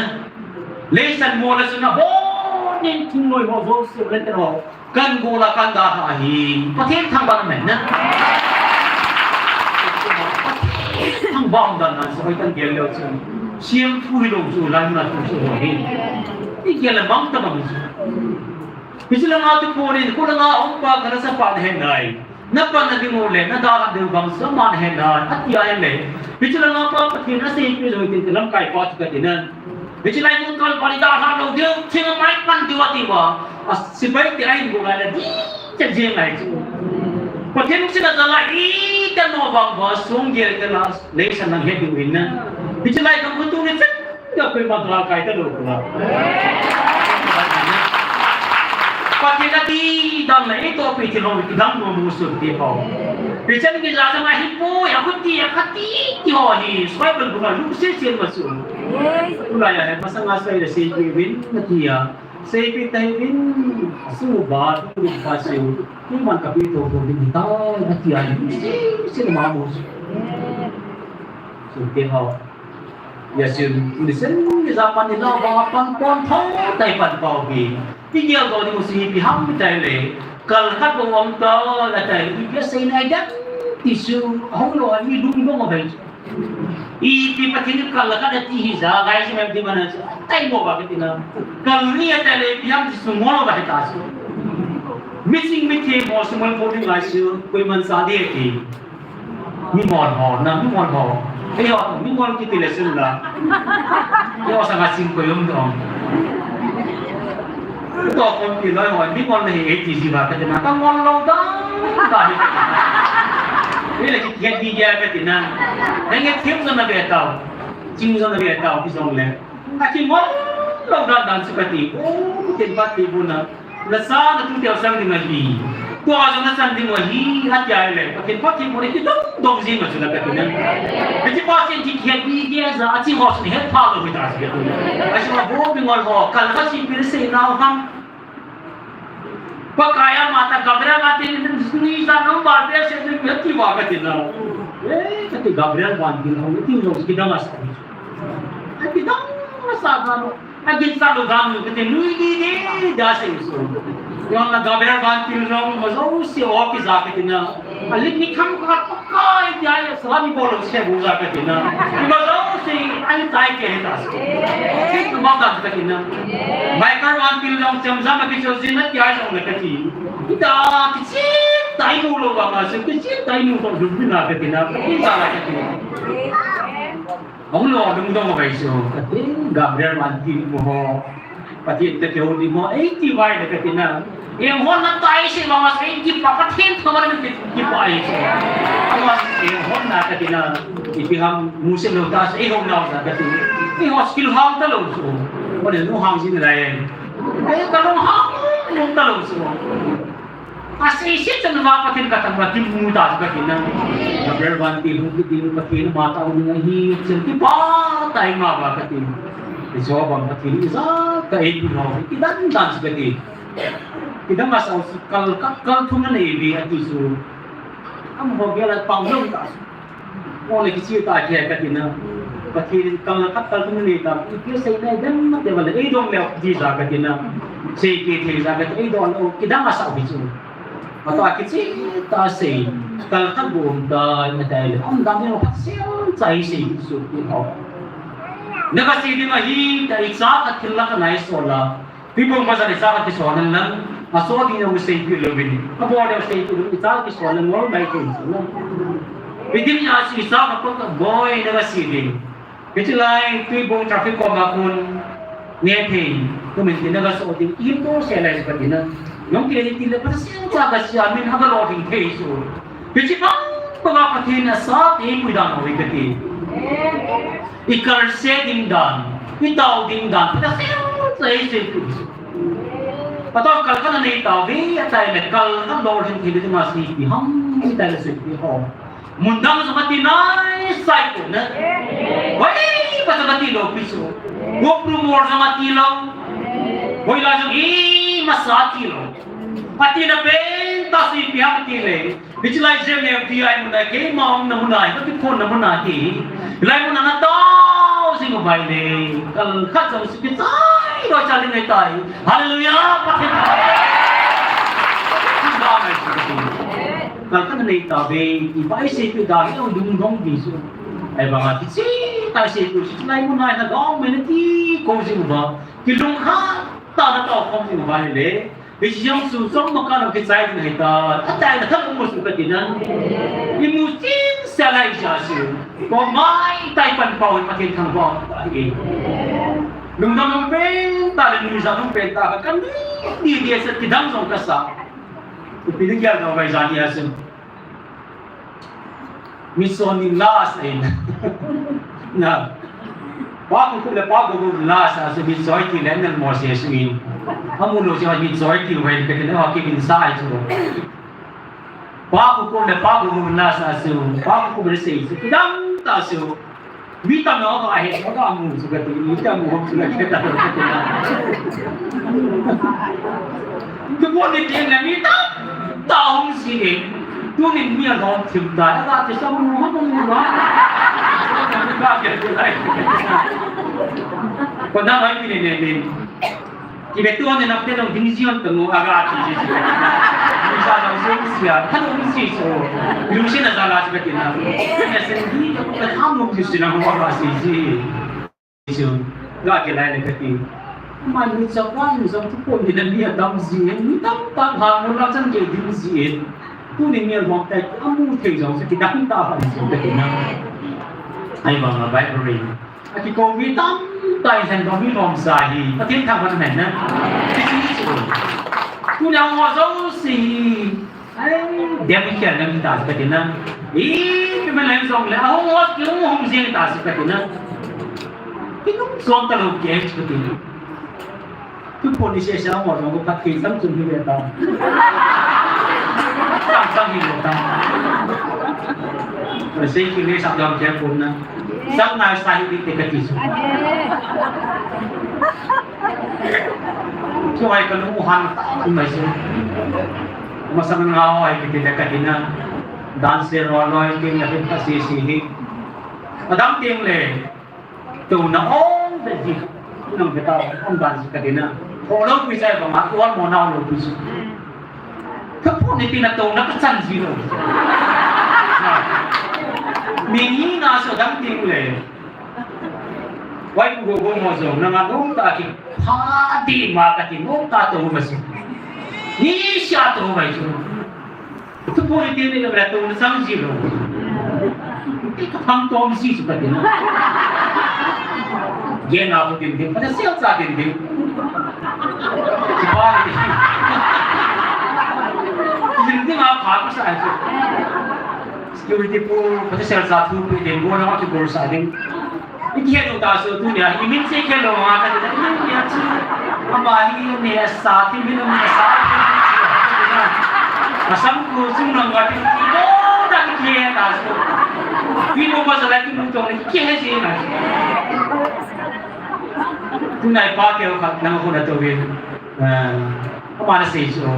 leiset mol a chun abonin thingnoi ho jouse le ten ho, kan gol a kan dalhah hi Pathen thangvah ahi na. Pathen thangvah dan nan chu hoitah in gel leu chun, siam thu hilou chu, lai mun a thu chu ho hi, igel le mang tabang chu. Hichu langa tu ponin, khu langa umpa kalhasapa ahe nai. Napan nading u le nadalhah diu gamsa aman ahe nai, ati ahile, hichu langa pa Pathen in aseipi jong hitin ti, lamkai pa chu kati na. Hichu lai mun kal pa ni dalhah lou diu, thing amai pan diu ati uva, a sepai te ahin bol lai le, ding chet jeng lai chu. Pathen lungset a jal a, iti nom vang uva, sunggel te la, leiset lang het diu hin na. Hichu lai gam khu tuni chet, ga koima dalkai talou kula. Pathen ati dan le, itoh pi thilou, kidang nom mu sun ti ho. Hichan gei ja jong ahi poi, akhuti, akhati, ti ho hi, Bible bung a lungset chen ma chu. Tulai a hi, masanga sei le seipi uvin, nati a. Seipi tai uvin, asuba, tu pa seiu. Keiman kapi to to uvin tai, ati a hi. Sei, sei ma mu. Sun ti ho. Hia chun, ni sen ni ja pan ni lau ba pan pon tho tai pan pau hi. Igel doh diu chu ipi ham itile, kal khat bou um ta, la tai, ipi asei nai dem ti chu, ahung lou a mi lungdong ahi. Ipi Pathen in kal khat ati hi ja, gai si mem ti mana chu, tai mo ba kati na. Kal ni itile, ipi ham ti chu ngol ba hi ta chu. Miching mithem ho sumol bol ding lai chu, koiman sa de ti. Mingol ho, na mingol ho. Eiho, mingol kiti le sun la. Eiho sanga chingkoi um dong. Toh khompi loi ho, mingol nahi e ti ji uva kati na, kangol lou dan, dan hi. Ei le kiti het di dia kati na. Henge thim jong na ve tau. Ching jong na ve tau, ti jong le. Akingol lou dan dan chu kati. O, tin pa ti bu na. Nasan a tu teu sang ding ahi. Tua jong nasan ding ahi, ati ahile, Pathen phatthei boh in kidong dong jing ma chu na kati na. Hiche pa chen ti kihet ni ge ja, achi ho sun het pha lou hi ta chu kati na. Achi ma bo mingol ho, kal khat chu ipi asei nau ham. Pakai ama ta Gabriel atin ni ja nung ba pe se ni kati uva kati na. Eh, kati Gabriel ban din ho, ti ho kidang asa. Akidang asa ga no. Agin sa lou dan lou kati lui di di da sei su. Jong la Gabriel ban til jong ma jouse o kija kati na. Alim ni kham khat Pakai ti a, salam bol lou se bu ja kati na. Ima jouse ahin tai ke ta su. Ti tu ma da kati na. Michael ban til jong cham ja ma ki jo jin na ti a jong na kati. Ita kicheh tai mu lou ba ma su, kicheh tai mu lou lou na kati na. Ti sa la kati na. Ahung lou lungdong ahi chu, kati, Gabriel ban til mu ho, Pathen toh kihou ding ho, eiti uva le kati na. Eiho na tai se ma ma se, eiti pa Pathen thangvah na kiti pa ahi chu. Ama eiho na kati na, ipi ham mu se lou ta se, eiho na ja kati. Eiho skill ham ta lou chu. Ko le nu ham jin lai. Ei ka lou ham, lou ta lou chu. Asei seh chan uva Pathen kathangvah a kimu ta chu kati na. Gabriel vantil hung kiding Pathen ama tao ding ahi, chun kipah tah a ima uva kati. Hiche bang Pathen ijat tah a eipui ho, kidan dan chu kati. Kidang asah u chu kal khat kal thum nanei uve ati chu. Amaho gel a pang lou ta chu. Ole kichai ta kei kati na. Pathen in kal khat kal thum nanei ta. Ipi asei nai dem mate vale, eidong leu ji ja kati na. Seipeh thei ja kati, eidong leu, kidang asah u hi chu. Atoh a kichai tah a sei, kal khat bou um tai, matai le, um dan ding phatseh cha hi sei chu ti ho. Na kasei ding ahi, ta icha khat thil la kanei so la. Tuibong bazar icha khat kisol hen lang, asol ding jong seipeh louvin. Abol leu seipeh louvin, icha kisol lang, ngol mai thei chu lang. Itin ya chu icha khat bou, boi na kasei ding. Hiche lai, Tuibong traffic koma kon, ne thei, tumin tin na kasol ding, ihin bol sel lai kati na. Nong kile ni tin le, Pathen cha kasei a min ha kalo ding thei chu. Hiche bang banga Pathen in asat eipui dan ho hi kati. Ikal seh ding dan, itao ding dan, Pathen cha eisei pui. Atoh kal khat nanei tauve, atai le kal khat lolhin thei le ma seipeh ham, itai le seipeh ho. Mun dang jong ati nai sai ko na. Hoi, pa jong ati lou pi chu. Gopru mol jong ati lou. Hoilai jong ima sa ati lou. Ati na pen tah seipeh ham ati le. Hiche lai J M F D I mun a, keima umna mun a, ka kiphonna mun a hi. Hilai mun a natao jing uva ahile, kal khat jong chu kichai lou cha ding ahitai. Hallelujah, Pathen thangvah. Kal khat nanei tauve, ipi asei pi dan, ilungdong ding chu. Ahivanga kichai tah a seipeh chu, hilai mun a hi na dong me na ti ko jing uva. Kilungkhat tah a natao khom jing uva ahile. Hiche jong chu chomkhat jong kichai ding ahitai. Achaina thah um u chu kati na. Imu chengse lai ja chu. Ko mai tai pan pao Pathen thangvah ahi. Lungdam lungpen tah le nuijat lungpen tah a kani ni dia chu kidang jong kasa. Ipi ding gel jong vai ja ni a chu. Mitcho nin la asa in. Na. Pa Kukup le Pa Gogo la asa chu mitcho iti le nal mo se su in. Amu lou chu mitcho iti uve kati le ho kivin sa ahi chu. Pa Kukup le Pa Gogo la asa chu. Pa Kukup le sei chu. Kidang tah chu. Mi tam na ka he, ka mu chu kati, mi tam mu chu kati, ka ta kati na. Kibol ni teng le mi tam tah hung si e. Tunin mi alhom thim tai, aga ti sa mu, mu, mu, mu. Ka ke tu lai. Ko na lai mi ne ne ne. Kibe tuan in apte dong ding jion tang u aga ti ji ji. Sa dong sung sia, than um si so. Lu si na za la ji kati na. Ne sen di ka ka tham um ji si na ho aga si ji. Ji. Ga ke lai le kati. Man ni sa kwan ni sa tu ko ni na ni a dam ji, ni tam tam ha mo la chan ke ding ji. Tunin mi alhom tai, amu thei jong sa kidang tah ha ji kati na. Ahivanga Bible reading. Akikou mi tamtah in lhen bang mi lom sa hi. Pathen thangvah hen na. Hiche chu. Tunia ho jouse hi. Ai, dem khel na mi ta chu kati na. Ipi man leng jong le, ahung hot kihung hung jing ta chu kati na. Kinung som talou kei chu kati na. Thuphon isei sa mo jong ko phat thei chang chun hi ve ta. Chang chang hi ve ta. Ko sei ki le sa dam ke pon na. Sang nai sa hi te kati su. Chu ai ka lu han ta mai su. Ma sang nga ai ki te kati na. Dan se ro lo ki na ka si si hi. Adam ting le. Touna ong ve ji. Nang ve ta ong dan ji kati na. Ho lo pui sai ba ma, ol mo nau lo pui ji. Thuphon ni tina touna kachan ji lo. Mi ni na so dang ting le. Wai ku go go mo so, na nga dong ta ki. Pha di ma kati mo ta to ma si. Ni sia to mai so. Thuphon ni tini le to sang ji lo. Ti ka phang tom ji su kati na. Ye na ko tin tin, pa sel sa tin tin. Ti pa ni. Tin tin ma pha ko sa ji. Security pu, pa sel sa tu pu tin, go na ki go sa tin. Ikihe lou ta so tunia, imin se kihe lou nga kati na, imin ya chu. Ama hi ne sa, ti min ne sa. Asam ko sum nang ka ti, ti ko ta ki ke ta so. Pi ko pa sa la ki mu to ni ke he si na. Tunai pa ke ka nang ko na to ve. Ah, ama na sei so.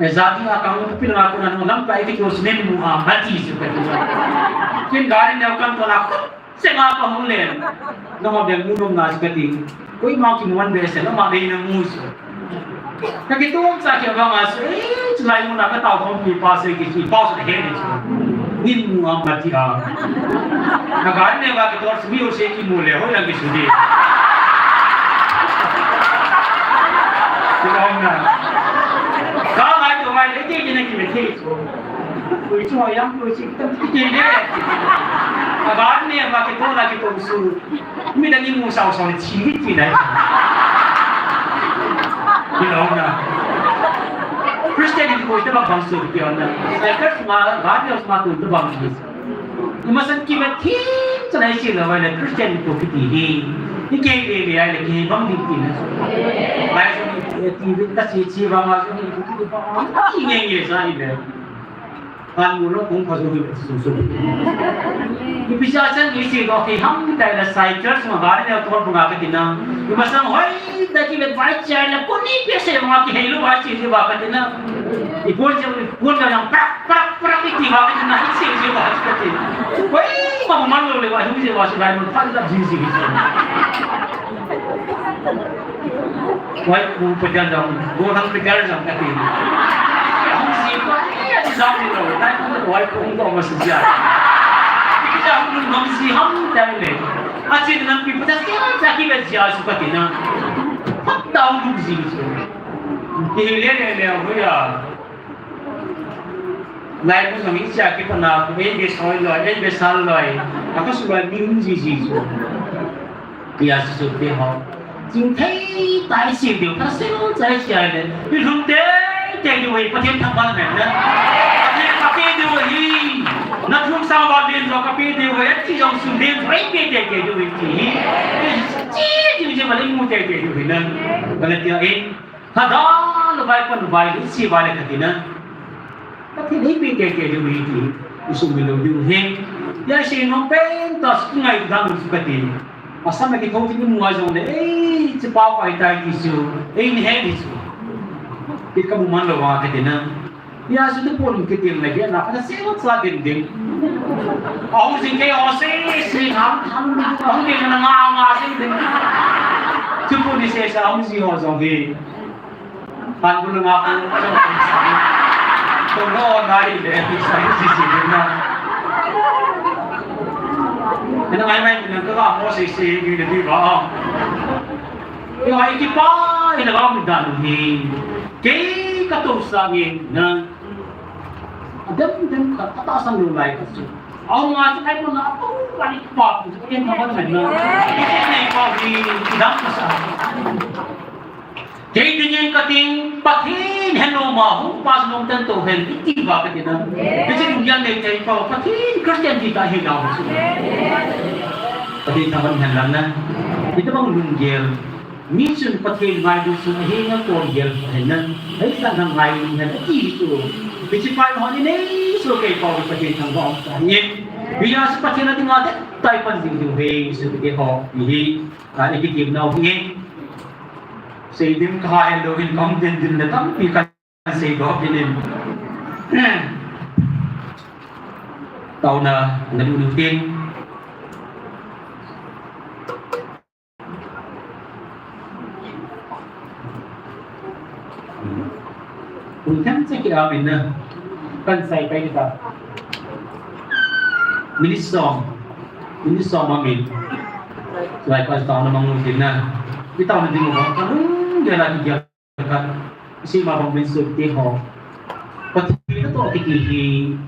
Eh, jadi a kang ko pil nga ko na no lam pa ki to sum mu a ma ti so ka ti. Kin gari ne kan to na. Senga ka hung len. Nangho beng mu nom na chu kati. Koima kimu man be se, nangho beng na mu chu. Ka kitom cha kia vanga chu, eh, chulai muna ka tao khompi pa se ki, ki pa se he ni chu. Nin mu a ma ti a. Na gari ne va kitor chu mi o se kimu le, hoi lang kisu di. Kitom na. Ka ngai to ngai le, ki ki ne ki me ki chu. Ui chu yang ui chi tam ki ki ne. A ba ne ma ki to na ki to su. Mi da ni mu sao sao ni chi ni chi na. Kitom na. Christian ni ko te ba bang su ki on na. Sai ka ma ba ni os ma tu tu bang ni. Ni ma san ki ma thi cha na chi na wa na Christian ni ko ki ti ni. Ni ke le le ai le ki bang ni ti na. Ba su ni ti ni ka chi chi ba ma su ni ki ti ba. Ni nge nge sa ni le. Kan mu lo kung kha su hi su su. Ipi cha chan ni si ko ki ham tai la sai church ma ba ne to bu nga ka ti na. Ni ma san hoi da ki le ba cha la ko ni pe se ma ki hei lo ba chi ji ba ka ti na. I pon je pon ga yang prak prak prak ni ti ba ka ti na hi si ji ba ka ti. Hoi ma ma lo le ba hi ji ba su lai mo phan da ji ji. Wai ku pa jan jong, go thang pa jan jong ka ti. Hung si pa, eh, a ti jong ni lo, nai ku wai ku hung ko ma si ja. Ki ja hung hung si ham ta le. A chi nan pi pa ta sia sa ki be ja su ka ti na. Phat ta hung si su. Ti le le le hu ya. Lai ku jong i cha ki pa na ku ei be soi loi, ei be sal loi. A ka su loi mi hung si si su. Pia su su te ho. Jing thei tai si diu, ka sil chai chai le. Pi lhum te, te diu hi, Pathen thangvah le na. Pathen ka pe diu hi. Na thum sa va din lo ka pe diu hi, ti jong su din lo, ei pe te te diu hi ti hi. Chi diu chi ma le mu te te diu hi na. Ka le tia in. Hada lo vai pan vai lu si vai le ka ti na. Ka ti nei pe ke ke diu hi ti. U sum lo diu hi. Ya si no pen ta su ngai da mu su ka ti. Asam ki thou ti ni mu a jong le. Ei, chi pa pa i tai ti su. Ei ni he ni su. Ti ka mu man lo wa ka ti na. Ya su tu pon ki ti le ke na. Ka se lo sa din din. Au jing ke o se se ham ham. Au ke na nga nga din din. Tu pon ni se sa au si ho jong hi. Pan bulu nga ko, ko no na i le, sa i si si na. Ina mai mai na ka mo si si ni ni ba. Yo ai ki pa, ina ba mi dan ni. Ke ka to sa ni na. Dem dem ka ta sa ni lai ka su. Au nga sa kai mo na, au ka ni pa, ke ma ba na. Ke ni pa ni, dam ka sa. Kei dingin ka ting, Pathen hen lo ma, hung pa lung ten to hen, i ti ba ka ti na. Kei dingin nei nei pa, Pathen Christian ti ta hi na. Pathen thangvah hen lang na. Ita bang lunggel. Mi chun Pathen ngai du su, hi nga ko gel hen na. Ai san thang ngai hen, i ti su. Kei pa ho ni nei su kei pa Pathen thangvah ta ni. Bi ya su Pathen a ti nga te, tai pan ding ding he su ke ho. Hi. Ka i kitim nau hi. Sei dim ka hai lo hin kam din din le tampi kan sei do pinin. Taona na lu lu tin. Kun kan se ki amin na. Kan sai pai kita. Minute som. Minute som amin. Lai kan taona mangun tin na. Kita na ding mo. Kan ya la ki Khat, isi ma bang min sut ti ho. Pathen na to kiti hi,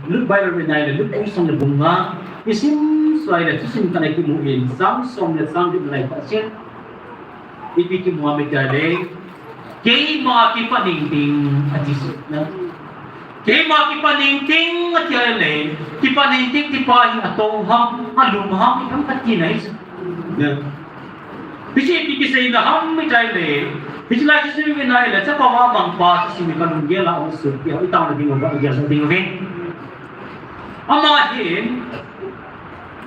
Luke Bible min nai le Luke bung som le bung nga, isim suai le thusim khat a kimu in, Sam som le Sam dim nai pa sin. Ipi kimu a mi ta le, keima kipa ning ting ati su na. Keima kipa ning ting ati a le, kipa ning ting ti pa hi ato ham, alum ham, ipi ham kati nai su. Na. Hiche ipi kiseina ham mi ta le, Hiche lai chu simi nai le, chapa vamangpa chu simi kalunggel a um suh, ti ho i taona ding uva, i gel ding uve. Ama hin,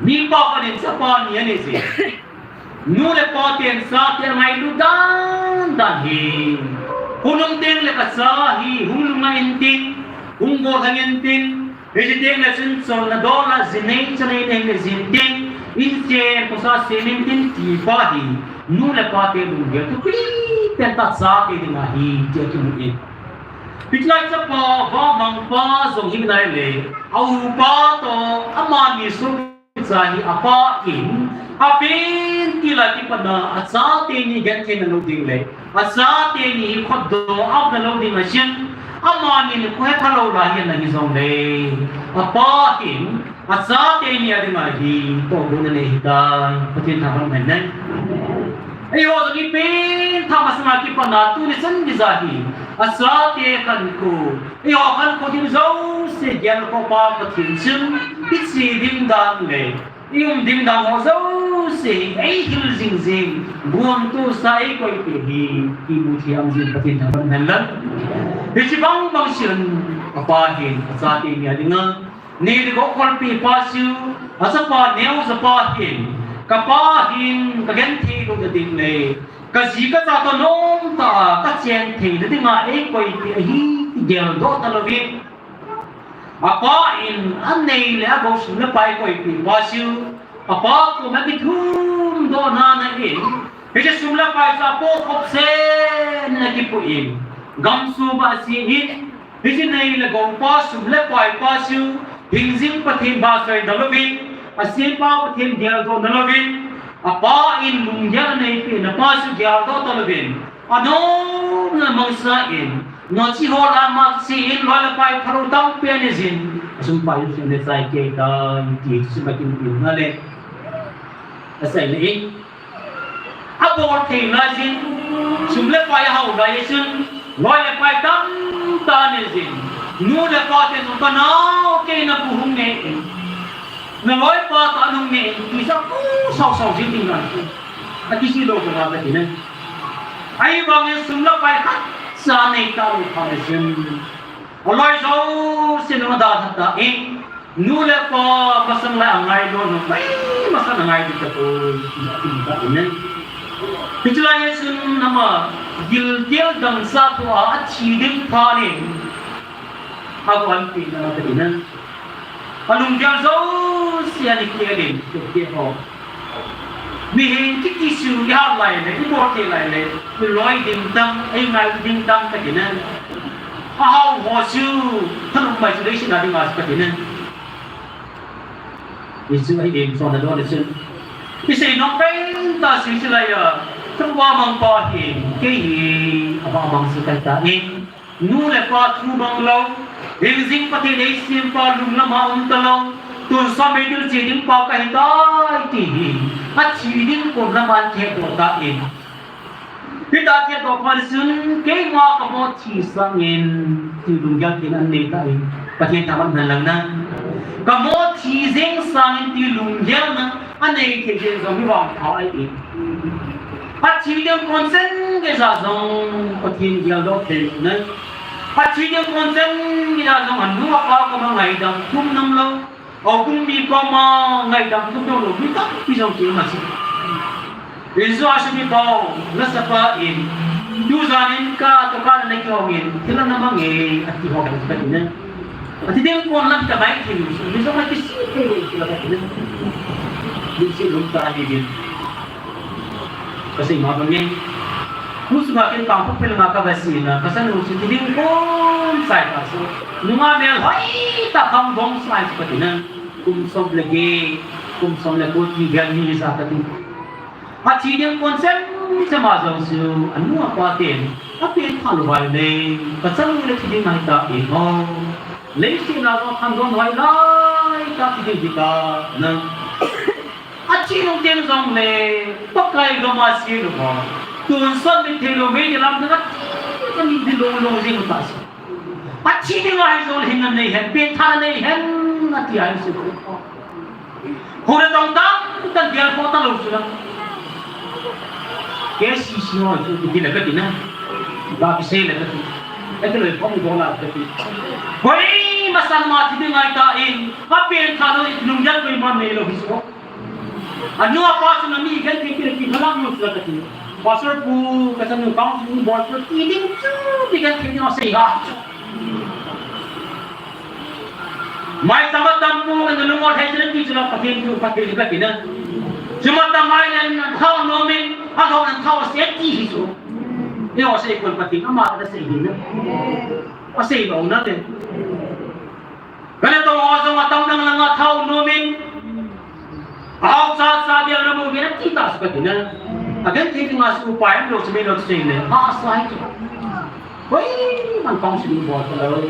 mipa khat in chapa ni anei jin. Nu le pa ten chate angailut dan dan hi. Hunung teng le kacha hi, hung lunglha intin, hung gollhang intin, Hiche teng le chun cholna dol a, jinei chanei nei le jin tin, inchen khosa sem intin ti pa hi, nu le pa te lunggel thupi pen tah chate dinga hi, ti akimu in. Hiche lai chapa vamangpa jong hi nai le, a upa toh, amani sung cha hi apa in, apen til a kipat a, achate ni genthei na lou ding le, achate ni hi khutdoh a um na lou ding ahin, amani ni khohe phalou la hi ana hi jongle, apa hin, achate ni a dinga hi, tohgon anei ahitai, Pathen thangvah in umhen. Eiho jong ipen tha masanga kipat a tuni chan geiya hi, achate khankho, eiho khankho ding jouse gelkhohpa Pathen chun, iche ding dan le, i um ding dan ho jouse hi, eihil jing jing, gontohsa eikoipeh hi, imu thei jing Pathen thangvah in umhen lang. Hiche bangbang chun, apa hin, achate ni a dinga, nei le gou kholpehpa chu, achapa neocha pa hin, kapa hin, kagenthei lou na ding le, kaji kacha toh nomtah a, kachen theina dinga eikoipeh ahi, ti geldoh talouvin. Apa in anei le agou sum le pai koipeh pa chu, apa koma kithumdoh na in, hiche sum le pai chu apoh khop sen in akipoh in, gamsung a achen in, hiche nei le gou pa sum le pai pa chu, hingjing Pathen vahchoi na louvin, asempa Pathen geldoh na louvin, apa in lunggel aneipeh na pa chu geldoh talouvin, anomna mangcha in, nachi ho lah a ama che in, loi le pai phalou tampi anei jin, asum pai chu sum le chai kei tai, ti chu sum a kimu in ahile, asei le in, abol thei lai jin, sum le pai ahao lai jin, loi le pai tamtah anei jin, nu le pa ten kanao kei, napu hung ne in, naloipa toh nahung ne in, ti sa pu sao sao jing ding lai chu, akisih lou banga kati na. Ahivangin sum le pai khatcha nei talou phat le chun, aloi jouse nung adalha tan, nu le pa masang lai angailut, nu pai masang angailut tapoi, ati tapoi. Hiche lai a chun ama gilkel dangchah thua athi ding phat in, agon pi na kati na. Alunggel jouse ana kiel in, kiti ho. Mihem kiti chu ihat lai le, ibol thei lai le, iloi ding tam, eingai ding tam kati na. Ahao ho chu, thanop mai chu leiset a dinga chu kati na. Hichu ahi in, chonna dol le chun, isei nom pen tah chu hiche lai a, chapa vamangpa hin, kei hi, avamang chu kahi tan. Nu le pa thu mang lou, hingjing Pathen eisempa lunglam a um talou, tonsot meidil che ding pa kahitai ti hi, athi ding kon lam a kihetdoh tan. Hitia kihetdoh phat chun, keima kamo thi sangin, ti lunggel thei na anei tan, Pathen thangvah in umhen lang na. Kamo thi jeng sangin ti lunggel na anei thei jeng jong hi vangpha ahi. Athi ding kon chan geiya jong Pathen geldoh thei lou na. Athi ding kon chan geiya jong anu apa koma ngaidam thum nom lou, aum mi koma ngaidam thum nom lou, mi tampi jong kium ahi. Injou a sum mi pau, nasatah in, tujan in katoh kana kihong in, thil ana mang e, ati ho kati na. Athi ding kon lam kamai thei lou, mi jong akisih thei lou, ti la kati na. Lungset lum tah ahi din. Kasei ma bang in. Kum sunga ken kang pha pil nga kavasah na, kasanu chu thi ding kon chai kha chu. Nunga melhoi tah khang dong sai chu kati na. Kum som le get, kum som le ko ti gel ni sa kati. Athi ding kon chem chem a jong chu, anu apa ten, apen phalou vai le, kachanu le thi ding ahi tai o. Leiset a jong khandon hoilai tah thi ding ahi tai na. Athi nung teng jongle, Pakai gam a che lou ho. Tonsot mit thei lou, meidil lam dang a, athi ding lou lou jing ta chu. Athi ding ahi jongle, hinna nei hen, pengtha nei hen, ati ahi chu. Hung le tong tah, tah gelkhoh talou chu la. K C C ho chu kiti le kati na. Ba kisei le kati. Kati le pom ko la kati. Koima sangma thi ding ngai ta in. Apeng tha lou lunggel koima neilou hi chu. Anu apa chu na mi genthei kiti le kiphalam nu chu kati. Pastor pu, kachanu council board pu ti ding chu, ti genthei ding asei ha. Mai tama tampu na lungol hei sila ti sila Pathen thu Pathen ka tina. Suma tamai na na thao nomin, a thao na thao se ti hi so. Ni o sei kon Pathen ama ka sei hi na. O sei lo na te. Kana to o jong a tam nang nang a thao nomin. Ahao cha cha biang na mo gena ti ta su ka tina. Agen ti nga su pa em lo se me lo se le. Ha sai. Hoi, man pang sini bol ta lou.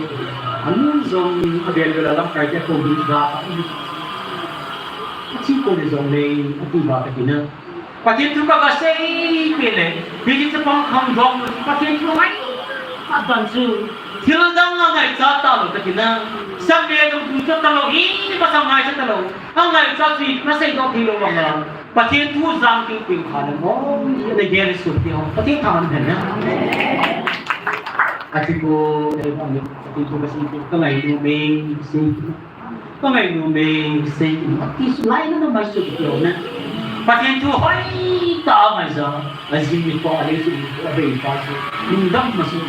An jong a bel bel a lamkai te ko bi ga ta. A thi ko le jong le, a ti ba ka tina. Pathen thu ka ka sei pe le, bi ki chapang khang dong, Pathen thu ngai. A ban su. Thil dang a ngaicha ta lou ka tina. Sa me dong tu ta lou, i ba sa ngaicha ta lou. A ngaicha chu na sei dong thil lou vang a. Pathen thu jang tiu tiu kha le mo, le gel su tiu. Pathen tha man hen na. A ti ko, le ba le, Pathen thu ka sei tiu, ka ngai nu me, sei tiu. Ka ngai nu me, sei tiu. A ti su lai na na mai su tiu na. Pathen thu hoi ta mai ja. A jing ni ko, a le su ni ko, a bei pa su. Lungdam ma su.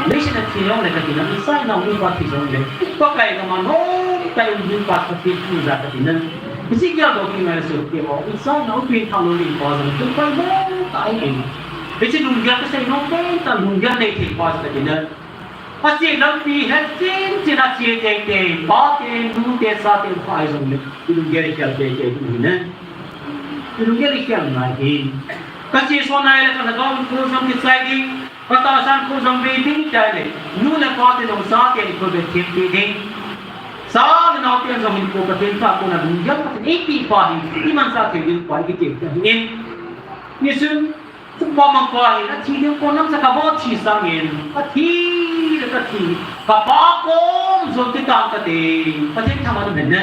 Le si na thi long le ka ti na, sa na u pa thi long le. Ko kai ka man hoi, kai u pa ka ti thu ja ka ti na. Hiche gel doh kingai sot kei o, insan nao pengthah lou ding pa jong chu pai lou tai. Hiche lunggel kasei nom pen ta lunggel nei thei pa jong kati na. Ache lampi het chin chin ache tei tei, pa te, nu te, cha te, pa jong le. Lunggel khel tei tei tu hi na. Lunggel khel ngai hi. Kache so nai le kana gam tu jong kichai ding. Pathen sang khu jong ve ding tai le, nu le pa te jong sa te khu ve them pe ding. Sa le nao te jong hin khu Pathen pa khu na ding jam Pathen ei pi pa hi, i man sa thei ding pa i ki te ta hi in. Ni sun, chu pa mang pa hi, a thi ding ko nam sa ka bo thi sang in, a thi le ka thi, ka pa kom jong ti tang ka te, Pathen tha man men ne.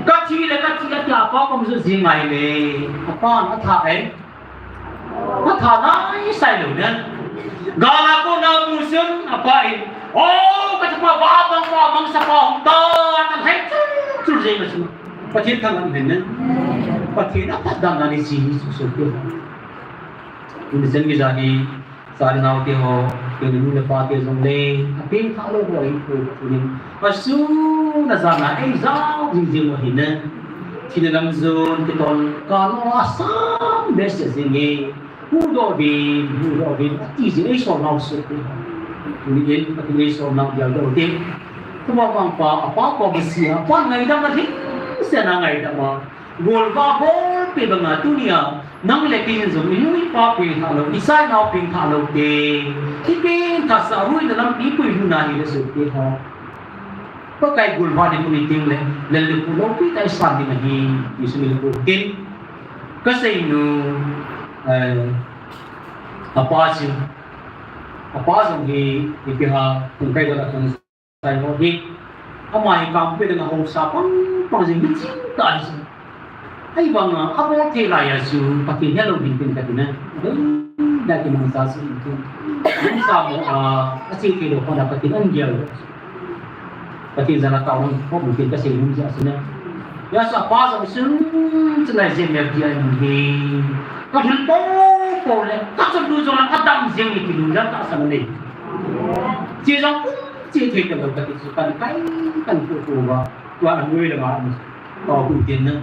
Ka thi le ka thi a ti a pa kom jong jing ngai le, a pa na tha e. Pathen a isai lou na. Gala ko na musun apa in. Oh, kata pa ba bang pa mang sa pa hong ta, na hai tu, tu je ma su. Pathen thang an hen na. Pathen a pat dan na ni si ni su su ke. Ni sen ki jani, sa le nao te ho, ke ni le pa te jong le, a pengthah lou ho i ko ni. Asu na jana ei ja jing jing ho hi na. Thina lam jon, ke ton, ka no a sam be se jing e. Huhdoh uvin, huhdoh uvin, ati jing ei solnau sot. Tuni in, Pathen in ei solnau geldoh uvin. Tua vang pa, apa kom a si, apa ngaidam a lhingsetna ngaidam a. Golvah golpe banga tunia, nang le kei in jong, i nu i pa pengthah lou, i cha i nao pengthah lou te. I pengthah sah a ruina lampi pui lhun a hi le sot te ho. Pakai golvah ding um i teng le, lel le pu loupi ta i san ding ahi, Jesu min le pu tin. Ka sei nu, eh, a pa chu, a pa jong hi, ipi ham, kong kai dol a kong sai ho hi. Ama hi kam pe ding a hausa pang pang jing hi ching ta hi. Ahivang a, a bol thei lai a chu, Pathen helou ding tin ka ti na. Dei, da ki mang sa su in tin. Mang sa mo a, a sei thei lou ko na Pathen an gel. Pathen jal a tao nang, ko mun tin ka sei nung jeh a chu na. Ya sa pa jong sun, chu lai jen le dia in he. Ka thil po po le, ka chot lu jong le, ka dam jeng le ki lu jang ka sa le. Chi jong pu, chi thei ka lo ka ti chu kan kai, kan pu pu ba. Tua an nui le ma. Tao pu tin na.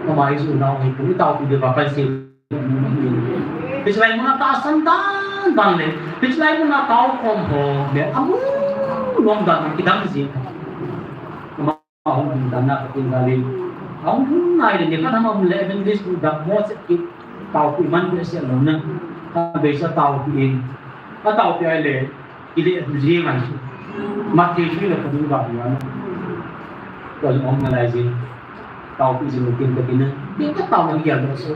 Ka mai su nao he pu, tao pu de ba kan sei. Hiche lai mun a tahsan dan dan le, hiche lai mun a tao khom ho le, amun nom dan a kidang jing. Ama hung dan na Pathen jal in. Ahung nai le, ni khat ham le, evangelist pu dam mo se ki, taopi man be se lo na. Ka be sa taopi in. Ka taopi ai le, Ile a tu jing a chu. Matthai chu le ka ding ba ya na. Ko jong ong nalai jing. Taopi jing kin ka kin na. Kin ka tao na ya na so.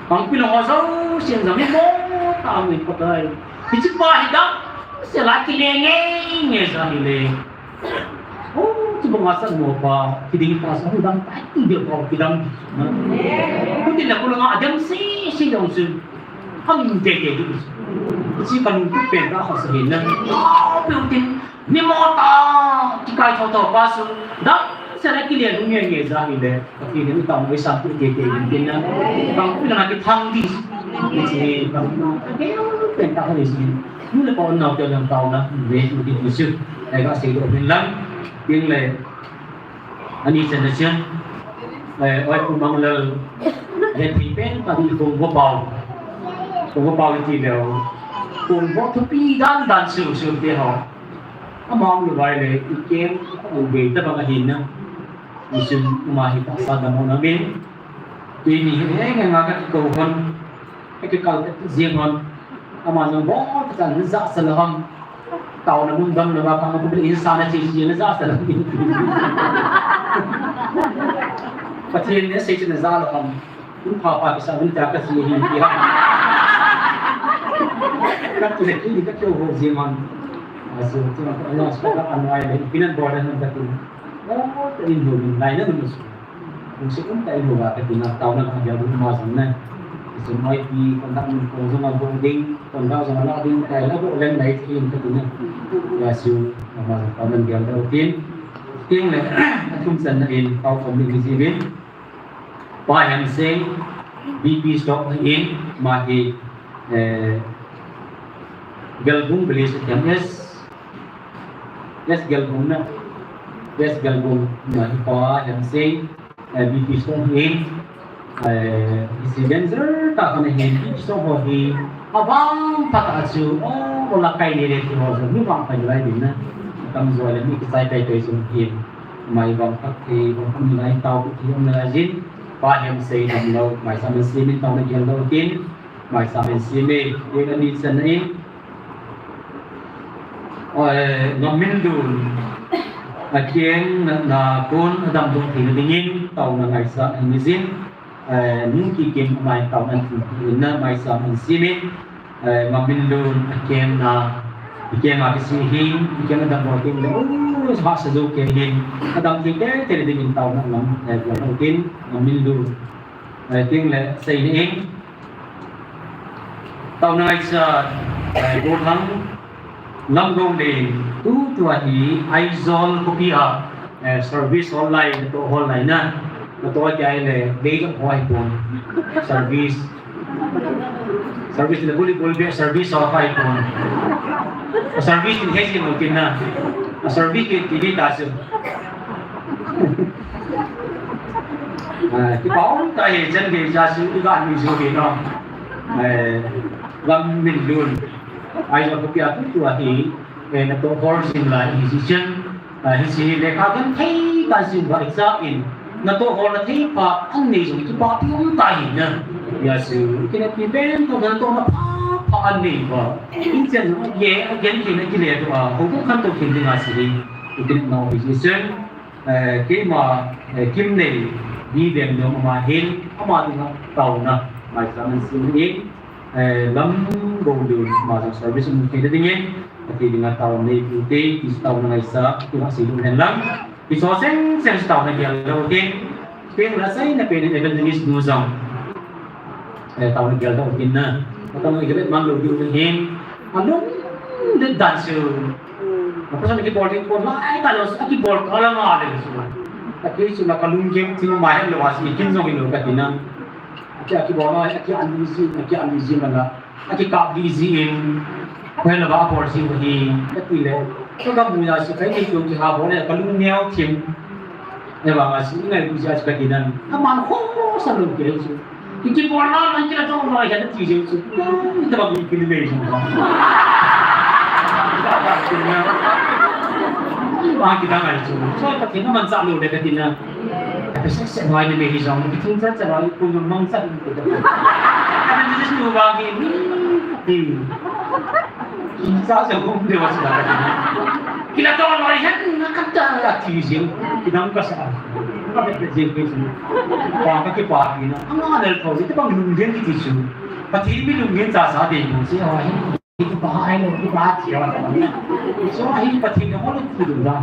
Pang pi lo ho so, sin jong mo, tao ni ko tai. Hiche pa hi dam se la kile nge nge sa hi le. Oh, chu banga san mo pa, kiding pa sa dam pa, kiding pa, kiding. Ko ti la ko la nga dam se, se jong su. Kham tei tei ding. Hiche kalungtup pen tah khat chu ahin na. Aw, peuh tin. Ni mo tah, kikai tho tho pa chu. Damsel a kile lung nge nge ja hile. Pathen in taona eisanpeh tei tei ding tin na. Bang pi lang a kithang ding. Hiche kalungtup pen tah khat ahi. Nu le pa u nao te lang taona. Ve u ding chu. Ei, kasei doh hin lang. Tin le. Ani channa chu, eh, oi, Pu Manglal, le thei pen tah ding Kong Vopao. Kong Vopao iti leu. Kong Vo thupi dan dan su su te ho. Ama um lou vai le, i kem, u bei tabang ahin na. Nisun ama hi tahsa dam u na min. Tuni hi, eh, nga nga ka kou hon. Ka kikal jeng hon. Ama jong bol ka chan jahcha lou ham. Taona mun dam lou va ka ma kum le insan a che che na jahcha lou. Pathen in asei chu na ja lou ham. Kum pha pha kisa mun ta ka si hi hi ham. Ka tu le ki ka kyo ho jeng hon. Asu tu na ka announce ka announce le. Pinan bol na ka tu. Oh, ka in ho min lai na mun su. Hung se um ta in ho va ka tina, taona ka gel ding ma jong na. Isum ai pi, kon dak mun kong jong a bol ding, kon dak jong a la ding, kai la bol leng lai ti in ka tina. Ya su, ma jong taona gel ding tin. Tin le, athum channa in, tao kom ni ji vin. Pa Hemsing, B P Stock in, ama hi, eh, Gelbung Village T M S, West Gelbung na, West Gelbung na hi Pa Hemsing, eh, B P Store hi, eh, hiche venture tah khat ahin, B P Store ho hi, avangphat a chu, oh, ola kai le le ti ho chu, mi vangphat lai ding na, tam jo le mi kichai kai kai chu hi, mai vangphat thei, vangphat lai tao ti um lai jin, Pa Hemsing damlou, mai sa min si min tao na gel lou tin, Mai sa min si me, ye ani channa in. Oi, Ngam Min Lun. Akeng na, na kon adam dong thei na dingin, taona ngaisah ahi jin. Eh, Nungkikim mai taona thei na mai sa min si me. Eh, Ngam Min Lun, akeng na, akeng a kisi hin, akeng adam dong thei na, oh, sa sa jo ke hin. Adam thei te, te dingin taona ngam, eh, dong thei, Ngam Min Lun. Eh, tin le, sei ni in. Taona ngaisah, eh, Bothang Lamgou Leng, tutua hi Aizawl khopi a, eh, service hol lai, natoh hol lai na, natoh a kia le, dei jong hoi pon, service, service le buli bul be service ho hoi pon, service in hesi no kin na, service in ti ta su. Ah, kipa um tah e, chan gei ja su, i ga mi su hi no. Eh, Ngam Min Lun. Aizawl khopi a tutua hi, eh, natoh hol jing lai hi si chan. Ah, hiche lekha genthei tah jing va i cha in. Natoh hol na thei pha, an nei jong kipa pi um tah hi na. Ya su, kina pi pen to natoh na pha, pha an nei va. In chan ye, genthei na kile to a, ko ko khan to khin ding a si hi. Ikin no hi si chan. Eh, keima, eh, Kimnei, Biveng Lung ama hin, ama dinga taona, mai sa min si in, eh, Lamgou Lun, ama jong service um thei na dingin, ati dinga taona nei pu te, ti taona ngaisah, tu ha si lun hen lang. Ti so seng seng taona gel lou tin, tin la sai na pen evangelist nu jong. Eh, taona gel lou tin na. Taona gel man lou diu hin. Alung den dan su. Pasal kibol ding kon lai ta lou, kibol ka la nga le su. Aki su na kalung kem ti ma hen lou a si kin jong in lou ka ti na. Aki, aki bol na, aki an ji, aki an ji ma na. Aki kap ji in. Ko la ba bol ji hi. Ka ti le. Ka ga mu ya su kai ni tu ki ha bol le kalung neo thim. Evangasi ngai ku ja ka dinan. Aman ho sa lo ke su. Ki ki bol na man ki la to lo ya ti je su. Ita ba ki ki le su. Ba ki da ngai su. So ka ki na man sa lo le ka dinan. Ka se se ba ni me hi jong ki thung sa sa ba ku mang sa. Ka ni su ba ki. Sa sa gum de wa sa. Kila to lo hen na ka ta la ti jing. Kidam ka sa. Ka be jing ke jing. Pa ka ke pa ki na. Anga nel ko ji te bang lung den ki ti su. Pa ti mi lung den sa sa de mo se ho hen. Ki pa ai lo ki pa ti wa. So ai pa ti na ho lo ti du da.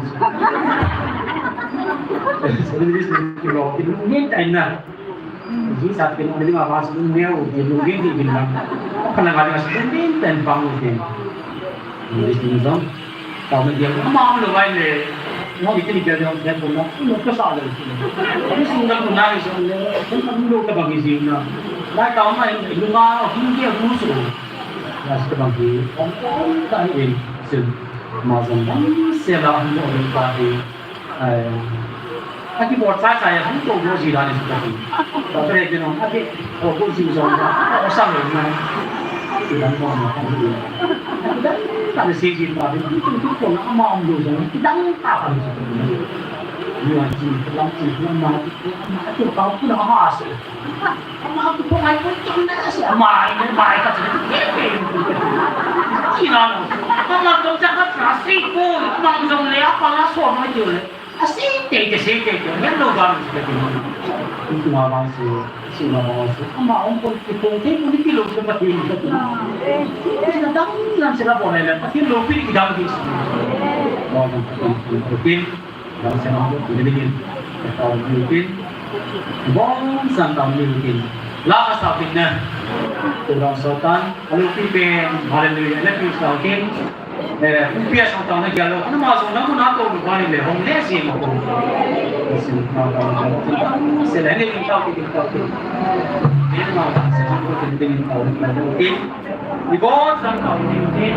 So ni su ki lo ki lung den tai na. Ji sa kin ni ma ba su ne u de lu gin di gin na. Kana ga ni ma su din ten pang u de. Ni ni zong. Tao na dia ma ma lo ai le. Mo ni ti ni dia dia dia ko na. Mo ka sa le. Ni sung na ko na ni sung le. Ko na lo ka ba gi ji na. Lai tao ma lu ma hu dia hu su. Ya su ka ba gi. Ko ka ni sin. Ma zong. Sela hu lo pa di. Aki bor cha cha ya hung to mo ji la ni su ka ti. Ka re ke no aki o ko ji zo na o sa me na. Ki dan ko na ka ni. Ki dan ta ni si ji pa ni ki tu ki ko na ma om lo zo ki dan ta ka ni su ka ti. Ni wa ji lam ji lam ma ki ko ma ki ko ka ku na ma se. Ama tu ko ai ko chon na se ma ni ma ka ji. Ki na no. Ama to cha ka tra si ko ma zong le apa la so ma ji le. A sei tei tei, sei tei tei, ngen lo vang si ka ti. Tua vang si, si ma vang si. Ama ong kon ki pong tei, kon ki lo si ka ti. Ki na dang nan si la bon le, ki lo pi ki dang di si. Bon, ki dang si ma ko ki ni ni. Ka ni ki. Bon, san ta ni ki. La ka sa pi na. Tu dang so tan, a lo pi pen, hallelujah, le pi sa ki. Eh, pia sang tau na kia lo, na ma zong na mu na to lu ba ni le hong le si ma ko. Si ma ko. Se le ni tau ki tau ki. Ni ma ta se ma ko ni ni tau ni tau ki. Ni bo sang tau ni ni.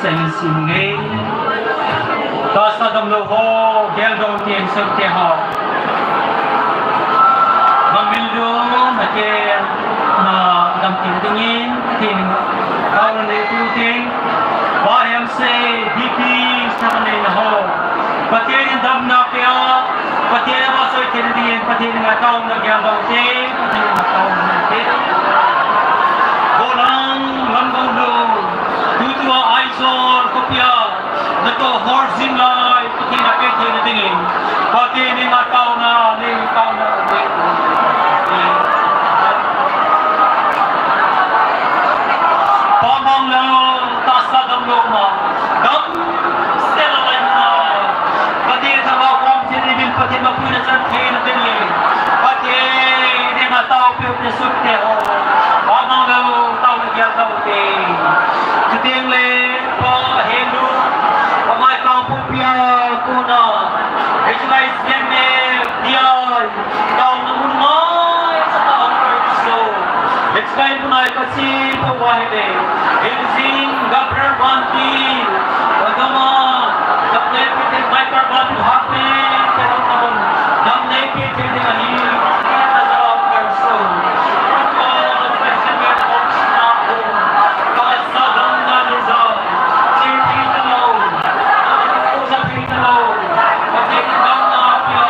Sa in sim nge. Tahsa damlou ho, geldoh te, insung te ho. Mamil lou, na ke, na dam te dingin, tin, kau na le tu tin. Ba hem se, B P, sa na le na ho. Pathen in damna pia, Pathen in ama soi thei dingin, Pathen in ngaitao na geldoh te, Pathen in ngaitao na te. Golang, lam gong lou, tutua Aizawl, khopia, natoh hor jing lai, Pathen in apeh thei dingin, Pathen in ngaitao na, ngaitao na, ngaitao na. Pamang lou, tahsa damlou ma, dam sel lai na. Pathen thangvah kom thei dingin, Pathen mapuina chan thei na dingin, Pathen in atao peh te sut te ho. Pamang lou, tao na gel tao te. Chuteng le, Pa Helu, Pa Mai Kangpokpi a kona. Visualize game me, D I. Taona mun ngaichat a hung perso. Hiche kai mun a kache pou ahi le. Hiche Gabriel Vantil. Kagam a. Gam le pite Michael Vantil Hakme. Kagam le pite ding ahi. Kaja perso. Ka sa gam na ni ja. Chi thi ta lo. Ko sa thi ta lo. Ka thi gam na pia.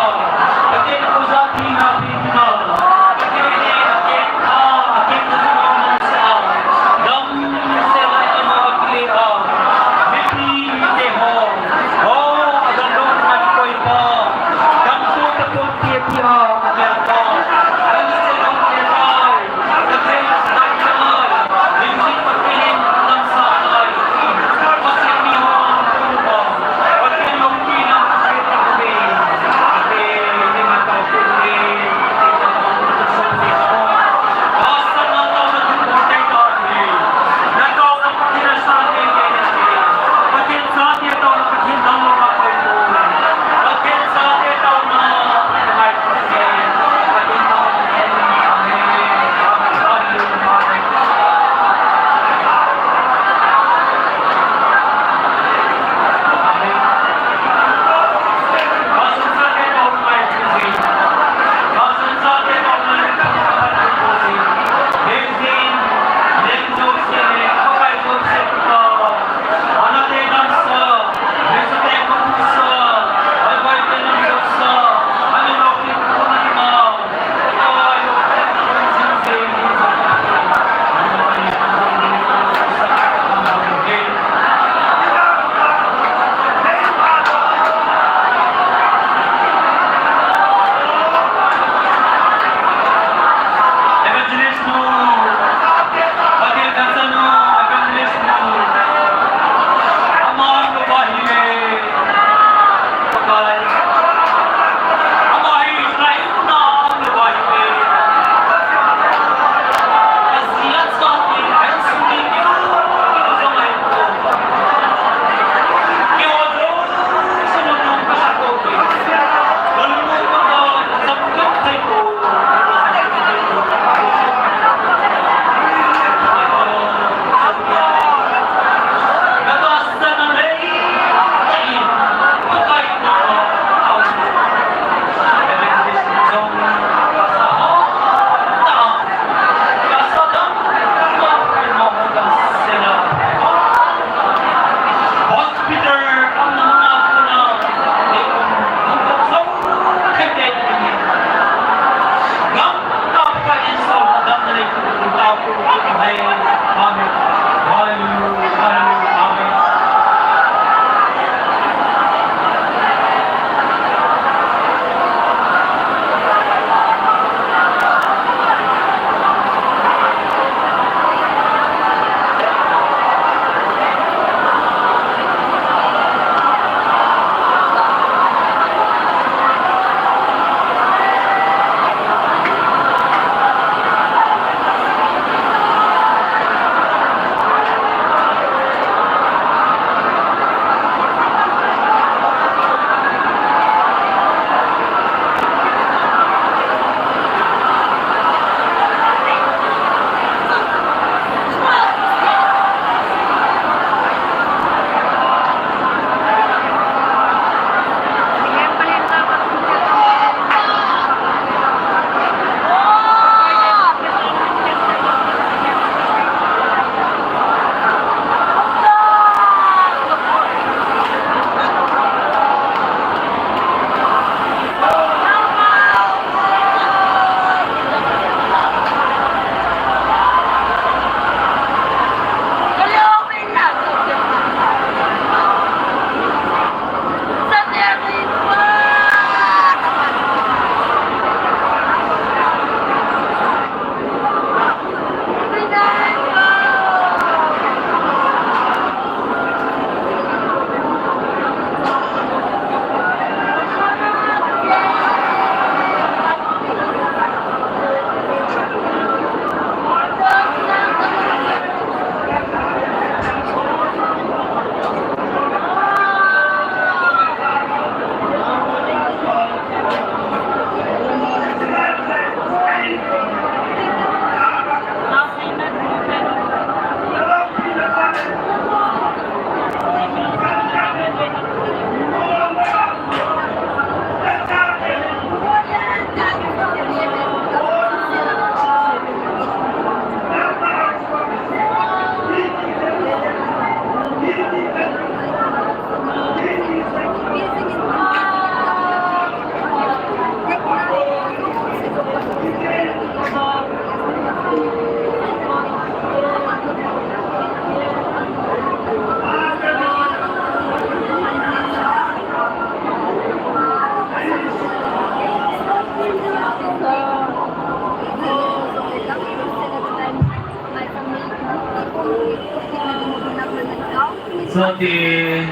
Sate,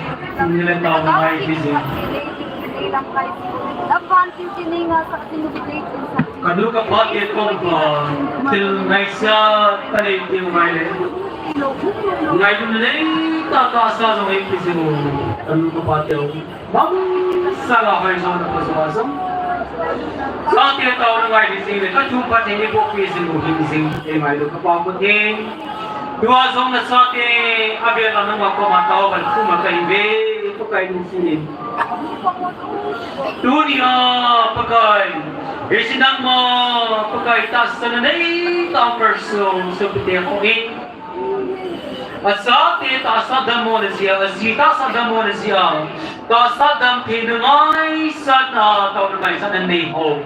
nile tao ngai kiji. Kanu kapa te kong pa, til ngaisa, tale te ngai le. Ngai lu le, ta ta sa jong ai kiji. Kanu kapa te. Bang sala hoi jong na pa jong. Sate tao ngai kiji le, ka thum pa te ni bo kiji lu kiji. Te ngai lu kapa ko te. Tua jong na sate, a bel a nangma koma tao bal kuma kai ve, Pakai lungset in. Tunia, Pakai, hiche nangma, Pakai tahsan nei tao person, so pite ko in. Asate tahsa dam mo na jia, asi tahsa dam mo na jia, tahsa dam phe na ngai sat na, tao na ngai sat na nei ho.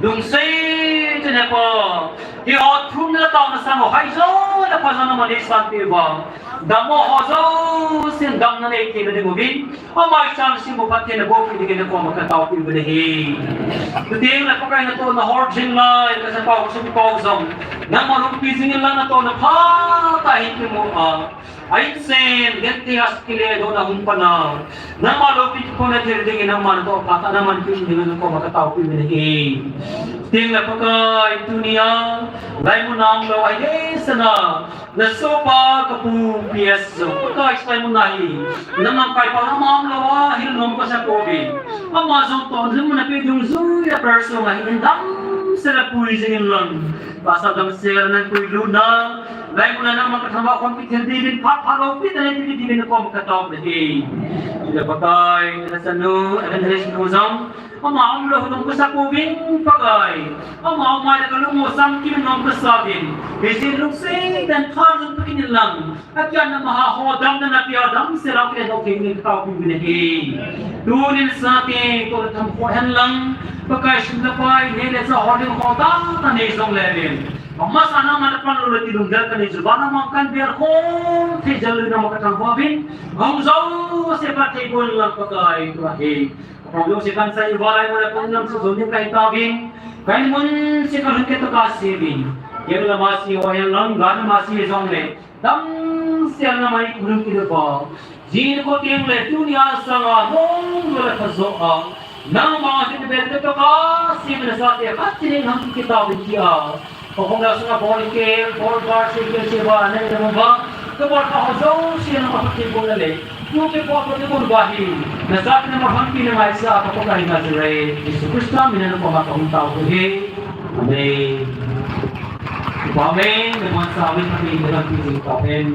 Lungset in he Pa, hiho thum na tao na sang ho hai jo na pa jo na mani san pe va. Dam mo ho jo sin dam na nei ke na ding uvin. Amai chan sin mo Pathen na bo ki ding na koma ka tao pi uvin ahi. Tu ding na Pakai na to na hor jing lai, ka sa pao ka sa pao jong. Nangma lungpi jing in lang na to na pha ta hin ki mo a. Ai sen, gen ti as ki le do na hung pa na. Nangma lungpi ko na thil ding in nangma na to pha ta nangma lungpi jing in na koma ka tao pi uvin ahi. Ding na Pakai tunia, lai mu nam lo ai le sana. Na sopa ka pu P S jong, Pakai sai mun ahi. Na mang kai pa na mang lo a, hil nom ko sa ko bi. Ama jong to, hil mun a pe jong jui a person ahi, in dam se la pui jing in lang. Tahsa dam se la na pui lu na. Lai mun a na mang ka thama kon pi thil di bin phat phat lo pi ta le pi di bin ko ka tao de. Ila Pakai, na sa nu, na sa nu jong. Ama um lou hung kasa pouvin Pakai. Ama um mai le kalung mo sam kim nom kasa uvin. Hiche lungset dan tha lung pakin lang. Akian na maha ho dam na na pia dam se lang ke no ke ni tao pi uvin ahi. Tunin sate to tham ko hen lang. Pakai sum na pai ne le sa ho ding ho ta ta ne jong le uvin. Ama sa na ma na pan lou le ti lung dal ka ne ju ba na ma kan ber ko. Thei jal na ma ka tham ko uvin. Hung jo se pa thei ko lang Pakai tu ahi. Apong jong se kan sa i valai mun a pong lam se jong ni kai ta vin. Kai mun se ka lhun ke to ka se vin. Yen la ma si ho yen lam gan ma si jong le. Dam se na mai kulun ki ba. Jin ko tieng le tunia sanga mong le ka jo a. Nangma se bel ke to ka se vin sa te ka ti ning ham ki ta vin ki a. Ko kong la sunga bol ke, bol bar se ke se ba, ne ne ba. Ko bol ka ho jo se na ma ki bol le. Yu ke ko ko te kon ba hi, na sa te na ma han ki na mai sa ko ko ka hi na Nazareth, Jesu Christa min a na ko ma ka hung tao ko hi. Amen. Amen. Na man sa wi ka hi na ki ji ka pen.